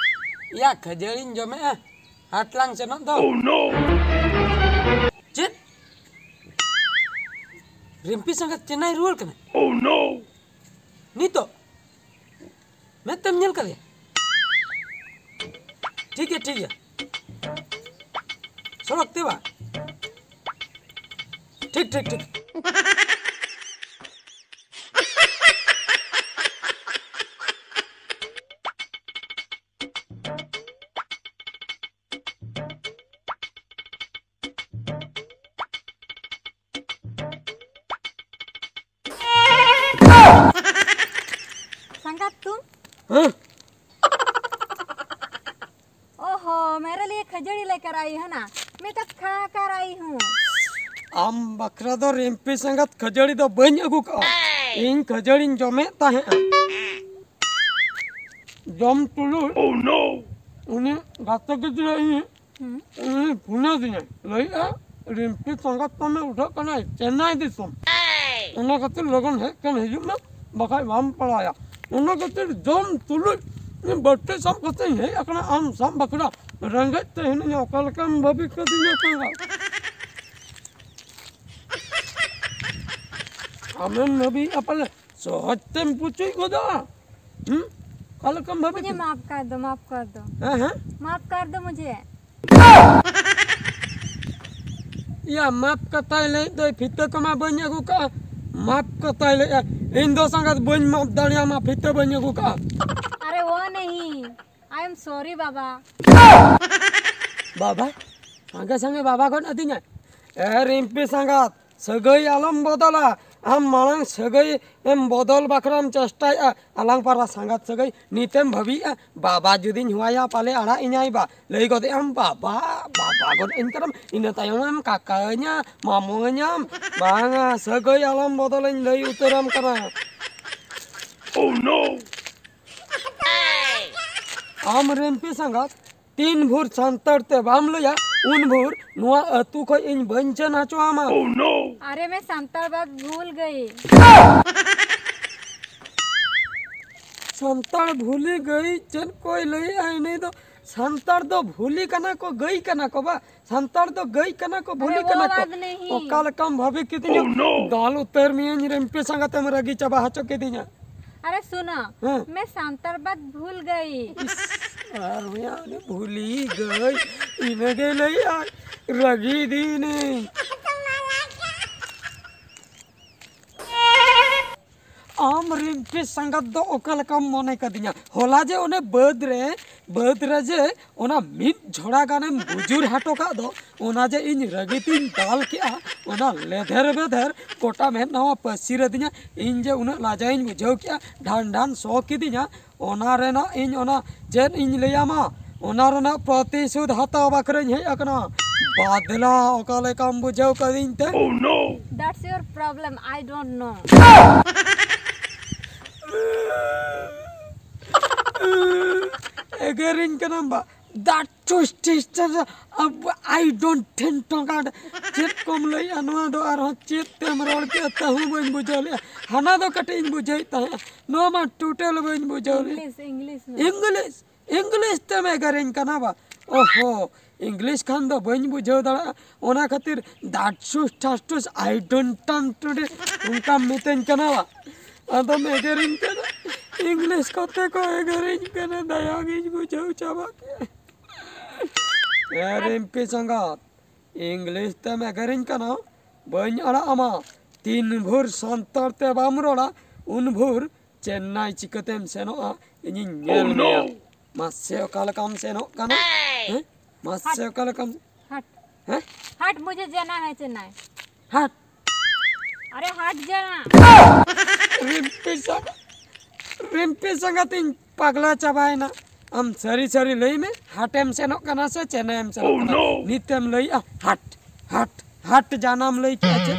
ᱭᱟ, ᱠᱷᱟᱹᱡᱟᱹᱲᱤᱧ ᱡᱚᱢᱮᱫᱼᱟ, ᱦᱟᱴ ᱞᱟᱝ ᱥᱮᱱᱚᱜ ᱫᱚ᱾ ᱪᱮᱫ? ᱨᱤᱢᱯᱤ ᱥᱟᱸᱜᱟᱛ ᱪᱮᱱᱱᱟᱭ ᱨᱩᱣᱟᱹᱲ ᱠᱟᱱᱟᱭ? ᱱᱤᱛᱚᱜ? ᱢᱮᱫ ᱛᱮᱢ ᱧᱮᱞ ᱠᱟᱫᱮᱭᱟ? ᱴᱷᱤᱠ ᱜᱮᱭᱟ, ᱴᱷᱤᱠ ᱜᱮᱭᱟ᱾ ᱥᱚᱲᱚᱠ ᱛᱮ ᱵᱟ? ᱴᱷᱤᱠ, ᱴᱷᱤᱠ, ᱴᱷᱤᱠ᱾ संगत तुम? हाँ? ओहो, मेरे लिए खजड़ी लेकर आई है ना? मैं तो खा कर आई हूँ। ᱟᱢ ᱵᱟᱠᱷᱨᱟ ᱫᱚ ᱨᱤᱢᱯᱤ ᱥᱟᱸᱜᱟᱛ ᱠᱷᱟᱹᱡᱟᱹᱲᱤ ᱫᱚ ᱵᱟᱹᱧ ᱟᱹᱜᱩ ᱠᱟᱜᱼᱟ᱾ ᱤᱧ ᱠᱷᱟᱹᱡᱟᱹᱲᱤᱧ ᱡᱚᱢᱮᱫ ᱛᱟᱦᱮᱸᱜᱼᱟ᱾ ᱡᱚᱢ ᱛᱩᱞᱩᱡ ᱩᱱᱤ ᱜᱟᱛᱮ ᱜᱤᱫᱽᱨᱟᱹ ᱤᱧ ᱦᱩᱸ᱾ ᱩᱱᱤ ᱯᱷᱳᱱ ᱟᱹᱫᱤᱧᱟᱭ, ᱞᱟᱹᱭᱮᱫᱼᱟ, "ᱨᱤᱢᱯᱤ ᱥᱟᱸᱜᱟᱛ ᱛᱟᱢᱮ ᱩᱰᱷᱟᱹᱜ ᱠᱟᱱᱟᱭ ᱪᱮᱱᱱᱟᱭ ᱫᱤᱥᱚᱢ, ᱚᱱᱟ ᱠᱷᱟᱹᱛᱤᱨ ᱞᱚᱜᱚᱱ ᱦᱮᱡ ᱠᱟᱱ ᱦᱤᱡᱩᱜ ᱢᱮ, ᱵᱟᱠᱷᱟᱡ ᱵᱟᱢ ᱯᱟᱲᱟᱣᱟ᱾" ᱚᱱᱟ ᱠᱷᱟᱹᱛᱤᱨ ᱡᱚᱢ ᱛᱩᱞᱩᱡ ᱤᱧ ᱵᱟᱹᱴᱤ ᱥᱟᱵ ᱠᱟᱛᱮᱧ ᱦᱮᱡ ᱟᱠᱟᱱᱟ ᱟᱢ ᱥᱟᱵ ᱵᱟᱠᱷᱨᱟ᱾ ᱨᱮᱸᱜᱮᱡ ᱛᱮ ᱦᱤᱱᱟᱹᱧᱟ, ᱚᱠᱟ ᱞᱮᱠᱟᱢ ᱵᱷᱟᱹᱵᱤ ᱠᱟᱹᱫᱤᱧᱟ ᱥᱟᱸᱜᱟᱛ? ᱟᱢᱮᱢ ᱵᱷᱟᱹᱵᱤᱭᱮᱫᱼᱟ ᱯᱟᱞᱮ ᱥᱚᱦᱚᱡ ᱛᱮᱢ ᱯᱩᱪᱩᱡ ᱜᱚᱫᱚᱜᱼᱟ? ᱦᱩᱸ? ᱚᱠᱟ ᱞᱮᱠᱟᱢ ᱵᱷᱟᱹᱵᱤ मुझे ᱠᱮᱫᱟ? माफ कर दो, माफ कर दो। ᱦᱮᱸ, ᱦᱮᱸ? माफ कर दो मुझे। ᱭᱟ, ᱢᱟᱯ ᱠᱟᱛᱷᱟᱭ ᱞᱟᱹᱭᱮᱫ ᱫᱚᱭ, ᱯᱷᱤᱛᱟᱹ ᱠᱚᱢᱟ ᱵᱟᱹᱧ ᱟᱹᱜᱩ ᱠᱟᱜᱼᱟ᱾ ᱢᱟᱯ ᱠᱟᱛᱷᱟᱭ ᱞᱟᱹᱭᱮᱫᱼᱟ, ᱤᱧ ᱫᱚ ᱥᱟᱸᱜᱟᱛ ᱵᱟᱹᱧ ᱢᱟᱯ ᱫᱟᱲᱮᱭᱟᱢᱟ, ᱯᱷᱤᱛᱟᱹ ᱵᱟᱹᱧ ᱟᱹᱜᱩ ᱠᱟᱜᱼᱟ᱾ अरे वो नहीं, I am sorry बाबा। ᱵᱟᱵᱟ? ᱥᱟᱸᱜᱮ ᱥᱟᱸᱜᱮ ᱵᱟᱵᱟ ᱜᱚᱫ ᱟᱹᱫᱤᱧᱟᱭ᱾ ᱮ ᱨᱤᱢᱯᱤ ᱥᱟᱸᱜᱟᱛ, ᱥᱟᱹᱜᱟᱹᱭ ᱟᱞᱚᱢ ᱵᱚᱫᱚᱞᱟ᱾ ᱟᱢ ᱢᱟᱲᱟᱝ ᱥᱟᱹᱜᱟᱹᱭ ᱮᱢ ᱵᱚᱫᱚᱞ ᱵᱟᱠᱷᱨᱟᱢ ᱪᱮᱥᱴᱟᱭᱮᱫᱼᱟ, ᱟᱞᱟᱝ ᱯᱟᱨᱟ ᱥᱟᱸᱜᱟᱛ ᱥᱟᱹᱜᱟᱹᱭ ᱱᱤᱛᱮᱢ ᱵᱷᱟᱹᱵᱤᱭᱮᱫᱼᱟ, ᱵᱟᱵᱟ ᱡᱩᱫᱤᱧ ᱦᱚᱦᱚᱣᱟᱭᱟ ᱯᱟᱞᱮ ᱟᱲᱟᱜ ᱤᱧᱟᱭ ᱵᱟ᱾ ᱞᱟᱹᱭ ᱜᱚᱫᱮᱜ ᱟᱢ ᱵᱟᱵᱟ, ᱵᱟᱵᱟ ᱜᱚᱫ ᱟᱹᱧ ᱠᱟᱱᱟᱢ, ᱤᱱᱟᱹ ᱛᱟᱭᱚᱢ ᱮᱢ ᱠᱟᱠᱟᱧᱟ, ᱢᱟᱢᱚᱧᱟᱢ᱾ ᱵᱟᱝᱟ, ᱥᱟᱹᱜᱟᱹᱭ ᱟᱞᱚᱢ ᱵᱚᱫᱚᱞᱟᱹᱧ ᱞᱟᱹᱭ ᱩᱛᱟᱹᱨᱟᱢ ᱠᱟᱱᱟ᱾ ᱟᱢ ᱨᱤᱢᱯᱤ ᱥᱟᱸᱜᱟᱛ ᱛᱤᱱ ᱵᱷᱳᱨ ᱥᱟᱱᱛᱟᱲ ᱛᱮ ᱵᱟᱢ ᱞᱟᱹᱭᱟ, ᱩᱱ ᱵᱷᱳᱨ ᱱᱚᱣᱟ ᱟᱹᱛᱩ ᱠᱷᱚᱡ ᱤᱧ ᱵᱟᱹᱧ ᱪᱮᱱ ᱦᱚᱪᱚ ᱟᱢᱟ᱾ अरे मैं संताल बात भूल गई। ᱥᱟᱱᱛᱟᱲ ᱵᱷᱩᱞᱤ ᱜᱟᱹᱭ ᱪᱮᱫ ᱠᱚᱭ ᱞᱟᱹᱭᱮᱜᱼᱟ? ᱤᱱᱟᱹ ᱫᱚ ᱥᱟᱱᱛᱟᱲ ᱫᱚ ᱵᱷᱩᱞᱤ ᱠᱟᱱᱟ ᱠᱚ, ᱜᱟᱹᱭ ᱠᱟᱱᱟ ᱠᱚ ᱵᱟ? ᱥᱟᱱᱛᱟᱲ ᱫᱚ ᱜᱟᱹᱭ ᱠᱟᱱᱟ ᱠᱚ, ᱵᱷᱩᱞᱤ ᱟᱨᱮ ᱠᱟᱱᱟ ᱠᱚ? ᱚᱠᱟ ᱞᱮᱠᱟᱢ ᱵᱷᱟᱵᱤ ᱠᱤᱫᱤᱧᱟ? ᱫᱟᱞ ᱩᱛᱟᱹᱨ ᱢᱤᱭᱟᱹᱧ ᱨᱮᱢᱯᱮ ᱥᱟᱸᱜᱟᱛᱮᱢ ᱨᱟᱹᱜᱤ ᱪᱟᱵᱟ ᱦᱚᱪᱚ ᱠᱤᱫᱤᱧᱟ᱾ ᱟᱨᱮ ᱥᱩᱱᱟ, ᱦᱮᱸ᱾ ᱢᱮ ᱥᱟᱱᱛᱟᱲ ᱵᱟᱫ ᱵᱷᱩᱞ ᱜᱟᱹᱭ᱾ ᱟᱨ ᱦᱩᱭᱟ ᱩᱱᱤ ᱵᱷᱩᱞᱤ ᱜᱟᱹᱭ ᱤᱱᱟᱹ ᱜᱮ ᱞᱟᱹᱭᱟ, ᱨᱟᱹᱜᱤ ᱫᱤᱱᱤᱧ᱾ ᱟᱢ ᱨᱤᱢᱯᱤ ᱥᱟᱸᱜᱟᱛ ᱫᱚ ᱚᱠᱟ ᱞᱮᱠᱟᱢ ᱢᱚᱱᱮ ᱠᱟᱫᱤᱧᱟ? ᱦᱚᱞᱟ ᱡᱮ ᱚᱱᱮ ᱵᱟᱹᱫᱽ ᱨᱮ, ᱵᱟᱹᱫᱽ ᱨᱮ ᱡᱮ ᱚᱱᱟ ᱢᱤᱫ ᱡᱷᱚᱲᱟ ᱜᱟᱱᱮᱢ ᱵᱩᱡᱩᱨ ᱦᱚᱴᱚ ᱠᱟᱜ ᱫᱚ, ᱚᱱᱟ ᱡᱮ ᱤᱧ ᱨᱟᱹᱜᱤ ᱛᱤᱧ ᱫᱟᱞ ᱠᱮᱜᱼᱟ, ᱚᱱᱟ ᱞᱮᱫᱷᱮᱨ ᱵᱮᱫᱷᱮᱨ ᱜᱚᱴᱟ ᱢᱮᱫ ᱱᱟᱣᱟ ᱯᱟᱹᱥᱤᱨ ᱟᱹᱫᱤᱧᱟ᱾ ᱤᱧ ᱡᱮ ᱩᱱᱟᱹᱜ ᱞᱟᱡᱟᱣᱤᱧ ᱵᱩᱡᱷᱟᱹᱣ ᱠᱮᱜᱼᱟ, ᱰᱷᱟᱱ ᱰᱷᱟᱱ ᱥᱚ ᱠᱤᱫᱤᱧᱟ, ᱚᱱᱟ ᱨᱮᱱᱟᱜ ᱤᱧ ᱚᱱᱟ ᱪᱮᱫ ᱤᱧ ᱞᱟᱹᱭᱟᱢᱟ, ᱚᱱᱟ ᱨᱮᱱᱟᱜ ᱯᱨᱚᱛᱤᱥᱳᱫᱷ ᱦᱟᱛᱟᱣ ᱵᱟᱠᱷᱨᱟᱧ ᱦᱮᱡ ᱟᱠᱟᱱᱟ᱾ ᱵᱟᱫᱞᱟ ᱚᱠᱟ ᱞᱮᱠᱟᱢ ᱵᱩᱡᱷᱟᱹᱣ ᱠᱟᱫᱤᱧ ᱛᱮ? That's your problem, I don't know. ᱮᱜᱮᱨᱤᱧ ᱠᱟᱱᱟᱢ ᱵᱟ? ᱫᱟᱜ ᱴᱩᱥ ᱴᱤᱥ ᱴᱟᱥ, ᱟᱵ-, I don't ᱴᱷᱮᱱ ᱴᱚᱸᱜᱟᱰ᱾ ᱪᱮᱫ ᱠᱚᱢ ᱞᱟᱹᱭᱮᱜᱼᱟ ᱱᱚᱣᱟ ᱫᱚ? ᱟᱨᱦᱚᱸ ᱪᱮᱫ ᱛᱮᱢ ᱨᱚᱲ ᱠᱮᱜᱼᱟ, ᱛᱟᱹᱦᱩ ᱵᱟᱹᱧ ᱵᱩᱡᱷᱟᱹᱣ ᱞᱮᱜᱼᱟ᱾ ᱦᱟᱱᱟ ᱫᱚ ᱠᱟᱹᱴᱤᱡ ᱤᱧ ᱵᱩᱡᱷᱟᱹᱣᱮᱫ ᱛᱟᱦᱮᱸᱜᱼᱟ, ᱱᱚᱣᱟ ᱢᱟ ᱴᱳᱴᱟᱞ ᱵᱟᱹᱧ ᱵᱩᱡᱷᱟᱹᱣ ᱞᱮᱜᱼᱟ᱾ English, English ᱢᱮ᱾ English, English ᱛᱮᱢ ᱮᱜᱮᱨᱤᱧ ᱠᱟᱱᱟ ᱵᱟ? ᱚᱦᱚ, English ᱠᱷᱟᱱ ᱫᱚ ᱵᱟᱹᱧ ᱵᱩᱡᱷᱟᱹᱣ ᱫᱟᱲᱮᱭᱟᱜᱼᱟ, ᱚᱱᱟ ᱠᱷᱟᱹᱛᱤᱨ ᱫᱟᱴᱥᱩᱥ ᱴᱷᱟᱥᱴᱩᱥ I don't understand ᱚᱱᱠᱟᱢ ᱢᱤᱛᱟᱹᱧ ᱠᱟᱱᱟ ᱵᱟ? ᱟᱫᱚᱢ ᱮᱜᱮᱨᱤᱧ ᱠᱟᱱᱟ, English ᱠᱚᱛᱮ ᱠᱚ ᱮᱜᱮᱨᱤᱧ ᱠᱟᱱᱟ, ᱫᱟᱭᱟ ᱜᱤᱧ ᱵᱩᱡᱷᱟᱹᱣ ᱪᱟᱵᱟ ᱠᱮᱜᱼᱟ᱾ ᱮ ᱨᱤᱢᱯᱤ ᱥᱟᱸᱜᱟᱛ, English ᱛᱮᱢ ᱮᱜᱮᱨᱤᱧ ᱠᱟᱱᱟ, ᱵᱟᱹᱧ ᱟᱲᱟᱜ ᱟᱢᱟ᱾ ᱛᱤᱱ ᱵᱷᱳᱨ ᱥᱟᱱᱛᱟᱲ ᱛᱮ ᱵᱟᱢ ᱨᱚᱲᱟ, ᱩᱱ ᱵᱷᱳᱨ ᱪᱮᱱᱱᱟᱭ ᱪᱤᱠᱟᱹᱛᱮᱢ ᱥᱮᱱᱚᱜᱼᱟ? ᱤᱧᱤᱧ ᱧᱮᱞ ᱢᱮᱭᱟ᱾ ᱢᱟᱥᱮ ᱚᱠᱟ ᱞᱮᱠᱟᱢ ᱥᱮᱱᱚᱜ ᱠᱟᱱᱟ? ᱦᱮᱸ? ᱢᱟᱥᱮ ᱚᱠᱟ ᱞᱮᱠᱟᱢ ᱦᱟᱴ᱾ ᱦᱮᱸ? ᱦᱟᱴ, ᱢᱩᱡᱷᱮ ᱡᱟᱱᱟ ᱦᱟᱭ ᱪᱮᱱᱱᱟᱭ᱾ ᱦᱟᱴ᱾ ᱟᱨᱮ ᱦᱟᱴ ᱡᱟᱱᱟ᱾ ᱨᱤᱢᱯᱤ ᱥᱟᱸᱜᱟᱛ, ᱨᱤᱢᱯᱤ ᱥᱟᱸᱜᱟᱛᱤᱧ ᱯᱟᱜᱽᱞᱟ ᱪᱟᱵᱟᱭᱮᱱᱟ᱾ ᱟᱢ ᱥᱟᱹᱨᱤ ᱥᱟᱹᱨᱤ ᱞᱟᱹᱭ ᱢᱮ, ᱦᱟᱴᱮᱢ ᱥᱮᱱᱚᱜ ᱠᱟᱱᱟ ᱥᱮ ᱪᱮᱱᱱᱟᱭᱮᱢ ᱥᱮᱱᱚᱜ ᱠᱟᱱᱟ? ᱱᱤᱛᱮᱢ ᱞᱟᱹᱭᱮᱜᱼᱟ ᱦᱟᱴ, ᱦᱟᱴ, ᱦᱟᱴ ᱡᱟᱱᱟᱢ ᱞᱟᱹᱭ ᱠᱮᱜᱼᱟ ᱪᱮ?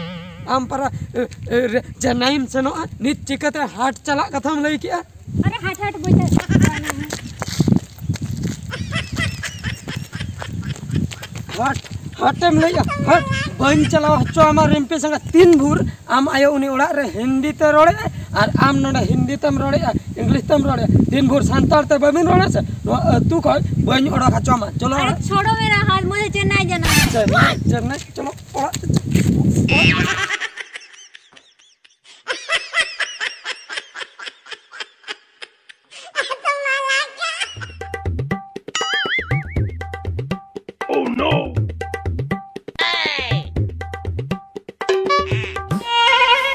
ᱟᱢ ᱯᱟᱨᱟ, ᱮ, ᱮ, ᱨᱮ, ᱪᱮᱱᱱᱟᱭᱮᱢ ᱥᱮᱱᱚᱜᱼᱟ, ᱱᱤᱛ ᱪᱤᱠᱟᱹᱛᱮ ᱦᱟᱴ ᱪᱟᱞᱟᱜ ᱠᱟᱛᱷᱟᱢ ᱞᱟᱹᱭ ᱠᱮᱜᱼᱟ? ᱟᱨᱮ ᱦᱟᱴ ᱦᱟᱴ ᱵᱩᱡᱷᱟᱹᱜ ᱠᱟᱱᱟ᱾ ᱦᱟᱴ, ᱦᱟᱴᱮᱢ ᱞᱟᱹᱭᱮᱜᱼᱟ, ᱦᱟᱴ, ᱵᱟᱹᱧ ᱪᱟᱞᱟᱣ ᱦᱚᱪᱚ ᱟᱢᱟ ᱨᱤᱢᱯᱤ ᱥᱟᱸᱜᱟᱛ᱾ ᱛᱤᱱ ᱵᱷᱳᱨ ᱟᱢ ᱟᱭᱳ ᱩᱱᱤ ᱚᱲᱟᱜ ᱨᱮ ᱦᱤᱱᱫᱤ ᱛᱮ ᱨᱚᱲᱮᱜᱼᱟᱭ, ᱟᱨ ᱟᱢ ᱱᱚᱰᱮ ᱦᱤᱱᱫᱤ ᱛᱮᱢ ᱨᱚᱲᱮᱜᱼᱟ, ᱤᱝᱞᱤᱥ ᱛᱮᱢ ᱨᱚᱲᱮᱜᱼᱟ, ᱫᱤᱱ ᱵᱷᱳᱨ ᱥᱟᱱᱛᱟᱲ ᱛᱮ ᱵᱟᱹᱵᱤᱱ ᱨᱚᱲᱟ ᱥᱮ, ᱱᱚᱣᱟ ᱟᱹᱛᱩ ᱠᱷᱚᱱ ᱵᱟᱹᱧ ᱚᱰᱚᱠ ᱦᱚᱪᱚ ᱟᱢᱟ᱾ ᱪᱚᱞᱚ ᱟᱨᱮ ᱚᱲᱟᱜ᱾ ᱪᱷᱳᱲᱚ ᱢᱮᱨᱟ ᱦᱟᱛ, ᱢᱩᱡᱷᱮ ᱪᱮᱱᱱᱟᱭ ᱡᱟᱱᱟ ᱦᱟᱭ᱾ ᱪᱮᱱᱱᱟᱭ, ᱪᱮᱱᱱᱟᱭ, ᱪᱚᱞᱚ ᱚᱲᱟᱜ᱾ Oh no!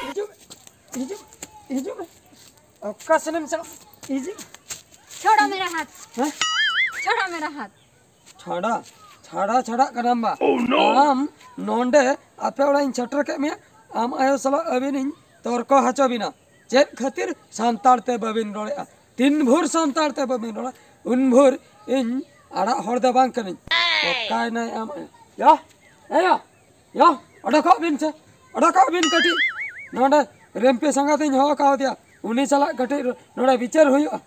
ᱦᱤᱡᱩᱜ, ᱦᱤᱡᱩᱜ, ᱦᱤᱡᱩᱜ ᱢᱮ᱾ ᱚᱠᱟ ᱥᱮᱱᱮᱢ ᱪᱟᱞᱟᱜ? ᱦᱤᱡᱩᱜ᱾ ᱪᱷᱳᱲᱚ ᱢᱮᱨᱟ ᱦᱟᱛ᱾ ᱦᱮᱸ? ᱪᱷᱳᱲᱚ ᱢᱮᱨᱟ ᱦᱟᱛ᱾ ᱪᱷᱟᱲᱟ, ᱪᱷᱟᱲᱟ, ᱪᱷᱟᱲᱟᱜ ᱠᱟᱱᱟᱢ ᱵᱟ᱾ Oh no! ᱟᱢ ᱱᱚᱰᱮ ᱟᱯᱮ ᱚᱲᱟᱜ ᱤᱧ ᱥᱮᱴᱮᱨ ᱠᱮᱫ ᱢᱮᱭᱟ, ᱟᱢ ᱟᱭᱳ ᱥᱟᱞᱟᱜ ᱟᱹᱵᱤᱱ ᱤᱧ ᱛᱚᱨᱠᱚ ᱦᱚᱪᱚ ᱵᱤᱱᱟ᱾ ᱪᱮᱫ ᱠᱷᱟᱹᱛᱤᱨ ᱥᱟᱱᱛᱟᱲ ᱛᱮ ᱵᱟᱹᱵᱤᱱ ᱨᱚᱲᱮᱜᱼᱟ? ᱛᱤᱱ ᱵᱷᱳᱨ ᱥᱟᱱᱛᱟᱲ ᱛᱮ ᱵᱟᱹᱵᱤᱱ ᱨᱚᱲᱟ, ᱩᱱ ᱵᱷᱳᱨ ᱤᱧ ᱟᱲᱟᱜ ᱦᱚᱲ ᱫᱚ ᱵᱟᱝ ᱠᱟᱹᱱᱟᱹᱧ᱾ ᱚᱠᱟᱭᱱᱟᱭ ᱟᱢ ᱟᱭᱳ? ᱭᱟ, ᱮᱭᱟ, ᱭᱟ, ᱚᱰᱚᱠᱚᱜ ᱵᱤᱱ ᱥᱮ, ᱚᱰᱚᱠᱚᱜ ᱵᱤᱱ ᱠᱟᱹᱴᱤᱡ᱾ ᱱᱚᱰᱮ ᱨᱮᱢᱯᱮ ᱥᱟᱸᱜᱟᱛ ᱤᱧ ᱦᱚᱦᱚ ᱠᱟᱣᱫᱮᱭᱟ, ᱩᱱᱤ ᱥᱟᱞᱟᱜ ᱠᱟᱹᱴᱤᱡ ᱱᱚᱰᱮ ᱵᱤᱪᱟᱹᱨ ᱦᱩᱭᱩᱜᱼᱟ᱾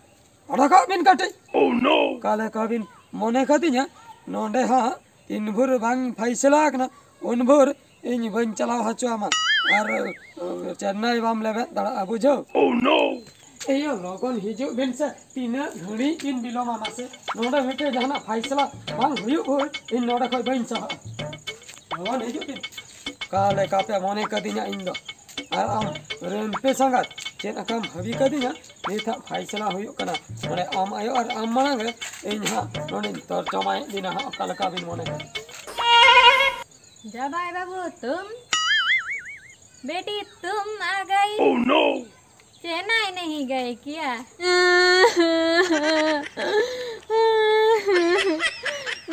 ᱚᱰᱚᱠᱚᱜ ᱵᱤᱱ ᱠᱟᱹᱴᱤᱡ᱾ Oh no! ᱚᱠᱟ ᱞᱮᱠᱟ ᱵᱤᱱ ᱢᱚᱱᱮ ᱠᱟᱫᱤᱧᱟ, ᱱᱚᱰᱮ ᱦᱟᱸᱜ ᱛᱤᱱ ᱵᱷᱳᱨ ᱵᱟᱝ ᱯᱷᱟᱭᱥᱟᱞᱟ ᱟᱠᱟᱱᱟ, ᱩᱱ ᱵᱷᱳᱨ ᱤᱧ ᱵᱟᱹᱧ ᱪᱟᱞᱟᱣ ᱦᱚᱪᱚ ᱟᱢᱟ᱾ ᱟᱨ, ᱟᱨ ᱪᱮᱱᱱᱟᱭ ᱵᱟᱢ ᱞᱮᱵᱮᱫ ᱫᱟᱲᱮᱭᱟᱜᱼᱟ, ᱵᱩᱡᱷᱟᱹᱣ? Oh no! ᱮᱭᱳ, ᱞᱚᱜᱚᱱ ᱦᱤᱡᱩᱜ ᱵᱤᱱ ᱥᱮ, ᱛᱤᱱᱟᱹᱜ ᱜᱷᱟᱹᱲᱤᱡ ᱵᱤᱱ ᱵᱤᱞᱚᱢᱟ ᱢᱟᱥᱮ? ᱱᱚᱰᱮ ᱢᱤᱫᱴᱮᱡ ᱡᱟᱦᱟᱱᱟᱜ ᱯᱷᱟᱭᱥᱟᱞᱟ ᱵᱟᱝ ᱦᱩᱭᱩᱜ ᱵᱷᱳᱨ ᱤᱧ ᱱᱚᱰᱮ ᱠᱷᱚᱡ ᱵᱟᱹᱧ ᱥᱟᱦᱟᱜᱼᱟ᱾ ᱞᱚᱜᱚᱱ ᱦᱤᱡᱩᱜ ᱵᱤᱱ᱾ ᱚᱠᱟ ᱞᱮᱠᱟ ᱯᱮ ᱢᱚᱱᱮ ᱠᱟᱫᱤᱧᱟ ᱤᱧ ᱫᱚ? ᱟᱨ ᱟᱢ ᱨᱮᱢᱯᱮ ᱥᱟᱸᱜᱟᱛ ᱪᱮᱫ ᱟᱠᱟᱢ ᱦᱟᱹᱵᱤ ᱠᱟᱫᱤᱧᱟ? ᱱᱤᱛ ᱦᱟᱸᱜ ᱯᱷᱟᱭᱥᱟᱞᱟ ᱦᱩᱭᱩᱜ ᱠᱟᱱᱟ᱾ ᱱᱚᱰᱮ ᱟᱢ ᱟᱭᱳ ᱟᱨ ᱟᱢ ᱢᱟᱲᱟᱝ ᱨᱮ ᱤᱧ ᱦᱟᱸᱜ ᱱᱚᱰᱮᱧ ᱛᱚᱨᱡᱚᱢᱟᱭᱮᱫ ᱵᱤᱱᱟ ᱦᱟᱸᱜ, ᱚᱠᱟ ᱞᱮᱠᱟ ᱵᱤᱱ ᱢᱚᱱᱮ ᱠᱟᱫᱟ? जमाई बाबू तुम, बेटी तुम आ गई। Oh no! चेन्नई नहीं गए क्या?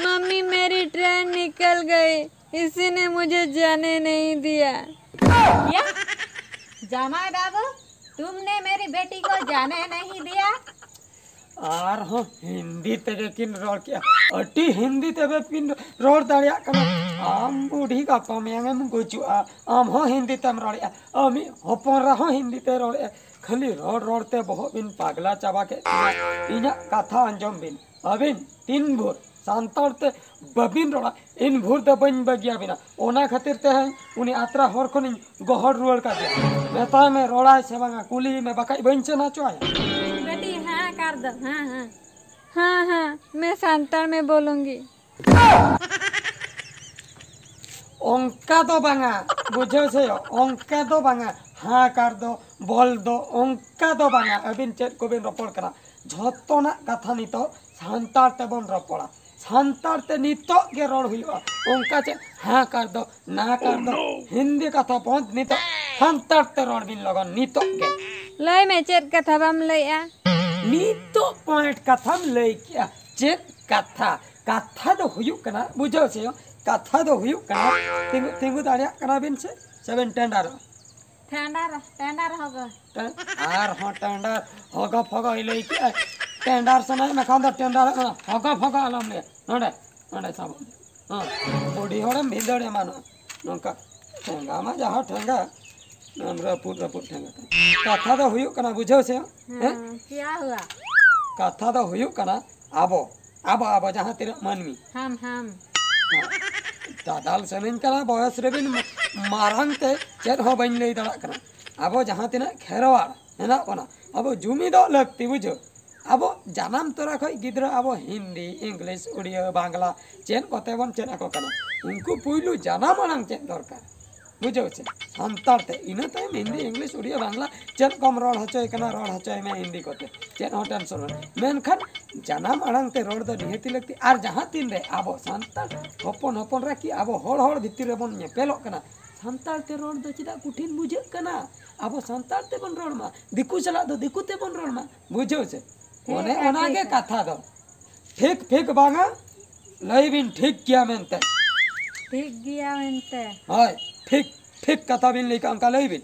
मम्मी, मेरी ट्रेन निकल गई, इसी ने मुझे जाने नहीं दिया। क्या? जमाई बाबू, तुमने मेरी बेटी को जाने नहीं दिया। ᱟᱨᱦᱚᱸ ᱦᱤᱱᱫᱤ ᱛᱮᱜᱮ ᱠᱤᱱ ᱨᱚᱲ ᱠᱮᱜᱼᱟ᱾ ᱟᱹᱰᱤ ᱦᱤᱱᱫᱤ ᱛᱮᱜᱮ ᱠᱤᱱ ᱨᱚᱲ ᱫᱟᱲᱮᱭᱟᱜ ᱠᱟᱱᱟ᱾ ᱟᱢ ᱵᱩᱰᱷᱤ ᱜᱟᱯᱟ ᱢᱮᱭᱟᱝ ᱮᱢ ᱜᱩᱡᱩᱜᱼᱟ, ᱟᱢ ᱦᱚᱸ ᱦᱤᱱᱫᱤ ᱛᱮᱢ ᱨᱚᱲᱮᱜᱼᱟ᱾ ᱟᱢᱤᱡ ᱦᱚᱯᱚᱱ ᱮᱨᱟ ᱦᱚᱸ ᱦᱤᱱᱫᱤ ᱛᱮ ᱨᱚᱲᱮᱜᱼᱟ᱾ ᱠᱷᱟᱹᱞᱤ ᱨᱚᱲ ᱨᱚᱲ ᱛᱮ ᱵᱚᱦᱚᱜ ᱵᱤᱱ ᱯᱟᱜᱽᱞᱟ ᱪᱟᱵᱟ ᱠᱮᱫ ᱛᱤᱧᱟ᱾ ᱤᱧᱟᱹᱜ ᱠᱟᱛᱷᱟ ᱟᱸᱡᱚᱢ ᱵᱤᱱ, ᱟᱹᱵᱤᱱ ᱛᱤᱱ ᱵᱷᱳᱨ ᱥᱟᱱᱛᱟᱲ ᱛᱮ ᱵᱟᱹᱵᱤᱱ ᱨᱚᱲᱟ, ᱤᱱ ᱵᱷᱳᱨ ᱫᱚ ᱵᱟᱹᱧ ᱵᱟᱹᱜᱤᱭᱟᱵᱤᱱᱟ᱾ ᱚᱱᱟ ᱠᱷᱟᱹᱛᱤᱨ ᱛᱮᱦᱮᱧ ᱩᱱᱤ ᱟᱛᱨᱟ ᱦᱚᱲ ᱠᱷᱚᱱᱤᱧ ᱜᱚᱦᱚᱲ ᱨᱩᱣᱟᱹᱲ ᱠᱟᱫᱮᱭᱟ᱾ ᱢᱮᱛᱟᱭ ᱢᱮ ᱨᱚᱲᱟᱭ ᱥᱮ ᱵᱟᱝᱟ, ᱠᱩᱞᱤᱭᱮ ᱢᱮ, ᱵᱟᱠᱷᱟᱡ ᱵᱟᱹᱧ ᱪᱮᱱ ᱦᱚᱪᱚ ᱟᱭᱟ᱾ बेटी, हाँ कर दो। हाँ, हाँ। हाँ, हाँ, मैं संताल में बोलूंगी। ᱚᱱᱠᱟ ᱫᱚ ᱵᱟᱝᱟ, ᱵᱩᱡᱷᱟᱹᱣ ᱥᱮ, ᱚᱱᱠᱟ ᱫᱚ ᱵᱟᱝᱟ᱾ ᱦᱟᱸ ᱠᱟᱨ ᱫᱚ, ᱵᱚᱞ ᱫᱚ, ᱚᱱᱠᱟ ᱫᱚ ᱵᱟᱝᱟ᱾ ᱟᱹᱵᱤᱱ ᱪᱮᱫ ᱠᱚᱵᱤᱱ ᱨᱚᱯᱚᱲ ᱠᱟᱱᱟ, ᱡᱷᱚᱛᱚᱱᱟᱜ ᱠᱟᱛᱷᱟ ᱱᱤᱛᱚᱜ ᱥᱟᱱᱛᱟᱲ ᱛᱮᱵᱚᱱ ᱨᱚᱯᱚᱲᱟ᱾ ᱥᱟᱱᱛᱟᱲ ᱛᱮ ᱱᱤᱛᱚᱜ ᱜᱮ ᱨᱚᱲ ᱦᱩᱭᱩᱜᱼᱟ᱾ ᱚᱱᱠᱟ ᱪᱮᱫ ᱦᱟᱸ ᱠᱟᱨ ᱫᱚ, ᱱᱟ ᱠᱟᱨ ᱫᱚ, ᱦᱤᱱᱫᱤ ᱠᱟᱛᱷᱟ ᱵᱚᱱᱫ, ᱱᱤᱛᱚᱜ ᱥᱟᱱᱛᱟᱲ ᱛᱮ ᱨᱚᱲ ᱵᱤᱱ ᱞᱚᱜᱚᱱ, ᱱᱤᱛᱚᱜ ᱜᱮ᱾ ᱞᱟᱹᱭ ᱢᱮ, ᱪᱮᱫ ᱠᱟᱛᱷᱟ ᱵᱟᱢ ᱞᱟᱹᱭᱮᱜᱼᱟ? ᱱᱤᱛᱚᱜ ᱯᱚᱭᱮᱱᱴ ᱠᱟᱛᱷᱟᱢ ᱞᱟᱹᱭ ᱠᱮᱜᱼᱟ᱾ ᱪᱮᱫ ᱠᱟᱛᱷᱟ? ᱠᱟᱛᱷᱟ ᱫᱚ ᱦᱩᱭᱩᱜ ᱠᱟᱱᱟ, ᱵᱩᱡᱷᱟᱹᱣ ᱥᱮ, ᱠᱟᱛᱷᱟ ᱫᱚ ᱦᱩᱭᱩᱜ ᱠᱟᱱᱟ, ᱛᱤᱸᱜᱩ, ᱛᱤᱸᱜᱩ ᱫᱟᱲᱮᱭᱟᱜ ᱠᱟᱱᱟ ᱵᱤᱱ ᱥᱮ, ᱥᱮᱵᱤᱱ ᱴᱮᱱᱰᱟᱨᱚᱜᱼᱟ? Tender, tender ᱦᱚᱜᱚ᱾ ᱴᱮ-, ᱟᱨᱦᱚᱸ ᱴᱮᱱᱰᱟᱨ ᱦᱚᱜᱚ ᱯᱷᱚᱜᱚ ᱞᱟᱹᱭ ᱠᱮᱜᱼᱟ᱾ ᱴᱮᱱᱰᱟᱨ ᱥᱟᱱᱟᱭᱮᱫ ᱢᱮᱠᱷᱟᱱ ᱫᱚ ᱴᱮᱱᱰᱟᱨᱚᱜ ᱢᱮ, ᱦᱚᱜᱚ ᱯᱷᱚᱜᱚ ᱟᱞᱚᱢ ᱞᱟᱹᱭᱟ᱾ ᱱᱚᱰᱮ, ᱱᱚᱰᱮ ᱥᱟᱵᱚᱜ ᱢᱮ᱾ ᱦᱮᱸ, ᱵᱩᱰᱷᱤ ᱦᱚᱲᱮᱢ ᱵᱷᱤᱸᱫᱟᱹᱲ ᱮᱢᱟᱱᱚᱜᱼᱟ᱾ ᱱᱚᱝᱠᱟ ᱴᱷᱮᱸᱜᱟ ᱢᱟ ᱡᱟᱦᱟᱸ ᱴᱷᱮᱸᱜᱟ, ᱨᱟᱹᱯᱩᱫ ᱨᱟᱹᱯᱩᱫ ᱴᱷᱮᱸᱜᱟ ᱛᱟᱢ᱾ ᱠᱟᱛᱷᱟ ᱫᱚ ᱦᱩᱭᱩᱜ ᱠᱟᱱᱟ, ᱵᱩᱡᱷᱟᱹᱣ ᱥᱮ? ᱦᱮᱸ? हाँ, क्या हुआ? ᱠᱟᱛᱷᱟ ᱫᱚ ᱦᱩᱭᱩᱜ ᱠᱟᱱᱟ, ᱟᱵᱚ, ᱟᱵᱚ, ᱟᱵᱚ ᱡᱟᱦᱟᱸ ᱛᱤᱱᱟᱹᱜ ᱢᱟᱹᱱᱢᱤ, हम, हम। ᱫᱟᱫᱟᱞ ᱥᱟᱹᱱᱟᱹᱧ ᱠᱟᱱᱟ, ᱵᱚᱭᱚᱥ ᱨᱮᱵᱤᱱ ᱢᱟᱨᱟᱝ ᱛᱮ ᱪᱮᱫ ᱦᱚᱸ ᱵᱟᱹᱧ ᱞᱟᱹᱭ ᱫᱟᱲᱮᱭᱟᱜ ᱠᱟᱱᱟ᱾ ᱟᱵᱚ ᱡᱟᱦᱟᱸ ᱛᱤᱱᱟᱹᱜ ᱠᱷᱮᱨᱣᱟᱲ ᱦᱮᱱᱟᱜ ᱵᱚᱱᱟ, ᱟᱵᱚ ᱡᱩᱢᱤᱫᱚᱜ ᱞᱟᱹᱠᱛᱤ, ᱵᱩᱡᱷᱟᱹᱣ᱾ ᱟᱵᱚ ᱡᱟᱱᱟᱢ ᱛᱚᱨᱟ ᱠᱷᱚᱡ ᱜᱤᱫᱽᱨᱟᱹ ᱟᱵᱚ ᱦᱤᱱᱫᱤ, ᱤᱝᱞᱤᱥ, ᱩᱲᱤᱭᱟᱹ, ᱵᱟᱝᱞᱟ ᱪᱮᱫ ᱠᱚᱛᱮ ᱵᱚᱱ ᱪᱮᱫ ᱟᱠᱚ ᱠᱟᱱᱟ᱾ ᱩᱱᱠᱩ ᱯᱩᱭᱞᱩ ᱡᱟᱱᱟᱢ ᱟᱲᱟᱝ ᱪᱮᱫ ᱫᱚᱨᱠᱟᱨ, ᱵᱩᱡᱷᱟᱹᱣ ᱥᱮ, ᱥᱟᱱᱛᱟᱲ ᱛᱮ᱾ ᱤᱱᱟᱹ ᱛᱟᱭᱚᱢ ᱦᱤᱱᱫᱤ, ᱤᱝᱞᱤᱥ, ᱩᱲᱤᱭᱟᱹ, ᱵᱟᱝᱞᱟ ᱪᱮᱫ ᱠᱚᱢ ᱨᱚᱲ ᱦᱚᱪᱚᱭ ᱠᱟᱱᱟ, ᱨᱚᱲ ᱦᱚᱪᱚᱭ ᱢᱮ ᱦᱤᱱᱫᱤ ᱠᱚᱛᱮ, ᱪᱮᱫ ᱦᱚᱸ ᱴᱮᱱᱥᱚᱱ ᱵᱟᱹᱱᱩᱜ᱾ ᱢᱮᱱᱠᱷᱟᱱ ᱡᱟᱱᱟᱢ ᱟᱲᱟᱝ ᱛᱮ ᱨᱚᱲ ᱫᱚ ᱱᱤᱦᱟᱹᱛᱤ ᱞᱟᱹᱠᱛᱤ᱾ ᱟᱨ ᱡᱟᱦᱟᱸ ᱛᱤᱱ ᱨᱮ ᱟᱵᱚ ᱥᱟᱱᱛᱟᱲ ᱦᱚᱯᱚᱱ ᱦᱚᱯᱚᱱ ᱨᱮ ᱠᱤ ᱟᱵᱚ ᱦᱚᱲ ᱦᱚᱲ ᱵᱷᱤᱛᱤᱨ ᱨᱮᱵᱚᱱ ᱧᱮᱯᱮᱞᱚᱜ ᱠᱟᱱᱟ, ᱥᱟᱱᱛᱟᱲ ᱛᱮ ᱨᱚᱲ ᱫᱚ ᱪᱮᱫᱟᱜ ᱠᱚᱴᱷᱤᱱ ᱵᱩᱡᱷᱟᱹᱜ ᱠᱟᱱᱟ? ᱟᱵᱚ ᱥᱟᱱᱛᱟᱲ ᱛᱮᱵᱚᱱ ᱨᱚᱲ ᱢᱟ, ᱫᱤᱠᱩ ᱥᱟᱞᱟᱜ ᱫᱚ ᱫᱤᱠᱩ ᱛᱮᱵᱚᱱ ᱨᱚᱲ ᱢᱟ, ᱵᱩᱡᱷᱟᱹᱣ ᱥᱮ? ᱚᱱᱮ ᱚᱱᱟ ᱜᱮ ᱠᱟᱛᱷᱟ ᱫᱚ᱾ ᱴᱷᱤᱠ ᱴᱷᱤᱠ ᱵᱟᱝᱟ, ᱞᱟᱹᱭ ᱵᱤᱱ ᱴᱷᱤᱠ ᱜᱮᱭᱟ ᱢᱮᱱᱛᱮ᱾ ᱴᱷᱤᱠ ᱜᱮᱭᱟ ᱢᱮᱱᱛᱮ᱾ ᱦᱳᱭ, ᱴᱷᱤᱠ, ᱴᱷᱤᱠ ᱠᱟᱛᱷᱟ ᱵᱤᱱ ᱞᱟᱹᱭ ᱠᱟᱜᱼᱟ, ᱚᱱᱠᱟ ᱞᱟᱹᱭ ᱵᱤᱱ᱾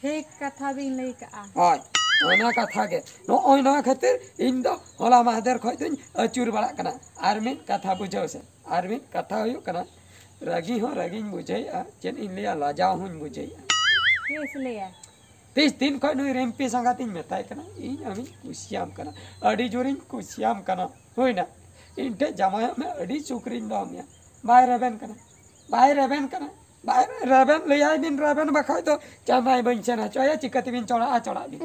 ᱴᱷᱤᱠ ᱠᱟᱛᱷᱟ ᱵᱤᱱ ᱞᱟᱹᱭ ᱠᱟᱜᱼᱟ᱾ ᱦᱳᱭ, ᱚᱱᱟ ᱠᱟᱛᱷᱟ ᱜᱮ᱾ ᱱᱚᱜᱼᱚᱭ ᱱᱚᱣᱟ ᱠᱷᱟᱹᱛᱤᱨ ᱤᱧ ᱫᱚ ᱦᱚᱞᱟ ᱢᱟᱦᱫᱮᱨ ᱠᱷᱚᱡ ᱫᱚᱧ ᱟᱹᱪᱩᱨ ᱵᱟᱲᱟᱜ ᱠᱟᱱᱟ᱾ ᱟᱨ ᱢᱤᱫ ᱠᱟᱛᱷᱟ ᱵᱩᱡᱷᱟᱹᱣ ᱥᱮ, ᱟᱨ ᱢᱤᱫ ᱠᱟᱛᱷᱟ ᱦᱩᱭᱩᱜ ᱠᱟᱱᱟ, ᱨᱟᱹᱜᱤ ᱦᱚᱸ ᱨᱟᱹᱜᱤᱧ ᱵᱩᱡᱷᱟᱹᱣᱮᱫᱼᱟ, ᱪᱮᱫ ᱤᱧ ᱞᱟᱹᱭᱟ, ᱞᱟᱡᱟᱣ ᱦᱚᱸᱧ ᱵᱩᱡᱷᱟᱹᱣᱮᱫᱼᱟ᱾ ᱪᱮᱫ ᱞᱟᱹᱭᱟ? ᱛᱤᱥ ᱫᱤᱱ ᱠᱷᱚᱡ ᱱᱩᱭ ᱨᱤᱢᱯᱤ ᱥᱟᱸᱜᱟᱛᱤᱧ ᱢᱮᱛᱟᱭ ᱠᱟᱱᱟ, ᱤᱧ ᱟᱢᱤᱧ ᱠᱩᱥᱤᱭᱟᱢ ᱠᱟᱱᱟ, ᱟᱹᱰᱤ ᱡᱳᱨᱤᱧ ᱠᱩᱥᱤᱭᱟᱢ ᱠᱟᱱᱟ, ᱦᱩᱭᱱᱟ᱾ ᱤᱧ ᱴᱷᱮᱡ ᱡᱟᱶᱟᱭᱚᱜ ᱢᱮ, ᱟᱹᱰᱤ ᱥᱩᱠ ᱨᱤᱧ ᱫᱚᱦᱚ ᱢᱮᱭᱟ᱾ ᱵᱟᱭ ᱨᱮᱵᱮᱱ ᱠᱟᱱᱟ, ᱵᱟᱭ ᱨᱮᱵᱮᱱ ᱠᱟᱱᱟ, ᱵᱟᱭ ᱨᱮᱵᱮᱱ, ᱞᱟᱹᱭᱟᱭ ᱵᱤᱱ ᱨᱮᱵᱮᱱ, ᱵᱟᱠᱷᱟᱡ ᱫᱚ ᱪᱮᱱᱱᱟᱭ ᱵᱟᱹᱧ ᱥᱮᱱ ᱦᱚᱪᱚᱣᱟᱭᱟ, ᱪᱤᱠᱟᱹ ᱛᱮᱵᱤᱱ ᱪᱚᱲᱟᱜᱼᱟ, ᱪᱚᱲᱟᱜ ᱵᱤᱱ᱾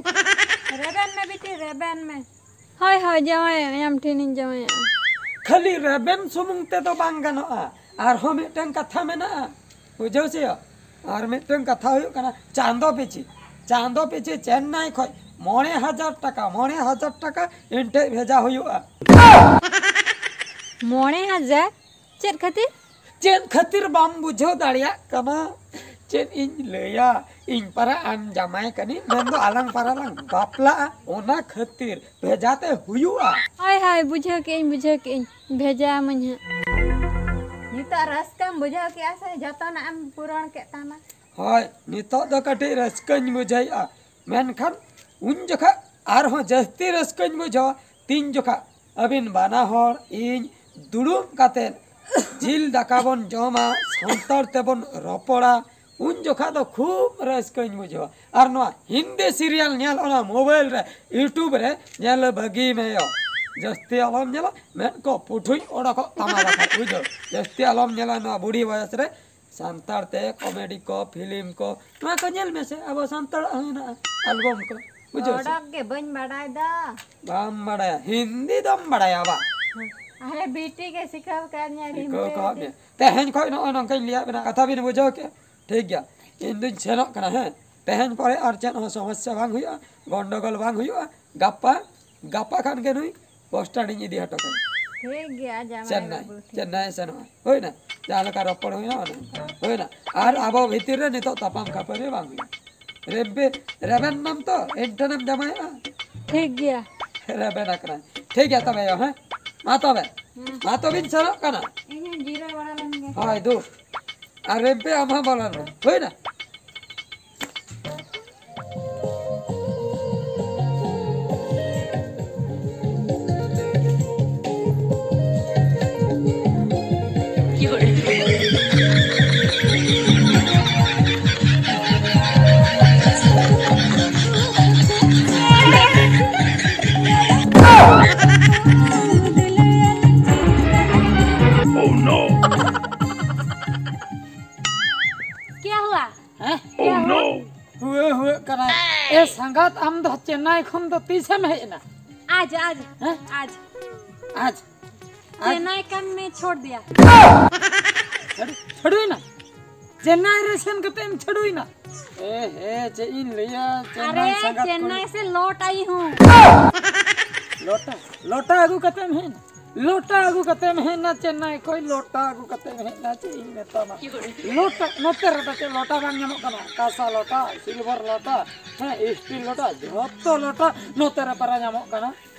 ᱨᱮᱵᱮᱱ ᱢᱮ ᱵᱤᱴᱤ, ᱨᱮᱵᱮᱱ ᱢᱮ᱾ ᱦᱳᱭ, ᱦᱳᱭ, ᱡᱟᱶᱟᱭᱚᱜ ᱟᱢ, ᱴᱷᱮᱱᱤᱧ ᱡᱟᱶᱟᱭᱚᱜᱼᱟ᱾ ᱠᱷᱟᱹᱞᱤ ᱨᱮᱵᱮᱱ ᱥᱩᱢᱩᱝ ᱛᱮᱫᱚ ᱵᱟᱝ ᱜᱟᱱᱚᱜᱼᱟ, ᱟᱨᱦᱚᱸ ᱢᱤᱫᱴᱟᱝ ᱠᱟᱛᱷᱟ ᱢᱮᱱᱟᱜᱼᱟ, ᱵᱩᱡᱷᱟᱹᱣ ᱥᱮ? ᱟᱨ ᱢᱤᱫᱴᱟᱝ ᱠᱟᱛᱷᱟ ᱦᱩᱭᱩᱜ ᱠᱟᱱᱟ, ᱪᱟᱸᱫᱚ ᱯᱤᱪᱷᱤ, ᱪᱟᱸᱫᱚ ᱯᱤᱪᱷᱤ ᱪᱮᱱᱱᱟᱭ ᱠᱷᱚᱡ ᱢᱚᱬᱮ ᱦᱟᱡᱟᱨ ᱴᱟᱠᱟ, ᱢᱚᱬᱮ ᱦᱟᱡᱟᱨ ᱴᱟᱠᱟ ᱤᱧ ᱴᱷᱮᱡ ᱵᱷᱮᱡᱟ ᱦᱩᱭᱩᱜᱼᱟ᱾ ᱢᱚᱬᱮ ᱦᱟᱡᱟᱨ? ᱪᱮᱫ ᱠᱷᱟᱹᱛᱤᱨ? ᱪᱮᱫ ᱠᱷᱟᱹᱛᱤᱨ ᱵᱟᱢ ᱵᱩᱡᱷᱟᱹᱣ ᱫᱟᱲᱮᱭᱟᱜ ᱠᱟᱱᱟ? ᱪᱮᱫ ᱤᱧ ᱞᱟᱹᱭᱟ, ᱤᱧ ᱯᱟᱨᱟ ᱟᱢ ᱡᱟᱢᱟᱭ ᱠᱟᱹᱱᱟᱹᱧ, ᱢᱮᱱᱫᱚ ᱟᱞᱟᱝ ᱯᱟᱨᱟ ᱞᱟᱝ ᱵᱟᱯᱞᱟᱜᱼᱟ, ᱚᱱᱟ ᱠᱷᱟᱹᱛᱤᱨ ᱵᱷᱮᱡᱟ ᱛᱮ ᱦᱩᱭᱩᱜᱼᱟ᱾ ᱦᱳᱭ, ᱦᱳᱭ, ᱵᱩᱡᱷᱟᱹᱣ ᱠᱮᱜ ᱟᱹᱧ, ᱵᱩᱡᱷᱟᱹᱣ ᱠᱮᱜ ᱟᱹᱧ, ᱵᱷᱮᱡᱟ ᱟᱹᱢᱟᱹᱧ ᱦᱟᱸᱜ᱾ ᱱᱤᱛᱚᱜ ᱨᱟᱹᱥᱠᱟᱹᱢ ᱵᱩᱡᱷᱟᱹᱣ ᱠᱮᱜᱼᱟ ᱥᱮ? ᱡᱚᱛᱚᱱᱟᱜ ᱮᱢ ᱯᱩᱨᱚᱱ ᱠᱮᱫ ᱛᱟᱢᱟ᱾ ᱦᱳᱭ, ᱱᱤᱛᱚᱜ ᱫᱚ ᱠᱟᱹᱴᱤᱡ ᱨᱟᱹᱥᱠᱟᱹᱧ ᱵᱩᱡᱷᱟᱹᱣᱮᱫᱼᱟ, ᱢᱮᱱᱠᱷᱟᱱ ᱩᱱ ᱡᱚᱠᱷᱟ ᱟᱨᱦᱚᱸ ᱡᱟᱹᱥᱛᱤ ᱨᱟᱹᱥᱠᱟᱹᱧ ᱵᱩᱡᱷᱟᱹᱣᱟ, ᱛᱤᱱ ᱡᱚᱠᱷᱟ ᱟᱹᱵᱤᱱ ᱵᱟᱱᱟ ᱦᱚᱲ ᱤᱧ ᱫᱩᱲᱩᱵ ᱠᱟᱛᱮᱫ ᱡᱤᱞ ᱫᱟᱠᱟ ᱵᱚᱱ ᱡᱚᱢᱟ, ᱥᱟᱱᱛᱟᱲ ᱛᱮᱵᱚᱱ ᱨᱚᱯᱚᱲᱟ, ᱩᱱ ᱡᱚᱠᱷᱟ ᱫᱚ ᱠᱷᱩᱵ ᱨᱟᱹᱥᱠᱟᱹᱧ ᱵᱩᱡᱷᱟᱹᱣᱟ᱾ ᱟᱨ ᱱᱚᱣᱟ ᱦᱤᱱᱫᱤ serial ᱧᱮᱞ, ᱚᱱᱟ mobile ᱨᱮ, YouTube ᱨᱮ ᱧᱮᱞ ᱵᱟᱹᱜᱤ ᱢᱮ ᱭᱚ᱾ ᱡᱟᱹᱥᱛᱤ ᱟᱞᱚᱢ ᱧᱮᱞᱟ, ᱢᱮᱫ ᱠᱚ ᱯᱩᱴᱷᱩᱡ ᱚᱰᱚᱠᱚᱜ ᱛᱟᱢᱟ ᱵᱟᱠᱷᱟᱡ, ᱵᱩᱡᱷᱟᱹᱣ᱾ ᱡᱟᱹᱥᱛᱤ ᱟᱞᱚᱢ ᱧᱮᱞᱟ ᱱᱚᱣᱟ ᱵᱩᱲᱦᱤ ᱵᱚᱭᱚᱥ ᱨᱮ᱾ ᱥᱟᱱᱛᱟᱲ ᱛᱮ comedy ᱠᱚ, film ᱠᱚ, ᱱᱚᱣᱟ ᱠᱚ ᱧᱮᱞ ᱢᱮᱥᱮ, ᱟᱵᱚ ᱥᱟᱱᱛᱟᱲᱟᱜ ᱦᱚᱸ ᱦᱮᱱᱟᱜᱼᱟ album ᱠᱚ, ᱵᱩᱡᱷᱟᱹᱣ ᱥᱮ? ᱚᱰᱚᱠ ᱜᱮ ᱵᱟᱹᱧ ᱵᱟᱰᱟᱭ ᱫᱚ᱾ ᱵᱟᱢ ᱵᱟᱰᱟᱭᱟ? ᱦᱤᱱᱫᱤ ᱫᱚᱢ ᱵᱟᱰᱟᱭᱟ ᱵᱟ? ᱟᱨᱮ ᱵᱤᱴᱤ ᱜᱮ ᱥᱤᱠᱷᱟᱹᱣ ᱠᱟᱫᱤᱧᱟ ᱥᱤᱠᱷᱟᱹᱣ ᱦᱤᱱᱫᱤ ᱠᱟᱜ ᱫᱚ᱾ ᱢᱮ᱾ ᱛᱮᱦᱮᱧ ᱠᱷᱚᱡ ᱱᱚᱜᱼᱚᱭ ᱱᱚᱝᱠᱟᱧ ᱞᱟᱹᱭᱟᱫ ᱵᱮᱱᱟ, ᱠᱟᱛᱷᱟ ᱵᱤᱱ ᱵᱩᱡᱷᱟᱹᱣ ᱠᱮᱫᱼᱟ? ᱴᱷᱤᱠ ᱜᱮᱭᱟ, ᱤᱧ ᱫᱩᱧ ᱥᱮᱱᱚᱜ ᱠᱟᱱᱟ, ᱦᱮᱸ᱾ ᱛᱮᱦᱮᱧ ᱯᱚᱨᱮ ᱟᱨ ᱪᱮᱫ ᱦᱚᱸ ᱥᱚᱢᱚᱥᱥᱟ ᱵᱟᱝ ᱦᱩᱭᱩᱜᱼᱟ, ᱜᱚᱱᱰᱚᱜᱳᱞ ᱵᱟᱝ ᱦᱩᱭᱩᱜᱼᱟ᱾ ᱜᱟᱯᱟ, ᱜᱟᱯᱟ ᱠᱷᱟᱱ ᱜᱮ ᱱᱩᱭ ᱯᱳᱥᱴᱟᱨ ᱤᱧ ᱤᱫᱤ ᱦᱚᱴᱚ ᱠᱟᱭᱟ᱾ ᱴᱷᱤᱠ ᱜᱮᱭᱟ, ᱡᱟᱢᱟᱭ ᱪᱮᱱᱱᱟᱭ, ᱵᱟᱹᱵᱩ, ᱴᱷᱤᱠ ᱪᱮᱱᱱᱟᱭ ᱜᱮᱭᱟ᱾ ᱥᱮᱱᱚᱜᱼᱟ, ᱦᱩᱭᱱᱟ? ᱡᱟᱦᱟᱸ ᱞᱮᱠᱟ ᱨᱚᱯᱚᱲ ᱦᱩᱭᱱᱟ, ᱚᱱᱟ ᱦᱩᱭᱱᱟ᱾ ᱟᱨ ᱟᱵᱚ ᱵᱷᱤᱛᱤᱨ ᱨᱮ ᱱᱤᱛᱚᱜ ᱛᱟᱯᱟᱢ ᱠᱷᱟᱹᱯᱟᱹᱨᱤ ᱵᱟᱝ ᱦᱩᱭᱩᱜᱼᱟ᱾ ᱨᱮᱵᱮ-, ᱨᱮᱵᱮᱱ ᱱᱟᱢ ᱛᱚ, ᱤᱧ ᱴᱷᱮᱱᱮᱢ ᱡᱟᱢᱟᱭᱚᱜᱼᱟ᱾ ᱴᱷᱤᱠ ᱜᱮᱭᱟ᱾ ᱨᱮᱵᱮᱱ ᱟᱠᱟᱱᱟᱭ᱾ ᱴᱷᱤᱠ ᱜᱮᱭᱟ ᱛᱚᱵᱮ ᱭᱚ, ᱦᱮᱸ? ᱢᱟ ᱛᱚᱵᱮ᱾ ᱦᱮᱸ᱾ ᱢᱟ ᱛᱚᱵᱮᱧ ᱥᱮᱱᱚᱜ ᱠᱟᱱᱟ᱾ ᱤᱧ ᱦᱚᱸᱧ ᱡᱤᱨᱟᱹᱣ ᱵᱟᱲᱟ ᱞᱮᱱ ᱜᱮ᱾ ᱦᱳᱭ, ᱫᱩ᱾ ᱟᱨ ᱨᱮᱵᱮ ᱟᱢ ᱦᱚᱸ ᱵᱚᱞᱚᱱ ᱢᱮ᱾ ᱦᱩᱭᱱᱟ? ᱥᱟᱸᱜᱟᱛ, ᱟᱢ ᱫᱚ ᱪᱮᱱᱱᱟᱭ ᱠᱷᱚᱱ ᱫᱚ ᱛᱤᱥᱮᱢ ᱦᱮᱡ ᱮᱱᱟ? आज आज ᱦᱮᱸ? आज। आज। आज। चेन्नई का मैं छोड़ दिया। ᱪᱷᱟᱹᱰᱩ- ᱪᱷᱟᱹᱰᱩᱭᱮᱱᱟ? ᱪᱮᱱᱱᱟᱭ ᱨᱮ ᱥᱮᱱ ᱠᱟᱛᱮ ᱮᱢ ᱪᱷᱟᱹᱰᱩᱭᱮᱱᱟ? ᱮ ᱦᱮ, ᱪᱮᱫ ᱤᱧ ᱞᱟᱹᱭᱟ, ᱪᱮᱱᱱᱟᱭ ᱟᱨᱮ, ᱥᱟᱸᱜᱟᱛ ᱠᱚ- ᱪᱮᱱᱱᱟᱭ ᱥᱮ ᱞᱚᱴ ᱟᱭᱤ ᱦᱩᱸ᱾ ᱞᱚᱴᱟ, ᱞᱚᱴᱟ ᱟᱹᱜᱩ ᱠᱟᱛᱮ ᱮᱢ ᱦᱮᱡ ᱮᱱᱟ? ᱞᱚᱴᱟ ᱟᱹᱜᱩ ᱠᱟᱛᱮ ᱮᱢ ᱦᱮᱡ ᱮᱱᱟ ᱪᱮᱱᱱᱟᱭ ᱠᱷᱚᱱ? ᱞᱚᱴᱟ ᱟᱹᱜᱩ ᱠᱟᱛᱮ ᱮᱢ ᱦᱮᱡ ᱮᱱᱟ, ᱪᱮᱫ ᱤᱧ ᱢᱮᱛᱟᱢᱟ? ᱞᱚᱴᱟ, ᱱᱚᱛᱮ ᱨᱮᱫᱚ ᱪᱮᱫ ᱞᱚᱴᱟ ᱵᱟᱝ ᱧᱟᱢᱚᱜ ᱠᱟᱱᱟ? ᱠᱟᱸᱥᱟ ᱞᱚᱴᱟ, ᱥᱤᱞᱵᱷᱟᱨ ᱞᱚᱴᱟ, ᱦᱮᱸ, ᱥᱴᱤᱞ ᱞᱚᱴᱟ, ᱡᱷᱚᱛᱚ ᱞᱚᱴᱟ ᱱᱚᱛᱮ ᱨᱮ ᱯᱟᱨᱟ ᱧᱟᱢᱚᱜ ᱠᱟᱱᱟ᱾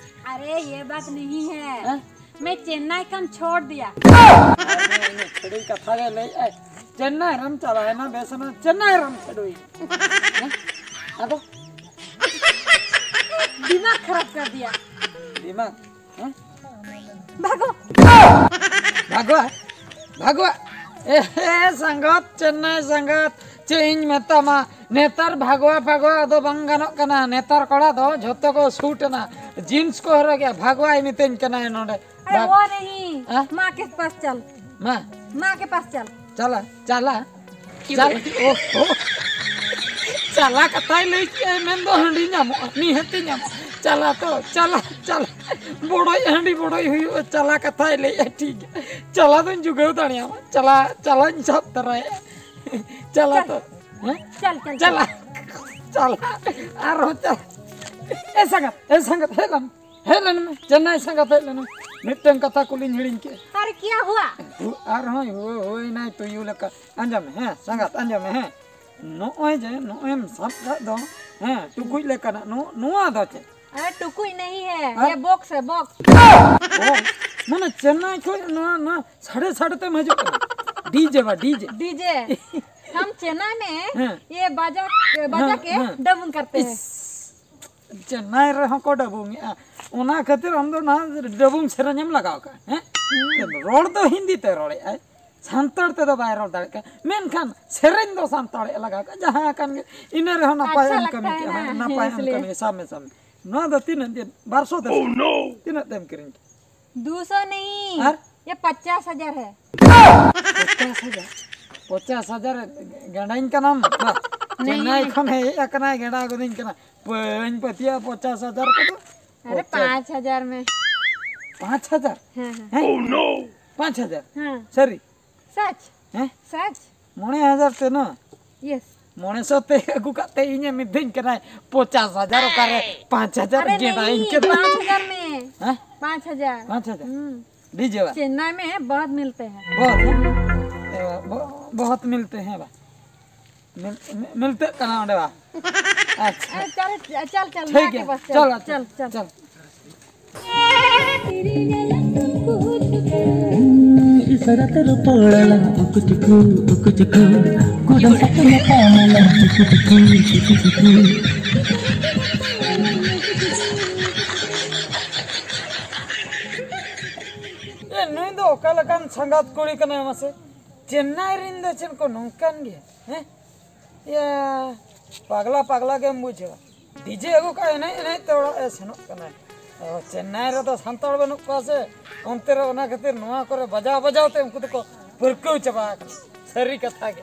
अरे, ये बात नहीं है। ᱦᱮᱸ? मैं चेन्नई का छोड़ दिया। ᱟᱨ ᱱᱩᱭ ᱪᱷᱟᱹᱲᱤ ᱠᱟᱛᱷᱟ ᱜᱮ ᱞᱟᱹᱭᱮᱫᱼᱟᱭ, ᱪᱮᱱᱱᱟᱭ ᱨᱮᱢ ᱪᱟᱞᱟᱣᱮᱱᱟ, ᱵᱮᱥ ᱮᱱᱟ, ᱪᱮᱱᱱᱟᱭ ᱨᱮᱢ ᱪᱷᱟᱹᱰᱩᱭᱮᱱᱟ᱾ ᱦᱮᱸ? ᱟᱫᱚ? दिमाग खराब कर दिया। ᱫᱤᱢᱟᱜᱽ, ᱦᱮᱸ? भागो। ᱵᱷᱟᱜᱚᱣᱟ, ᱵᱷᱟᱜᱚᱣᱟ᱾ ᱮ ᱦᱮ, ᱥᱟᱸᱜᱟᱛ, ᱪᱮᱱᱱᱟᱭ ᱥᱟᱸᱜᱟᱛ, ᱪᱮᱫ ᱤᱧ ᱢᱮᱛᱟᱢᱟ, ᱱᱮᱛᱟᱨ ᱵᱷᱟᱜᱚᱣᱟ ᱯᱷᱟᱜᱚᱣᱟ ᱫᱚ ᱵᱟᱝ ᱜᱟᱱᱚᱜ ᱠᱟᱱᱟ᱾ ᱱᱮᱛᱟᱨ ᱠᱚᱲᱟ ᱫᱚ ᱡᱷᱚᱛᱚ ᱠᱚ ᱥᱩᱴ ᱮᱱᱟ, ᱡᱤᱱᱥ ᱠᱚ ᱦᱚᱨᱚᱜᱮᱜᱼᱟ᱾ ᱵᱷᱟᱜᱚᱣᱟᱭ ᱢᱤᱛᱟᱹᱧ ᱠᱟᱱᱟᱭ ᱱᱚᱰᱮ᱾ अरे ᱵᱷᱟᱜᱽ- वो नहीं, ᱦᱮᱸ? माँ के पास चल। ᱢᱟ, माँ के पास चल। ᱪᱟᱞᱟ, ᱪᱟᱞᱟ, ᱪᱟᱞ- ᱳᱦᱳ᱾ ᱪᱟᱞᱟ ᱠᱟᱛᱷᱟᱭ ᱞᱟᱹᱭ ᱠᱮᱜᱼᱟ, ᱢᱮᱱᱫᱚ ᱦᱟᱺᱰᱤ ᱧᱟᱢᱚᱜᱼᱟ, ᱱᱤᱦᱟᱹᱛᱤ ᱧᱟᱢᱚᱜᱼᱟ᱾ ᱪᱟᱞᱟ ᱛᱚ, ᱪᱟᱞᱟ, ᱪᱟᱞᱟ᱾ ᱵᱚᱰᱚᱡ ᱦᱟᱺᱰᱤ ᱵᱚᱰᱚᱡ ᱦᱩᱭᱩᱜᱼᱟ, ᱪᱟᱞᱟ ᱠᱟᱛᱷᱟᱭ ᱞᱟᱹᱭᱮᱜᱼᱟ, ᱴᱷᱤᱠ ᱜᱮᱭᱟ᱾ ᱪᱟᱞᱟ ᱫᱚᱧ ᱡᱩᱜᱟᱹᱣ ᱫᱟᱲᱮᱭᱟᱢᱟ, ᱪᱟᱞᱟ, ᱪᱟᱞᱟᱧ ᱥᱟᱵ ᱛᱟᱨᱟᱭᱟ᱾ ᱪᱟᱞᱟ ᱛᱚ, ᱦᱮᱸ? चल, चल, ᱪᱟᱞᱟ, ᱪᱟᱞᱟ, ᱟᱨᱦᱚᱸ ᱪᱟᱞᱟ᱾ ᱮ ᱥᱟᱸᱜᱟᱛ, ᱮ ᱥᱟᱸᱜᱟᱛ, ᱦᱮᱡ ᱞᱮᱱ ᱢᱮ᱾ ᱦᱮᱡ ᱞᱮᱱ ᱢᱮ, ᱪᱮᱱᱱᱟᱭ ᱥᱟᱸᱜᱟᱛ ᱦᱮᱡ ᱞᱮᱱ ᱢᱮ᱾ ᱢᱤᱫᱴᱟᱝ ᱠᱟᱛᱷᱟ ᱠᱩᱞᱤᱧ ᱦᱤᱲᱤᱧ ᱠᱮᱜᱼᱟ᱾ अरे क्या हुआ? ᱦᱩ-, ᱟᱨᱦᱚᱸᱭ ᱦᱩ-, ᱦᱩᱭᱱᱟᱭ ᱛᱩᱭᱩ ᱞᱮᱠᱟ᱾ ᱟᱸᱡᱚᱢ ᱢᱮ, ᱦᱮᱸ, ᱥᱟᱸᱜᱟᱛ, ᱟᱸᱡᱚᱢ ᱢᱮ, ᱦᱮᱸ᱾ ᱱᱚᱜᱼᱚᱭ ᱡᱮ, ᱱᱚᱜᱼᱚᱭ ᱮᱢ ᱥᱟᱵ ᱠᱟᱜ ᱫᱚ, ᱦᱮᱸ, ᱴᱩᱠᱩᱡ ᱞᱮᱠᱟᱱᱟᱜ, ᱱᱚ-, ᱱᱚᱣᱟ ᱫᱚ ᱪᱮᱫ? अरे टुकुई नहीं है, हाँ? ये बॉक्स है, बॉक्स। ᱚ, ᱢᱟᱱᱮ ᱪᱮᱱᱱᱟᱭ ᱠᱷᱚᱱ ᱱᱚᱣᱟ, ᱱᱚᱣᱟ ᱥᱟᱰᱮ ᱥᱟᱰᱮ ᱛᱮᱢ ᱦᱤᱡᱩᱜ ᱠᱟᱱᱟ᱾ ᱰᱤᱡᱮ ᱵᱟ, ᱰᱤᱡᱮ᱾ डीजे। हम चेन्नई में ᱦᱮᱸ᱾ ये बाजा, बाजा ᱦᱮᱸ, के ᱦᱮᱸ᱾ डबिंग करते हैं। ᱤᱥ, ᱪᱮᱱᱱᱟᱭ ᱨᱮᱦᱚᱸ ᱠᱚ ᱰᱟᱵᱩᱝ ᱮᱜᱼᱟ, ᱚᱱᱟ ᱠᱷᱟᱹᱛᱤᱨ ᱟᱢ ᱫᱚ ᱱᱚᱣᱟ ᱰᱟᱵᱩᱝ ᱥᱮᱨᱮᱧ ᱮᱢ ᱞᱟᱜᱟᱣ ᱠᱟᱜᱼᱟ, ᱦᱮᱸ? ᱨᱚᱲ ᱫᱚ ᱦᱤᱱᱫᱤ ᱛᱮ ᱨᱚᱲᱮᱜᱼᱟᱭ, ᱥᱟᱱᱛᱟᱲ ᱛᱮᱫᱚ ᱵᱟᱭ ᱨᱚᱲ ᱫᱟᱲᱮᱭᱟᱜ ᱠᱟᱱᱟ, ᱢᱮᱱᱠᱷᱟᱱ ᱥᱮᱨᱮᱧ ᱫᱚ ᱥᱟᱱᱛᱟᱲ ᱮ ᱞᱟᱜᱟᱣ ᱠᱟᱜᱼᱟ, ᱡᱟᱦᱟᱸ ᱠᱟᱱ ᱜᱮ, ᱤᱱᱟᱹ ᱨᱮᱦᱚᱸ ᱱᱟᱯᱟᱭ ᱟᱪᱪᱷᱟ ᱮᱢ ᱞᱟᱜᱽᱛᱟ ᱠᱟᱹᱢᱤ ᱦᱮ ᱠᱮᱜᱼᱟ, ᱱᱟ, ᱦᱮᱸ, ᱱᱟᱯᱟᱭ ᱮᱢ ᱤᱥᱞᱤᱭᱮ᱾ ᱠᱟᱹᱢᱤ ᱠᱮᱜᱼᱟ, ᱥᱟᱵ ᱢᱮ, ᱥᱟᱵ ᱢᱮ᱾ ᱱᱚᱣᱟ ᱫᱚ ᱛᱤᱱᱟᱹᱜ ᱫᱤᱱ? ᱵᱟᱨᱥᱚ ᱫᱚ ᱛᱤᱱᱟᱹᱜ ᱛᱮᱢ ᱠᱤᱨᱤᱧ ᱠᱮᱜᱼᱟ? ᱫᱩᱥᱚ ᱱᱟᱦᱤᱸ, ᱟᱨ? ᱭᱮ ᱯᱚᱪᱟᱥ ᱦᱟᱡᱟᱨ ᱦᱮ᱾ ᱯᱚᱪᱟᱥ ᱦᱟᱡᱟᱨ? ᱯᱚᱪᱟᱥ ᱦᱟᱡᱟᱨ ᱜᱟᱸᱰᱟᱧ ᱠᱟᱱᱟᱢ? ᱵᱟ᱾ ᱪᱮᱱᱱᱟᱭ ᱠᱷᱚᱱ ᱦᱮᱡ ᱟᱠᱟᱱᱟᱭ, ᱜᱮᱰᱟ ᱜᱚᱫᱤᱧ ᱠᱟᱱᱟ᱾ ᱵᱟᱹᱧ ᱯᱟᱹᱛᱭᱟᱹᱜᱼᱟ ᱯᱚᱪᱟᱥ ᱦᱟᱡᱟᱨ ᱠᱚᱫᱚ᱾ ᱟᱨᱮ, ᱯᱚᱪᱟᱥ᱾ ᱯᱟᱸᱪ ᱦᱟᱡᱟᱨ ᱢᱮ᱾ ᱯᱟᱸᱪ ᱦᱟᱡᱟᱨ? ᱦᱮᱸ, ᱦᱮᱸ᱾ ᱦᱮᱸ? ᱯᱟᱸᱪ ᱦᱟᱡᱟᱨ? ᱦᱮᱸ᱾ ᱥᱟᱹᱨᱤ? ᱥᱟᱪ᱾ ᱦᱮᱸ? ᱥᱟᱪ᱾ ᱢᱚᱬᱮ ᱦᱟᱡᱟᱨ ᱛᱮ ᱱᱚᱣᱟ? ᱭᱮᱥ᱾ ᱢᱚᱬᱮ ᱥᱚ ᱛᱮ ᱟᱹᱜᱩ ᱠᱟᱛᱮ ᱤᱧᱮ ᱢᱤᱫᱟᱹᱧ ᱠᱟᱱᱟᱭ ᱯᱚᱪᱟᱥ ᱦᱟᱡᱟᱨ, ᱚᱠᱟᱨᱮ ᱯᱟᱸᱪ ᱦᱟᱡᱟᱨ? ᱟᱨᱮ, ᱜᱮᱰᱟ ᱤᱧ ᱠᱟᱱᱟ᱾ ᱯᱟᱸᱪ ᱦᱟᱡᱟᱨ ᱢᱮ᱾ ᱦᱮᱸ? ᱯᱟᱸᱪ ᱦᱟᱡᱟᱨ᱾ ᱯᱟᱸᱪ ᱦᱟᱡᱟᱨ? ᱦᱩᱸ᱾ ᱰᱤᱡᱮ ᱵᱟ? ᱪᱮᱱᱱᱟᱭ ᱢᱮ, ᱵᱚᱦᱩᱛ ᱢᱤᱞᱛᱮ ᱦᱮᱸ᱾ ᱵᱚᱦᱩᱛ, ᱦᱮᱸ? ᱮ, ᱵᱚ-, ᱵᱚᱦᱩᱛ ᱢᱤᱞᱛᱮ ᱦᱮᱸ ᱵᱟ? ᱢᱤᱞ-, ᱢᱤ-, ᱢᱤᱞᱛᱮᱜ ᱠᱟᱱᱟ ᱚᱸᱰᱮ ᱵᱟ? ᱟᱪᱪᱷᱟ᱾ ᱟᱨᱮ, ᱪᱟᱞ, ᱪᱟᱞ, ᱪᱟᱞ, ᱴᱷᱤᱠ ᱜᱮᱭᱟ᱾ ᱪᱟᱞ, ᱪᱟᱞ, ᱪᱟᱞ᱾ ᱤᱥᱟᱨᱟ ᱛᱮ ᱨᱚᱯᱚᱲ ᱟᱞᱟᱝ ᱩᱠᱩ ᱪᱩᱠᱩ, ᱩᱠᱩ ᱪᱩᱠᱩ᱾ ᱠᱩᱰᱟᱹᱢ ᱥᱟᱵ ᱛᱮ ᱧᱟᱯᱟᱢ ᱟᱞᱟᱝ ᱪᱩᱠᱩ ᱪᱩᱠᱩ, ᱪᱩᱠᱩ ᱪᱩᱠᱩ᱾ ᱮ, ᱱᱩᱭ ᱫᱚ ᱚᱠᱟ ᱞᱮᱠᱟᱱ ᱥᱟᱸᱜᱟᱛ ᱠᱩᱲᱤ ᱠᱟᱱᱟᱭ ᱢᱟᱥᱮ? ᱪᱮᱱᱱᱟᱭ ᱨᱮᱱ ᱫᱚ ᱪᱮᱫ ᱠᱚ ᱱᱚᱝᱠᱟᱱ ᱜᱮᱭᱟ, ᱦᱮᱸ? ᱤᱭᱟᱹ, ᱯᱟᱜᱽᱞᱟ ᱯᱟᱜᱽᱞᱟ ᱜᱮᱢ ᱵᱩᱡᱷᱟᱹᱣᱟ᱾ ᱰᱤᱡᱮ ᱟᱹᱜᱩ ᱠᱟᱜᱼᱟ, ᱮᱱᱮᱡ ᱮᱱᱮᱡ ᱛᱮ ᱚᱲᱟᱜ ᱮ ᱥᱮᱱᱚᱜ ᱠᱟᱱᱟᱭ᱾ ᱚ, ᱪᱮᱱᱱᱟᱭ ᱨᱮᱫᱚ ᱥᱟᱱᱛᱟᱲ ᱵᱟᱹᱱᱩᱜ ᱠᱚᱣᱟ ᱥᱮ, ᱚᱱᱛᱮ ᱨᱮ ᱚᱱᱟ ᱠᱷᱟᱹᱛᱤᱨ ᱱᱚᱣᱟ ᱠᱚᱨᱮ ᱵᱟᱡᱟᱣ ᱵᱟᱡᱟᱣ ᱛᱮ ᱩᱱᱠᱩ ᱫᱚᱠᱚ ᱯᱟᱹᱨᱠᱟᱹᱣ ᱪᱟᱵᱟ ᱟᱠᱟᱱᱟ᱾ ᱥᱟᱹᱨᱤ ᱠᱟᱛᱷᱟ ᱜᱮ᱾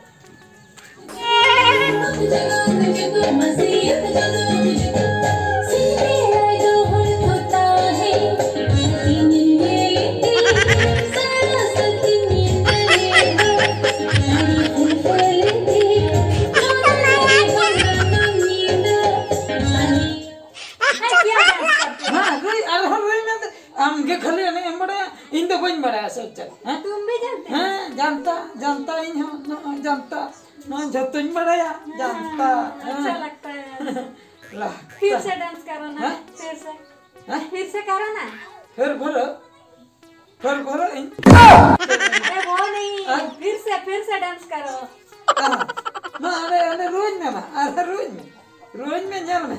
ᱦᱮᱸ, ᱨᱩᱭ, ᱟᱨᱦᱚᱸ ᱨᱩᱭ ᱢᱮ᱾ ᱟᱢ ᱜᱮ ᱠᱷᱟᱹᱞᱤ ᱮᱱᱮᱡ ᱮᱢ ᱵᱟᱲᱟᱭᱟ, ᱤᱧ ᱫᱚ ᱵᱟᱹᱧ ᱵᱟᱲᱟᱭᱟ ᱥᱮ ᱪᱮᱫ? ᱦᱮᱸ? तुम भी जानते हो? ᱦᱮᱸ, ᱡᱟᱱᱛᱟ, ᱡᱟᱱᱛᱟ, ᱤᱧ ᱦᱚᱸ ᱱᱚᱜᱼᱚᱭ ᱡᱟᱱᱛᱟ, ᱱᱚᱣᱟ ᱡᱷᱚᱛᱚᱧ ᱵᱟᱲᱟᱭᱟ, ᱡᱟᱱᱛᱟ᱾ ᱦᱮᱸ, ᱦᱮᱸ᱾ अच्छा लगता है। ᱞᱟᱜᱽᱛᱟ᱾ फिर से डांस करो ना, ᱦᱮᱸ? फिर से। ᱦᱮᱸ? फिर से करो ना। फिर बोलो। ᱯᱷᱮᱨ ᱵᱷᱚᱨᱚᱜ ᱤᱧ᱾ अरे वो नहीं, ᱦᱮᱸ? फिर से, फिर से डांस करो। ᱦᱮᱸ᱾ ᱢᱟ, ᱚᱸᱰᱮ, ᱚᱸᱰᱮ ᱨᱩᱣᱟᱹᱧ ᱢᱮ ᱢᱟ, ᱟᱨ ᱨᱩᱣᱟᱹᱧ ᱢᱮ᱾ ᱨᱩᱣᱟᱹᱧ ᱢᱮ, ᱧᱮᱞ ᱢᱮ᱾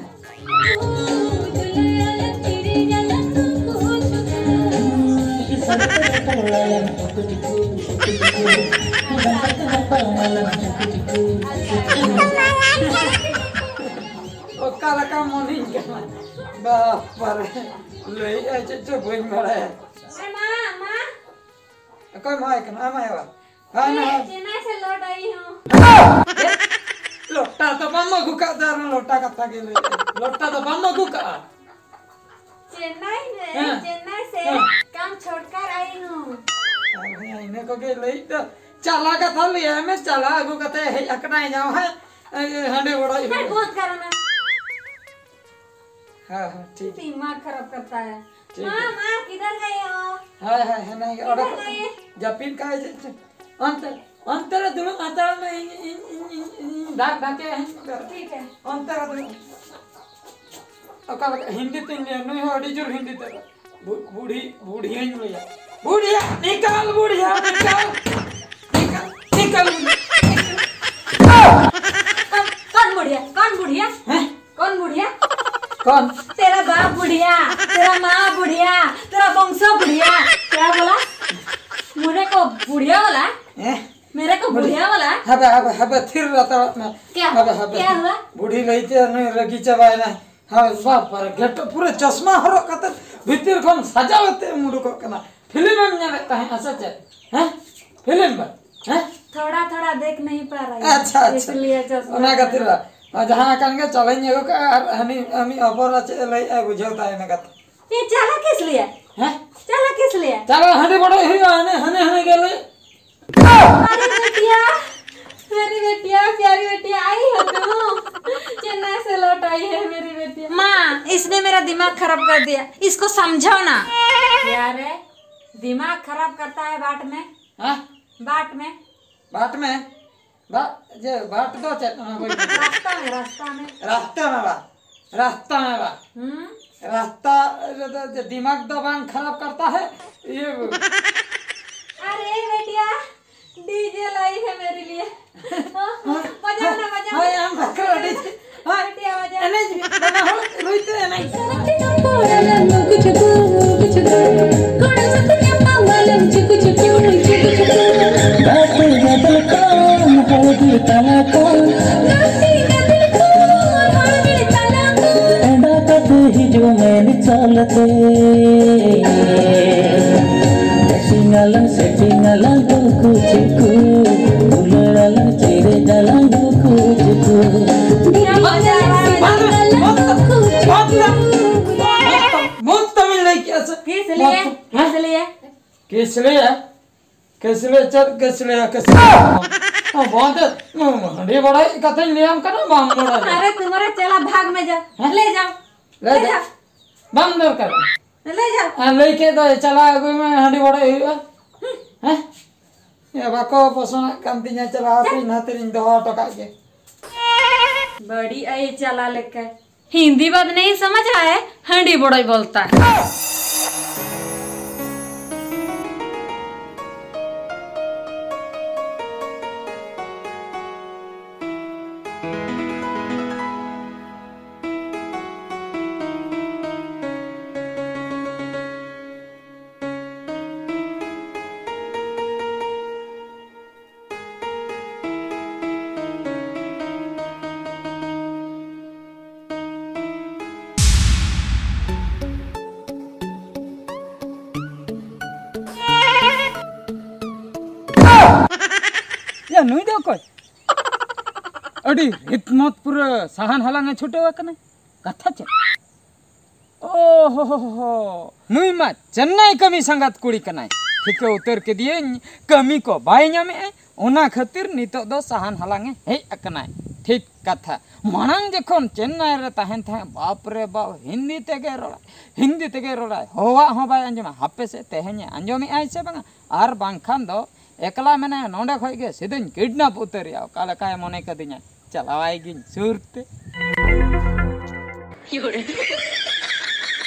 ᱚᱠᱟ ᱞᱮᱠᱟ ᱢᱚᱱᱮᱧ ᱠᱟᱱᱟ᱾ ᱵᱟᱯᱟᱨᱮ, ᱞᱟᱹᱭᱮᱜᱼᱟᱭ ᱪᱮᱫ ᱪᱚ ᱵᱟᱹᱧ ᱵᱟᱲᱟᱭᱟ᱾ ᱮ ᱢᱟ, ᱢᱟ᱾ ᱚᱠᱚᱭ ᱢᱟᱭ ᱠᱟᱱᱟ? ᱟᱢ ᱟᱭᱳ? ᱦᱳᱭ, ᱦᱳᱭ᱾ ᱪᱮᱱᱱᱟᱭ ᱥᱮ ᱞᱚᱴ ᱟᱭᱤ ᱦᱚᱸ᱾ ᱞᱚᱴᱟ ᱫᱚ ᱵᱟᱢ ᱟᱹᱜᱩ ᱠᱟᱜ ᱫᱚ, ᱟᱨᱦᱚᱸ ᱞᱚᱴᱟ ᱠᱟᱛᱷᱟ ᱜᱮ ᱞᱟᱹᱭ᱾ ᱞᱚᱴᱟ ᱫᱚ ᱵᱟᱢ ᱟᱹᱜᱩ ᱠᱟᱜᱼᱟ᱾ चेन्नई में, हाँ। चेन्नई से हाँ। काम छोड़कर आई हूँ। ᱟᱨ ᱦᱮᱸ, ᱤᱱᱟᱹ ᱠᱚᱜᱮ ᱞᱟᱹᱭ ᱫᱚ᱾ ᱪᱟᱞᱟ ᱠᱟᱛᱷᱟ ᱞᱟᱹᱭᱟᱭ ᱢᱮ, ᱪᱟᱞᱟ ᱟᱹᱜᱩ ᱠᱟᱛᱮ ᱦᱮᱡ ᱟᱠᱟᱱᱟᱭ ᱡᱟᱶᱟᱭ, ᱮ, ᱦᱟᱺᱰᱤ ᱵᱚᱲᱟᱭ ᱦᱮᱸ, ᱦᱩᱭᱩᱜᱼᱟ᱾ बहुत करना। ᱦᱮᱸ, ᱦᱮᱸ, ᱴᱷᱤᱠ᱾ दिमाग खराब करता है। ᱴᱷᱤᱠ ᱢᱟ, ᱜᱮᱭᱟ᱾ ᱢᱟ, ᱠᱤᱫᱷᱟᱨ ᱜᱟᱭᱮ ᱦᱳ? ᱦᱳᱭ, ᱦᱳᱭ, ᱦᱮᱱᱟᱭ ᱜᱮ, ᱠᱤᱫᱷᱟᱨ ᱚᱰᱚᱠ ᱜᱟᱭᱮ? ᱡᱟᱹᱯᱤᱫ ᱠᱟᱜᱼᱟᱭ ᱪᱮᱫ ᱪᱚ᱾ ᱚᱱᱛᱮ, ᱚᱱᱛᱮ ᱨᱮ ᱫᱩᱲᱩᱵ ᱦᱟᱛᱟᱲ ᱢᱮ, ᱤᱧ, ᱤᱧ, ᱤᱧ, ᱤᱧ, ᱤᱧ ᱰᱟᱠ ᱰᱟᱠᱮ ᱦᱮᱸ᱾ ᱴᱷᱤᱠ ᱦᱮ᱾ ᱚᱱᱛᱮ ᱨᱮ ᱫᱩᱲᱩᱵ᱾ ᱚᱠᱟ ᱞᱮᱠᱟ ᱦᱤᱱᱫᱤ ᱛᱤᱧ ᱞᱟᱹᱭᱟ, ᱱᱩᱭ ᱦᱚᱸ ᱟᱹᱰᱤ ᱡᱳᱨ ᱦᱤᱱᱫᱤ ᱛᱮ᱾ ᱵᱩ-, ᱵᱩᱲᱦᱤ, ᱵᱩᱲᱦᱤᱭᱟᱹᱧ ᱞᱟᱹᱭᱟ᱾ ᱵᱩᱲᱦᱤᱭᱟ, ᱱᱤᱠᱟᱞ ᱵᱩᱲᱦᱤᱭᱟ, ᱱᱤᱠᱟᱞ, ᱱᱤᱠᱟᱞ, ᱱᱤᱠᱟᱞ ᱵᱩᱲᱦᱤᱭᱟ, ᱱᱤᱠᱟᱞ। कौन, कौन बुढ़िया? कौन बुढ़िया? हैं? कौन बुढ़िया? कौन? तेरा बाप बुढ़िया, तेरा माँ बुढ़िया, तेरा वंशो बुढ़िया। क्या बोला? मेरे को बुढ़िया बोला? हैं? मेरे को बुढ़िया बोला? हबे, हबे, हबे, थिर रहता मैं। क्या? हबे, हबे। क्या हुआ? ᱵᱩᱲᱦᱤ ᱞᱟᱹᱭᱛᱮ ᱱᱩᱭ ᱨᱟᱹᱜᱤ ᱪᱟᱵᱟᱭᱮᱱᱟ᱾ ᱦᱳᱭ, ᱵᱟᱯ ᱨᱮ, ᱜᱮᱴ ᱯᱩᱨᱟᱹ ᱪᱚᱥᱢᱟ ᱦᱚᱨᱚᱜ ᱠᱟᱛᱮ ᱵᱷᱤᱛᱤᱨ ᱠᱷᱚᱱ ᱥᱟᱡᱟᱣ ᱠᱟᱛᱮ ᱮᱢ ᱩᱰᱩᱠᱚᱜ ᱠᱟᱱᱟ᱾ ᱯᱷᱤᱞᱢ ᱮᱢ ᱧᱮᱞᱮᱫ ᱛᱟᱦᱮᱸᱫ, ᱥᱮ ᱪᱮᱫ? ᱦᱮᱸ? ᱯᱷᱤᱞᱢ ᱵᱟ? ᱦᱮᱸ? थोड़ा थोड़ा देख नहीं पा रही। अच्छा, अच्छा। इसलिए चश्मा ᱚᱱᱟ ᱠᱷᱟᱹᱛᱤᱨ ᱵᱟ? ᱟᱨ ᱡᱟᱦᱟᱸ ᱠᱟᱱ ᱜᱮ, ᱪᱟᱞᱟᱧ ᱟᱹᱜᱩ ᱠᱟᱜᱼᱟ ᱟᱨ ᱦᱟᱹᱱᱤ, ᱦᱟᱹᱱᱤ ᱚᱯᱚᱨ ᱪᱮᱫ ᱮ ᱞᱟᱹᱭᱮᱫᱼᱟ, ᱵᱩᱡᱷᱟᱹᱣ ᱛᱟᱭ ᱤᱱᱟᱹ ᱠᱟᱛᱷᱟ᱾ ये चाला किस लिए? ᱦᱮᱸ? चाला किस लिए? ᱪᱟᱞᱟ ᱦᱟᱺᱰᱤ ᱵᱚᱰᱚᱡ ᱦᱩᱭᱩᱜᱼᱟ, ᱦᱟᱱᱮ, ᱦᱟᱱᱮ, ᱦᱟᱱᱮ ᱜᱮ ᱞᱟᱹᱭ। अरे बेटिया, मेरी बेटिया, प्यारी बेटिया, आई हो तुम? चेन्नई से लौट आई है मेरी बेटिया। माँ, इसने मेरा दिमाग खराब कर दिया, इसको समझाओ ना। क्या रे, दिमाग खराब करता है बाट में? हाँ? बाट में। बाट में? बा-, जे बाट दो चेत-, हाँ, वही। रास्ता में, रास्ता में। रास्ता में बा। रास्ता में बा। हम्म? रास्ता, रे, रे, रे, दिमाग तो बांग खराब करता है। ये अरे बेटिया, डीजे लाई है मेरे लिए। हाँ, बजाओ ना, बजाओ। हाँ, हम बकरा डीजे। हाँ, बेटिया, बजाओ। एनर्जी, बना हो, रोहित एनर्जी। ᱜᱟᱛᱮ ᱜᱟᱫᱮᱞ ᱠᱷᱚᱱ ᱦᱚᱲ ᱵᱤᱨ ᱛᱟᱞᱟ ᱠᱷᱚᱱ, ᱜᱟᱛᱮ ᱜᱟᱫᱮᱞ ᱠᱷᱚᱱ ᱦᱚᱲ ᱵᱤᱨ ᱛᱟᱞᱟ ᱠᱷᱚᱱ, ᱮᱸᱰᱟ ᱠᱟᱛᱮ ᱦᱤᱡᱩᱜ ᱢᱮ ᱱᱤᱪᱚᱞ ᱛᱮ᱾ ᱥᱮᱴᱤᱝ ᱟᱞᱟᱝ, ᱥᱮᱴᱤᱝ ᱟᱞᱟᱝ ᱫᱩᱠᱩ ᱪᱩᱠᱩ, ᱫᱩᱞᱟᱹᱲ ᱟᱞᱟᱝ, ᱪᱮᱨᱮᱡ ᱟᱞᱟᱝ ᱫᱩᱠᱩ ᱪᱩᱠᱩ᱾ ᱠᱤᱥᱞᱤᱭᱟ? ᱠᱤᱥᱞᱤ ᱪᱮᱫ ᱠᱤᱥᱞᱤᱭᱟ? ᱠᱤᱥᱞᱤᱭᱟ ᱵᱟᱝ᱾ ᱵᱟᱝ ᱛᱮ, ᱦᱟᱺᱰᱤ ᱵᱟᱲᱟᱭ ᱠᱟᱛᱷᱟᱧ ᱞᱟᱹᱭᱟᱢ ᱠᱟᱱᱟ, ᱵᱟᱢ ᱵᱟᱲᱟᱭᱟ᱾ अरे तुम्हारा चला भाग में जा, ᱦᱮᱸ? ले जाओ, ᱞᱟᱹᱭ ले ᱫᱟ᱾ जाओ, ᱵᱟᱝ ᱫᱚᱨᱠᱟᱨ᱾ ले जाओ। ᱟᱨ ᱞᱟᱹᱭ ᱠᱮᱫ ᱫᱚᱭ, ᱪᱟᱞᱟᱣ ᱟᱹᱜᱩᱭ ᱢᱮ, ᱦᱟᱺᱰᱤ ᱵᱟᱲᱟᱭ ᱦᱩᱭᱩᱜᱼᱟ᱾ ᱦᱮᱸ? ᱮ, ᱵᱟᱠᱚ ᱯᱚᱥᱚᱱᱟᱜ ᱠᱟᱱ ᱛᱤᱧᱟ, ᱪᱟᱞᱟᱣ ᱟᱹᱜᱩᱭ ᱱᱟᱛᱮᱨᱤᱧ ᱫᱚᱦᱚ ᱦᱚᱴᱚ ᱠᱟᱜ ᱜᱮ᱾ बड़ी आई चला लेकर। हिंदी बात नहीं समझ आए, हंडी बड़ोई बोलता है। ᱭᱟ, ᱱᱩᱭ ᱫᱚ ᱚᱠᱚᱭ? ᱟᱹᱰᱤ ᱨᱤᱛᱢᱚᱛ ᱯᱩᱨᱟᱹ ᱥᱟᱦᱟᱱ ᱦᱟᱞᱟᱝ ᱮ ᱪᱷᱩᱴᱟᱹᱣ ᱟᱠᱟᱱᱟ᱾ ᱠᱟᱛᱷᱟ ᱪᱮᱫ? ᱳ ᱦᱳ ᱦᱳ ᱦᱳ, ᱱᱩᱭ ᱢᱟ ᱪᱮᱱᱱᱟᱭ ᱠᱟᱹᱢᱤ ᱥᱟᱸᱜᱟᱛ ᱠᱩᱲᱤ ᱠᱟᱱᱟᱭ᱾ ᱴᱷᱤᱠᱟᱹ ᱩᱛᱟᱹᱨ ᱠᱮᱫᱮᱭᱟᱹᱧ, ᱠᱟᱹᱢᱤ ᱠᱚ ᱵᱟᱭ ᱧᱟᱢᱮᱜᱼᱟ, ᱚᱱᱟ ᱠᱷᱟᱹᱛᱤᱨ ᱱᱤᱛᱚᱜ ᱫᱚ ᱥᱟᱦᱟᱱ ᱦᱟᱞᱟᱝ ᱮ ᱦᱮᱡ ᱟᱠᱟᱱᱟᱭ᱾ ᱴᱷᱤᱠ ᱠᱟᱛᱷᱟ᱾ ᱢᱟᱲᱟᱝ ᱡᱚᱠᱷᱚᱱ ᱪᱮᱱᱱᱟᱭ ᱨᱮ ᱛᱟᱦᱮᱱ ᱛᱟᱦᱮᱸᱫ, ᱵᱟᱯ ᱨᱮ ᱵᱟᱯ, ᱦᱤᱱᱫᱤ ᱛᱮᱜᱮ ᱨᱚᱲᱟᱭ, ᱦᱤᱱᱫᱤ ᱛᱮᱜᱮ ᱨᱚᱲᱟᱭ, ᱦᱚᱦᱚᱣᱟᱜ ᱦᱚᱸ ᱵᱟᱭ ᱟᱸᱡᱚᱢᱟ᱾ ᱦᱟᱯᱮ ᱥᱮ ᱛᱮᱦᱮᱧ ᱮ ᱟᱸᱡᱚᱢᱮᱜᱼᱟᱭ ᱥᱮ ᱵᱟᱝᱟ, ᱟᱨ ᱵᱟᱝᱠᱷᱟᱱ ᱫᱚ ᱮᱠᱞᱟ ᱢᱮᱱᱟᱭᱟ, ᱱᱚᱸᱰᱮ ᱠᱷᱚᱡ ᱜᱮ ᱥᱤᱫᱷᱟᱹᱧ ᱠᱤᱰᱱᱟᱯ ᱩᱛᱟᱹᱨᱮᱭᱟ᱾ ᱚᱠᱟ ᱞᱮᱠᱟᱭ ᱢᱚᱱᱮ ᱠᱟᱫᱤᱧᱟ, ᱪᱟᱞᱟᱣᱟᱭ ᱜᱤᱧ ᱥᱩᱨ ᱛᱮ᱾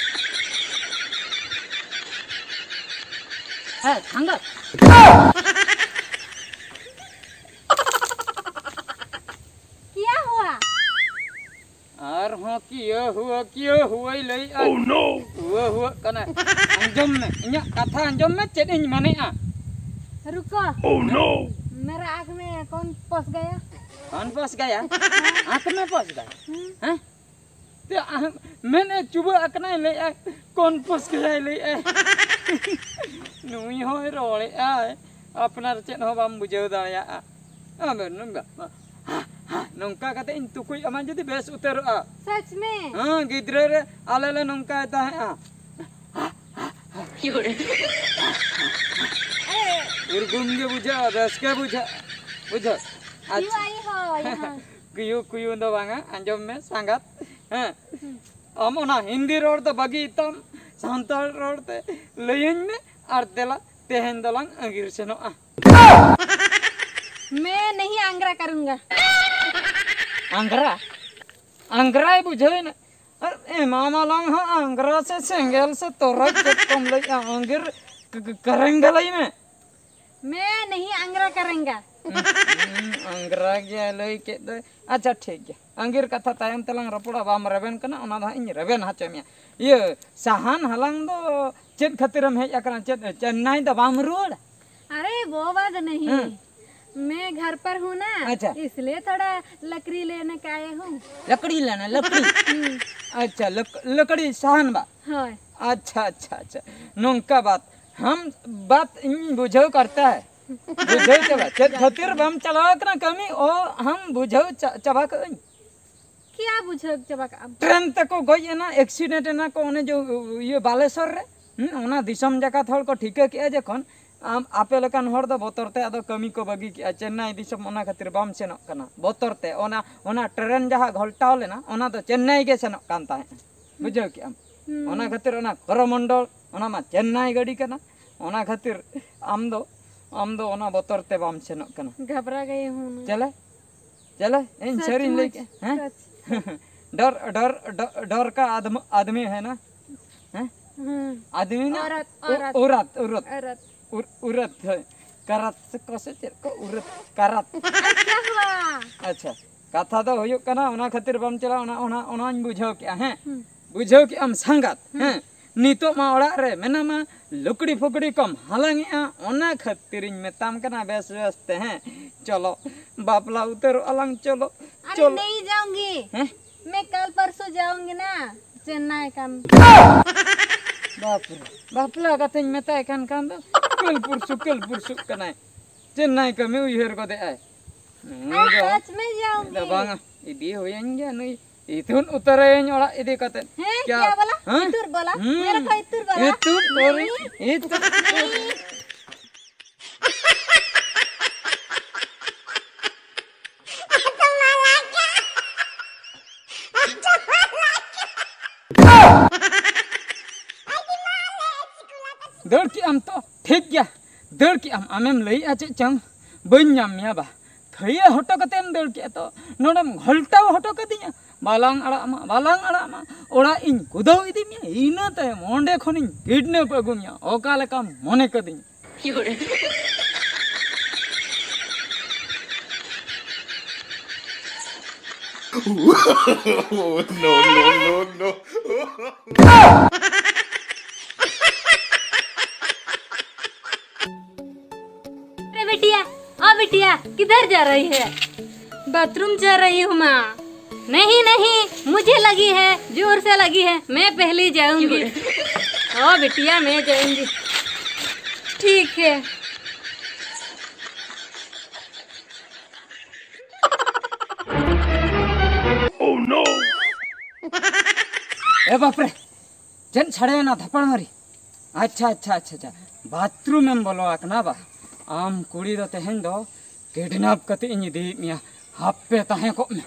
ᱦᱮᱸ, ᱥᱟᱸᱜᱟᱛ᱾ क्या हुआ? ᱟᱨᱦᱚᱸ ᱠᱤᱭᱟᱹ ᱦᱩᱣᱟᱹ, ᱠᱤᱭᱟᱹ ᱦᱩᱣᱟᱹᱭ ᱞᱟᱹᱭᱮᱜᱼᱟ᱾ Oh no! ᱦᱩᱣᱟᱹ ᱦᱩᱣᱟᱹᱜ ᱠᱟᱱᱟ᱾ ᱟᱸᱡᱚᱢ ᱢᱮ, ᱤᱧᱟᱹᱜ ᱠᱟᱛᱷᱟ ᱟᱸᱡᱚᱢ ᱢᱮ, ᱪᱮᱫ ᱤᱧ ᱢᱮᱱᱮᱜᱼᱟ᱾ रुको। Oh no! मेरा आँख में कौन फंस गया? कौन फंस गया? आँख में फंस गया? हम्म। हैं? ᱛᱮ ᱟᱢ ᱢᱮᱱᱮᱫ ᱪᱩᱵᱟᱹᱜ ᱟᱠᱟᱱᱟᱭ ᱞᱟᱹᱭᱮᱫᱼᱟᱭ, ᱠᱚᱱᱯᱷᱚᱥ ᱠᱮᱫᱟᱭ ᱞᱟᱹᱭᱮᱫᱼᱟᱭ᱾ ᱱᱩᱭ ᱦᱚᱸᱭ ᱨᱚᱲᱮᱫᱼᱟᱭ, ᱟᱯᱱᱟᱨ ᱪᱮᱫ ᱦᱚᱸ ᱵᱟᱢ ᱵᱩᱡᱷᱟᱹᱣ ᱫᱟᱲᱮᱭᱟᱜᱼᱟ᱾ ᱟᱵᱮᱱ ᱱᱚᱝᱠᱟ, ᱱᱚᱝᱠᱟ ᱠᱟᱛᱮ ᱤᱧ ᱛᱩᱠᱩᱡ ᱟᱢᱟ ᱡᱩᱫᱤ ᱵᱮᱥ ᱩᱛᱟᱹᱨᱚᱜᱼᱟ᱾ सच में? ᱦᱮᱸ, ᱜᱤᱫᱽᱨᱟᱹ ᱨᱮ ᱟᱞᱮ ᱞᱮ ᱱᱚᱝᱠᱟᱭ ᱛᱟᱦᱮᱸᱜᱼᱟ᱾ ᱩᱨᱜᱩᱢ ᱜᱮ ᱵᱩᱡᱷᱟᱹᱜᱼᱟ, ᱨᱟᱹᱥᱠᱟᱹ ᱵᱩᱡᱷᱟᱹᱜᱼᱟ, ᱵᱩᱡᱷᱟᱹᱣ᱾ ᱟᱪᱪᱷᱟ᱾ ᱠᱩᱭᱩ ᱟᱭᱳ ᱦᱚᱸ, ᱡᱟᱦᱟᱸ ᱠᱩᱭᱩ, ᱠᱩᱭᱩ ᱫᱚ ᱵᱟᱝᱟ, ᱟᱸᱡᱚᱢ ᱢᱮ ᱥᱟᱸᱜᱟᱛ᱾ ᱦᱮᱸ, ᱟᱢ ᱚᱱᱟ ᱦᱤᱱᱫᱤ ᱨᱚᱲ ᱫᱚ ᱵᱟᱹᱜᱤ ᱛᱟᱢ, ᱥᱟᱱᱛᱟᱲ ᱨᱚᱲ ᱛᱮ ᱞᱟᱹᱭᱟᱹᱧ ᱢᱮ, ᱟᱨ ᱫᱮᱞᱟ ᱛᱮᱦᱮᱧ ᱫᱚᱞᱟᱝ ᱟᱸᱜᱤᱨ ᱥᱮᱱᱚᱜᱼᱟ᱾ ᱢᱮ ᱱᱟᱦᱤ ᱟᱝᱜᱽᱨᱟ ᱠᱟᱨᱩᱸᱜᱟ᱾ ᱟᱝᱜᱽᱨᱟ? ᱟᱝᱜᱽᱨᱟᱭ ᱵᱩᱡᱷᱟᱹᱣᱮᱱᱟ᱾ ᱟᱨ ᱮᱢᱟᱢᱟᱞᱟᱝ ᱦᱟᱸᱜ ᱟᱝᱜᱽᱨᱟ ᱥᱮ ᱥᱮᱸᱜᱮᱞ ᱥᱮ ᱛᱚᱨᱚᱡ, ᱪᱮᱫ ᱠᱚᱢ ᱞᱟᱹᱭᱮᱜᱼᱟ? ᱟᱝᱜᱤᱨ ᱠ-, ᱠ-, ᱠᱟᱨᱮᱝᱜᱟ ᱞᱟᱹᱭ ᱢᱮ᱾ ᱢᱮ ᱱᱟᱦᱤ ᱟᱝᱜᱽᱨᱟ ᱠᱟᱨᱮᱝᱜᱟ᱾ ᱦᱩᱸ, ᱟᱝᱜᱽᱨᱟ ᱜᱮ ᱞᱟᱹᱭ ᱠᱮᱫ ᱫᱚᱭ᱾ ᱟᱪᱪᱷᱟ, ᱴᱷᱤᱠ ᱜᱮᱭᱟ, ᱟᱝᱜᱤᱨ ᱠᱟᱛᱷᱟ ᱛᱟᱭᱚᱢ ᱛᱮᱞᱟᱝ ᱨᱚᱯᱚᱲᱟ, ᱵᱟᱢ ᱨᱮᱵᱮᱱ ᱠᱟᱱᱟ, ᱚᱱᱟ ᱫᱚ ᱦᱟᱸᱜ ᱤᱧ ᱨᱮᱵᱮᱱ ᱦᱚᱪᱚ ᱢᱮᱭᱟ᱾ ᱤᱭᱟᱹ, ᱥᱟᱦᱟᱱ ᱦᱟᱞᱟᱝ ᱫᱚ ᱪᱮᱫ ᱠᱷᱟᱹᱛᱤᱨᱮᱢ ᱦᱮᱡ ᱟᱠᱟᱱᱟ? ᱪᱮᱫ ᱪᱮᱱᱱᱟᱭ ᱫᱚ ᱵᱟᱢ ᱨᱩᱣᱟᱹᱲᱟ? अरे वो बात नहीं। ᱦᱮᱸ। मैं घर पर हूँ ना, ᱟᱪᱪᱷᱟ। इसलिए थोड़ा लकड़ी लेने का आए हूँ। लकड़ी लेना, लकड़ी? ᱦᱩᱸ। ᱟᱪᱪᱷᱟ, ᱞᱟᱠ-, ᱞᱟᱠᱲᱤ, ᱥᱟᱦᱟᱱ ᱵᱟ? ᱦᱳᱭ। ᱟᱪᱪᱷᱟ, ᱟᱪᱪᱷᱟ, ᱟᱪᱪᱷᱟ, ᱱᱚᱝᱠᱟ ᱵᱟᱛ᱾ ᱦᱟᱢ ᱵᱟᱛ ᱤᱧ ᱵᱩᱡᱷᱟᱹᱣ ᱠᱟᱨᱛᱟ ᱦᱟᱭ᱾ ᱵᱩᱡᱷᱟᱹᱣ ᱪᱟᱵᱟ᱾ ᱪᱮᱫ ᱠᱷᱟᱹᱛᱤᱨ ᱵᱟᱢ ᱪᱟᱞᱟᱣ ᱠᱟᱱᱟ ᱠᱟᱹᱢᱤ, ᱚ ᱦᱟᱢ ᱵᱩᱡᱷᱟᱹᱣ ᱪᱟ-, ᱪᱟᱵᱟ ᱠᱟᱜ ᱟᱹᱧ᱾ ᱠᱤᱭᱟ ᱵᱩᱡᱷᱟᱹᱣ ᱪᱟᱵᱟ ᱠᱟᱜ ᱟᱢ? ᱴᱨᱮᱱ ᱛᱮᱠᱚ ᱜᱚᱡ ᱮᱱᱟ, ᱮᱠᱥᱤᱰᱮᱱᱴ ᱮᱱᱟ ᱠᱚ, ᱚᱱᱮ ᱡᱮ, ᱤᱭᱟᱹ, ᱵᱟᱞᱮᱥᱚᱨ ᱨᱮ᱾ ᱦᱩᱸ, ᱚᱱᱟ ᱫᱤᱥᱚᱢ ᱡᱟᱠᱟᱛ ᱦᱚᱲ ᱠᱚ ᱴᱷᱤᱠᱟᱹ ᱠᱮᱜᱼᱟ ᱡᱚᱠᱷᱚᱱ, ᱟᱢ, ᱟᱯᱮ ᱞᱮᱠᱟᱱ ᱦᱚᱲ ᱫᱚ ᱵᱚᱛᱚᱨ ᱛᱮ ᱟᱫᱚ ᱠᱟᱹᱢᱤ ᱠᱚ ᱵᱟᱹᱜᱤ ᱠᱮᱜᱼᱟ, ᱪᱮᱱᱱᱟᱭ ᱫᱤᱥᱚᱢ ᱚᱱᱟ ᱠᱷᱟᱹᱛᱤᱨ ᱵᱟᱢ ᱥᱮᱱᱚᱜ ᱠᱟᱱᱟ᱾ ᱵᱚᱛᱚᱨ ᱛᱮ ᱚᱱᱟ, ᱚᱱᱟ ᱴᱨᱮᱱ ᱡᱟᱦᱟᱸ ᱜᱷᱚᱞᱴᱟᱣ ᱞᱮᱱᱟ, ᱚᱱᱟ ᱫᱚ ᱪᱮᱱᱱᱟᱭ ᱜᱮ ᱥᱮᱱᱚᱜ ᱠᱟᱱ ᱛᱟᱦᱮᱸᱫ᱾ ᱵᱩᱡᱷᱟᱹᱣ ᱠᱮᱜᱼᱟᱢ? ᱦᱩᱸ᱾ ᱚᱱᱟ ᱠᱷᱟᱹᱛᱤᱨ ᱚᱱᱟ ᱠᱚᱨᱚᱢᱚᱱᱰᱚᱞ, ᱚᱱᱟ ᱢᱟ ᱪᱮᱱᱱᱟᱭ ᱜᱟᱹᱰᱤ ᱠᱟᱱᱟ᱾ ᱚᱱᱟ ᱠᱷᱟᱹᱛᱤᱨ ᱟᱢ ᱫᱚ, ᱟᱢ ᱫᱚ ᱚᱱᱟ ᱵᱚᱛᱚᱨ ᱛᱮ ᱵᱟᱢ ᱥᱮᱱᱚᱜ ᱠᱟᱱᱟ᱾ ᱜᱷᱟᱵᱽᱨᱟ ᱜᱮ ᱦᱩᱱᱟᱹᱝ᱾ ᱪᱮᱞᱮ? ᱪᱮᱞᱮ? ᱤᱧ ᱥᱟᱹᱨᱤᱧ ᱞᱟᱹᱭ ᱥᱚᱪᱢᱩᱪ, ᱠᱮᱜᱼᱟ, ᱦᱮᱸ? ᱥᱚᱪ᱾ डर, डर, डर, डर का आदम-, आदमी है ना? हैं? ᱦᱩᱸ᱾ आदमी ना? औरत, उ-, औरत। औरत, औरत। औरत। उर-, उरत है। करत से, ᱠᱚ ᱥᱮ ᱪᱮᱫ ᱠᱚ? ᱩᱨᱟᱹᱛ, ᱠᱟᱨᱟᱛ᱾ अरे क्या हुआ? ᱟᱪᱪᱷᱟ, ᱠᱟᱛᱷᱟ ᱫᱚ ᱦᱩᱭᱩᱜ ᱠᱟᱱᱟ, ᱚᱱᱟ ᱠᱷᱟᱹᱛᱤᱨ ᱵᱟᱢ ᱪᱟᱞᱟᱜᱼᱟ, ᱚᱱᱟ, ᱚᱱᱟ, ᱚᱱᱟᱧ ᱵᱩᱡᱷᱟᱹᱣ ᱠᱮᱜᱼᱟ, ᱦᱮᱸ? ᱦᱩᱸ᱾ ᱵᱩᱡᱷᱟᱹᱣ ᱠᱮᱜᱼᱟᱢ ᱥᱟᱸᱜᱟᱛ, ᱦᱩᱸ᱾ ᱦᱮᱸ? ᱱᱤᱛᱚᱜ ᱢᱟ ᱚᱲᱟᱜ ᱨᱮ ᱢᱮᱱᱟᱢᱟ, ᱞᱩᱠᱲᱤ ᱯᱷᱩᱠᱲᱤ ᱠᱚᱢ ᱦᱟᱞᱟᱝᱮᱜᱼᱟ, ᱚᱱᱟ ᱠᱷᱟᱹᱛᱤᱨᱤᱧ ᱢᱮᱛᱟᱢ ᱠᱟᱱᱟ ᱵᱮᱥ ᱵᱮᱥ ᱛᱮ, ᱦᱮᱸ? ᱪᱚᱞᱚ, ᱵᱟᱯᱞᱟ ᱩᱛᱟᱹᱨᱚᱜᱼᱟ ᱞᱟᱝ, ᱪᱚᱞᱚ, अरे ᱪᱚᱞᱚ᱾ नहीं जाऊंगी। ᱦᱮᱸ? मैं कल परसों जाऊंगी ना, चेन्नई का। ᱵᱟᱯᱞᱟ, ᱵᱟᱯᱞᱟ ᱠᱟᱛᱷᱟᱧ ᱢᱮᱛᱟᱭ ᱠᱟᱱ ᱠᱷᱟᱱ ᱫᱚ ᱠᱟᱹᱞ ᱯᱩᱨᱥᱩ, ᱠᱟᱹᱞ ᱯᱩᱨᱥᱩᱜ ᱠᱟᱱᱟᱭ᱾ ᱪᱮᱱᱱᱟᱭ ᱠᱟᱹᱢᱤ ᱩᱭᱦᱟᱹᱨ ᱜᱚᱫᱮᱜᱼᱟᱭ᱾ ᱱᱩᱭ ᱟᱨ ᱫᱚ, ᱥᱟᱪ ᱢᱮ ᱡᱟᱣᱜᱮ᱾ ᱱᱩᱭ ᱫᱚ ᱵᱟᱝᱟ, ᱤᱫᱤ ᱦᱩᱭᱮᱱ ᱜᱮᱭᱟ ᱱᱩᱭ᱾ ᱤᱛᱩᱱ ᱩᱛᱟᱹᱨᱟᱹᱧ ᱚᱲᱟᱜ ᱤᱫᱤ ᱠᱟᱛᱮ᱾ ᱦᱮᱸ, ᱠᱭᱟ? ᱠᱭᱟ ᱵᱚᱞᱟ? ᱦᱮᱸ? ᱤᱛᱩᱨ ᱵᱚᱞᱟ? ᱦᱩᱸ᱾ ᱢᱮᱨᱮ ᱠᱚ ᱤᱛᱩᱨ ᱵᱚᱞᱟ? ᱤᱛᱩᱨ ᱩᱛᱟᱹᱨᱟᱹᱧ, ᱤᱛᱩᱨ᱾ ᱫᱟᱹᱲ ᱠᱮᱜ ᱟᱢ ᱛᱚ, ᱴᱷᱤᱠ ᱜᱮᱭᱟ, ᱫᱟᱹᱲ ᱠᱮᱜ ᱟᱢ, ᱟᱢᱮᱢ ᱞᱟᱹᱭᱮᱜᱼᱟ ᱪᱮᱫ ᱪᱚᱝ, ᱵᱟᱹᱧ ᱧᱟᱢ ᱢᱮᱭᱟ ᱵᱟ, ᱛᱷᱟᱹᱭᱟᱹ ᱦᱚᱴᱚ ᱠᱟᱛᱮᱢ ᱫᱟᱹᱲ ᱠᱮᱜᱼᱟ ᱛᱚ, ᱱᱚᱰᱮᱢ ᱜᱷᱚᱞᱴᱟᱣ ᱦᱚᱴᱚ ᱠᱟᱹᱫᱤᱧᱟ, ᱵᱟᱞᱟᱝ ᱟᱲᱟᱜ ᱢᱟ, ᱵᱟᱞᱟᱝ ᱟᱲᱟᱜ ᱢᱟ, ᱚᱲᱟᱜ ᱤᱧ ᱠᱩᱫᱟᱹᱣ ᱤᱫᱤ ᱢᱮᱭᱟ, ᱤᱱᱟᱹ ᱛᱟᱭᱚᱢ ᱚᱸᱰᱮ ᱠᱷᱚᱱᱤᱧ ᱠᱤᱰᱱᱮᱯ ᱟᱹᱜᱩ ᱢᱮᱭᱟ, ᱚᱠᱟ ᱞᱮᱠᱟᱢ ᱢᱚᱱᱮ ᱠᱟᱹᱫᱤᱧᱟ᱾ No, no, no, no. अरे बिटिया, ओ बिटिया, किधर जा रही है? बाथरूम जा रही हूँ माँ। नहीं नहीं, मुझे लगी है, जोर से लगी है, मैं पहली जाऊंगी। ओ बिटिया, मैं जाऊंगी। ठीक है। Oh no! ए बाप रे, ᱪᱮᱫ ᱥᱟᱰᱮᱭᱮᱱᱟ ᱫᱷᱟᱯᱟᱲ ᱢᱟᱹᱨᱤ? ᱟᱪᱪᱷᱟ ᱟᱪᱪᱷᱟ ᱟᱪᱪᱷᱟ ᱟᱪᱪᱷᱟ, ᱵᱟᱛᱷᱨᱩᱢ ᱮᱢ ᱵᱚᱞᱚ ᱟᱠᱟᱱᱟ ᱵᱟ? ᱟᱢ ᱠᱩᱲᱤ ᱫᱚ ᱛᱮᱦᱮᱧ ᱫᱚ ᱠᱤᱰᱱᱟᱯ ᱠᱟᱛᱮ ᱤᱧ ᱤᱫᱤᱭᱮᱫ ᱢᱮᱭᱟ, ᱦᱟᱯᱮ ᱛᱟᱦᱮᱸ ᱠᱚᱜ ᱢᱮ᱾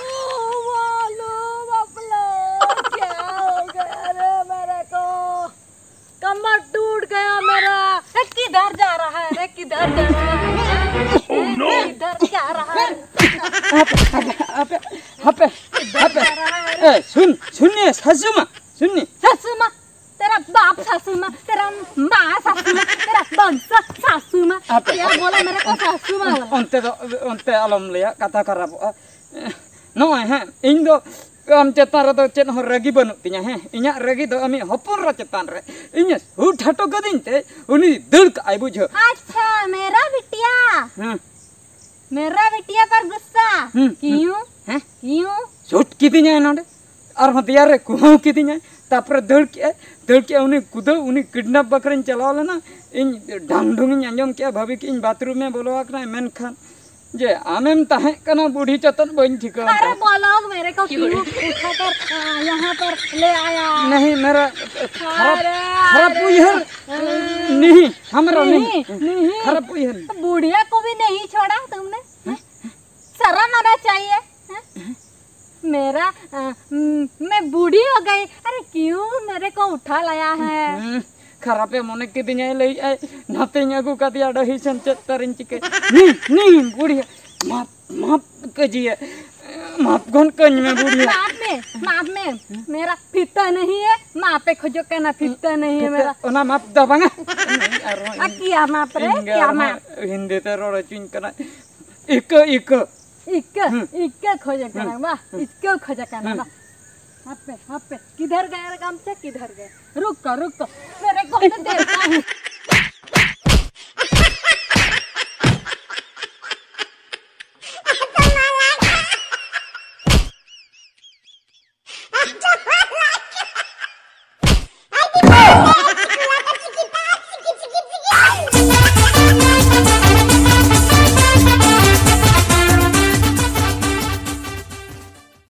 ओ, मालो, बाप रे, क्या हो गया रे मेरे को? कमर टूट गया मेरा। ए, किधर जा रहा है रे, किधर जा रहा है? Oh, no! किधर जा रहा है? ᱦᱟᱯᱮ, ᱦᱟᱯᱮ, ᱦᱟᱯᱮ, ᱦᱟᱯᱮ, ᱦᱟᱯᱮ᱾ ᱮ, ᱥᱩᱱ, ᱥᱩᱱᱱᱤ, ᱥᱟᱥᱩᱢᱟ, ᱥᱩᱱᱱᱤ᱾ ᱥᱟᱥᱩᱢᱟ, ᱛᱮᱨᱟ बाप सासू माँ, तेरा माँ सासू माँ, तेरा बंसा सासू माँ। आप क्या बोला मेरे को सासू माँ बोला? ᱚᱱᱛᱮ ᱫᱚ, ᱚᱱᱛᱮ ᱟᱞᱚᱢ ᱞᱟᱹᱭᱟ, ᱠᱟᱛᱷᱟ ᱠᱷᱟᱨᱟᱯᱚᱜᱼᱟ᱾ ᱱᱚᱜᱼᱚᱭ ᱦᱮᱸ, ᱤᱧ ᱫᱚ ᱟᱢ ᱪᱮᱛᱟᱱ ᱨᱮᱫᱚ ᱪᱮᱫ ᱦᱚᱸ ᱨᱟᱹᱜᱤ ᱵᱟᱹᱱᱩᱜ ᱛᱤᱧᱟ᱾ ᱦᱮᱸ, ᱤᱧᱟᱹᱜ ᱨᱟᱹᱜᱤ ᱫᱚ ᱟᱢᱤᱡ ᱦᱚᱯᱚᱱ ᱮᱨᱟ ᱪᱮᱛᱟᱱ ᱨᱮ᱾ ᱤᱧᱮ ᱥᱩᱴ ᱦᱚᱴᱚ ᱠᱟᱹᱫᱤᱧ ᱛᱮ ᱩᱱᱤ ᱫᱟᱹᱲ ᱠᱟᱜᱼᱟᱭ, ᱵᱩᱡᱷᱟᱹᱣ᱾ अच्छा, मेरा बिटिया। ᱦᱮᱸ। मेरा बिटिया पर गुस्सा। ᱦᱩᱸ, ᱦᱩᱸ। क्यों? ᱦᱮᱸ? क्यों? ᱥᱩᱴ ᱠᱤᱫᱤᱧᱟᱭ ᱱᱚᱰᱮ, ᱟᱨᱦᱚᱸ ᱫᱮᱭᱟ ᱨᱮ ᱠᱩᱦᱟᱹᱣ ᱠᱤᱫᱤᱧᱟᱭ, ᱛᱟᱨᱯᱚᱨᱮ ᱫᱟᱹᱲ ᱠᱮᱜᱼᱟᱭ᱾ ᱫᱟᱹᱲ ᱠᱮᱜᱼᱟᱭ ᱩᱱᱤ ᱠᱩᱫᱟᱹᱣ, ᱩᱱᱤ ᱠᱤᱰᱱᱟᱯ ᱵᱟᱠᱷᱨᱟᱧ ᱪᱟᱞᱟᱣ ᱞᱮᱱᱟ᱾ ᱤᱧ ᱰᱷᱟᱝ ᱰᱷᱩᱝ ᱤᱧ ᱟᱸᱡᱚᱢ ᱠᱮᱜᱼᱟ, ᱵᱷᱟᱹᱵᱤ ᱠᱮᱜᱼᱟᱹᱧ ᱵᱟᱛᱷᱨᱩᱢ ᱮ ᱵᱚᱞᱚ ᱟᱠᱟᱱᱟᱭ, ᱢᱮᱱᱠᱷᱟᱱ ᱡᱮ ᱟᱢᱮᱢ ᱛᱟᱦᱮᱸ ᱠᱟᱱᱟ ᱵᱩᱰᱷᱤ ᱪᱚᱛᱚᱱ, ᱵᱟᱹᱧ ᱴᱷᱤᱠᱟᱹᱣᱟᱱ ᱛᱟᱦᱮᱸᱫ᱾ अरे बोलो, मेरे को क्यों उठाकर, आ, यहाँ पर ले आया? नहीं, मेरा खराब, अरे, खराब अरे, उइहर। नहीं, हमरा नहीं, नहीं, नहीं। खराब उइहर। बुढ़िया को भी नहीं छोड़ा तुमने, हैं? शर्म आना चाहिए, हैं? मेरा, अ, म-, मैं बूढ़ी हो गई, अरे क्यों मेरे को उठा लाया है? ᱦᱩᱸ, ᱠᱷᱟᱨᱟᱯᱮ ᱢᱚᱱᱮ ᱠᱤᱫᱤᱧᱟᱭ, ᱞᱟᱹᱭᱮᱜᱼᱟᱭ ᱱᱟᱛᱮᱧ ᱟᱹᱜᱩ ᱠᱟᱫᱮᱭᱟ ᱰᱟᱹᱦᱤ ᱥᱮᱱ, ᱪᱮᱫ ᱛᱟᱨᱤᱧ ᱪᱤᱠᱟᱹᱭ? ᱱᱤ, ᱱᱤ, ᱵᱩᱲᱦᱤ, ᱢᱟᱯ, ᱢᱟᱯ ᱠᱟᱹᱡᱤᱭᱮ, ᱢᱟᱯ ᱜᱚᱱ ᱠᱟᱹᱧ ᱢᱮ ᱵᱩᱲᱦᱤ᱾ माफ में, माफ में, मेरा फीता नहीं है, मापे खोजो कहना फीता नहीं है मेरा। ᱚᱱᱟ ᱢᱟᱯ ᱫᱚ ᱵᱟᱝᱟ᱾ ᱟᱨᱦᱚᱸ ᱟᱨ ᱠᱤᱭᱟ ᱢᱟᱯ ᱨᱮ, ᱤᱧ ᱜᱮ ᱠᱤᱭᱟ ᱟᱨᱦᱚᱸ ᱢᱟᱯ? ᱦᱤᱱᱫᱤ ᱛᱮ ᱨᱚᱲ ᱦᱚᱪᱚᱧ ᱠᱟᱱᱟ᱾ ᱤᱠᱟᱹ, ᱤᱠᱟᱹ᱾ ᱤᱠᱟᱹ, ᱦᱩᱸ᱾ ᱤᱠᱟᱹ ᱠᱷᱚᱡ ᱠᱟᱱᱟ ᱦᱩᱸ᱾ ᱵᱟ, ᱦᱩᱸ᱾ ᱤᱠᱟᱹ ᱠᱷᱚᱡ ᱠᱟᱱᱟ ᱦᱩᱸ᱾ ᱵᱟ᱾ ᱦᱟᱯᱮ, ᱦᱟᱯᱮ, किधर गया रे गमछा, किधर गया? रुको, रुको, मेरे को तो देखना है।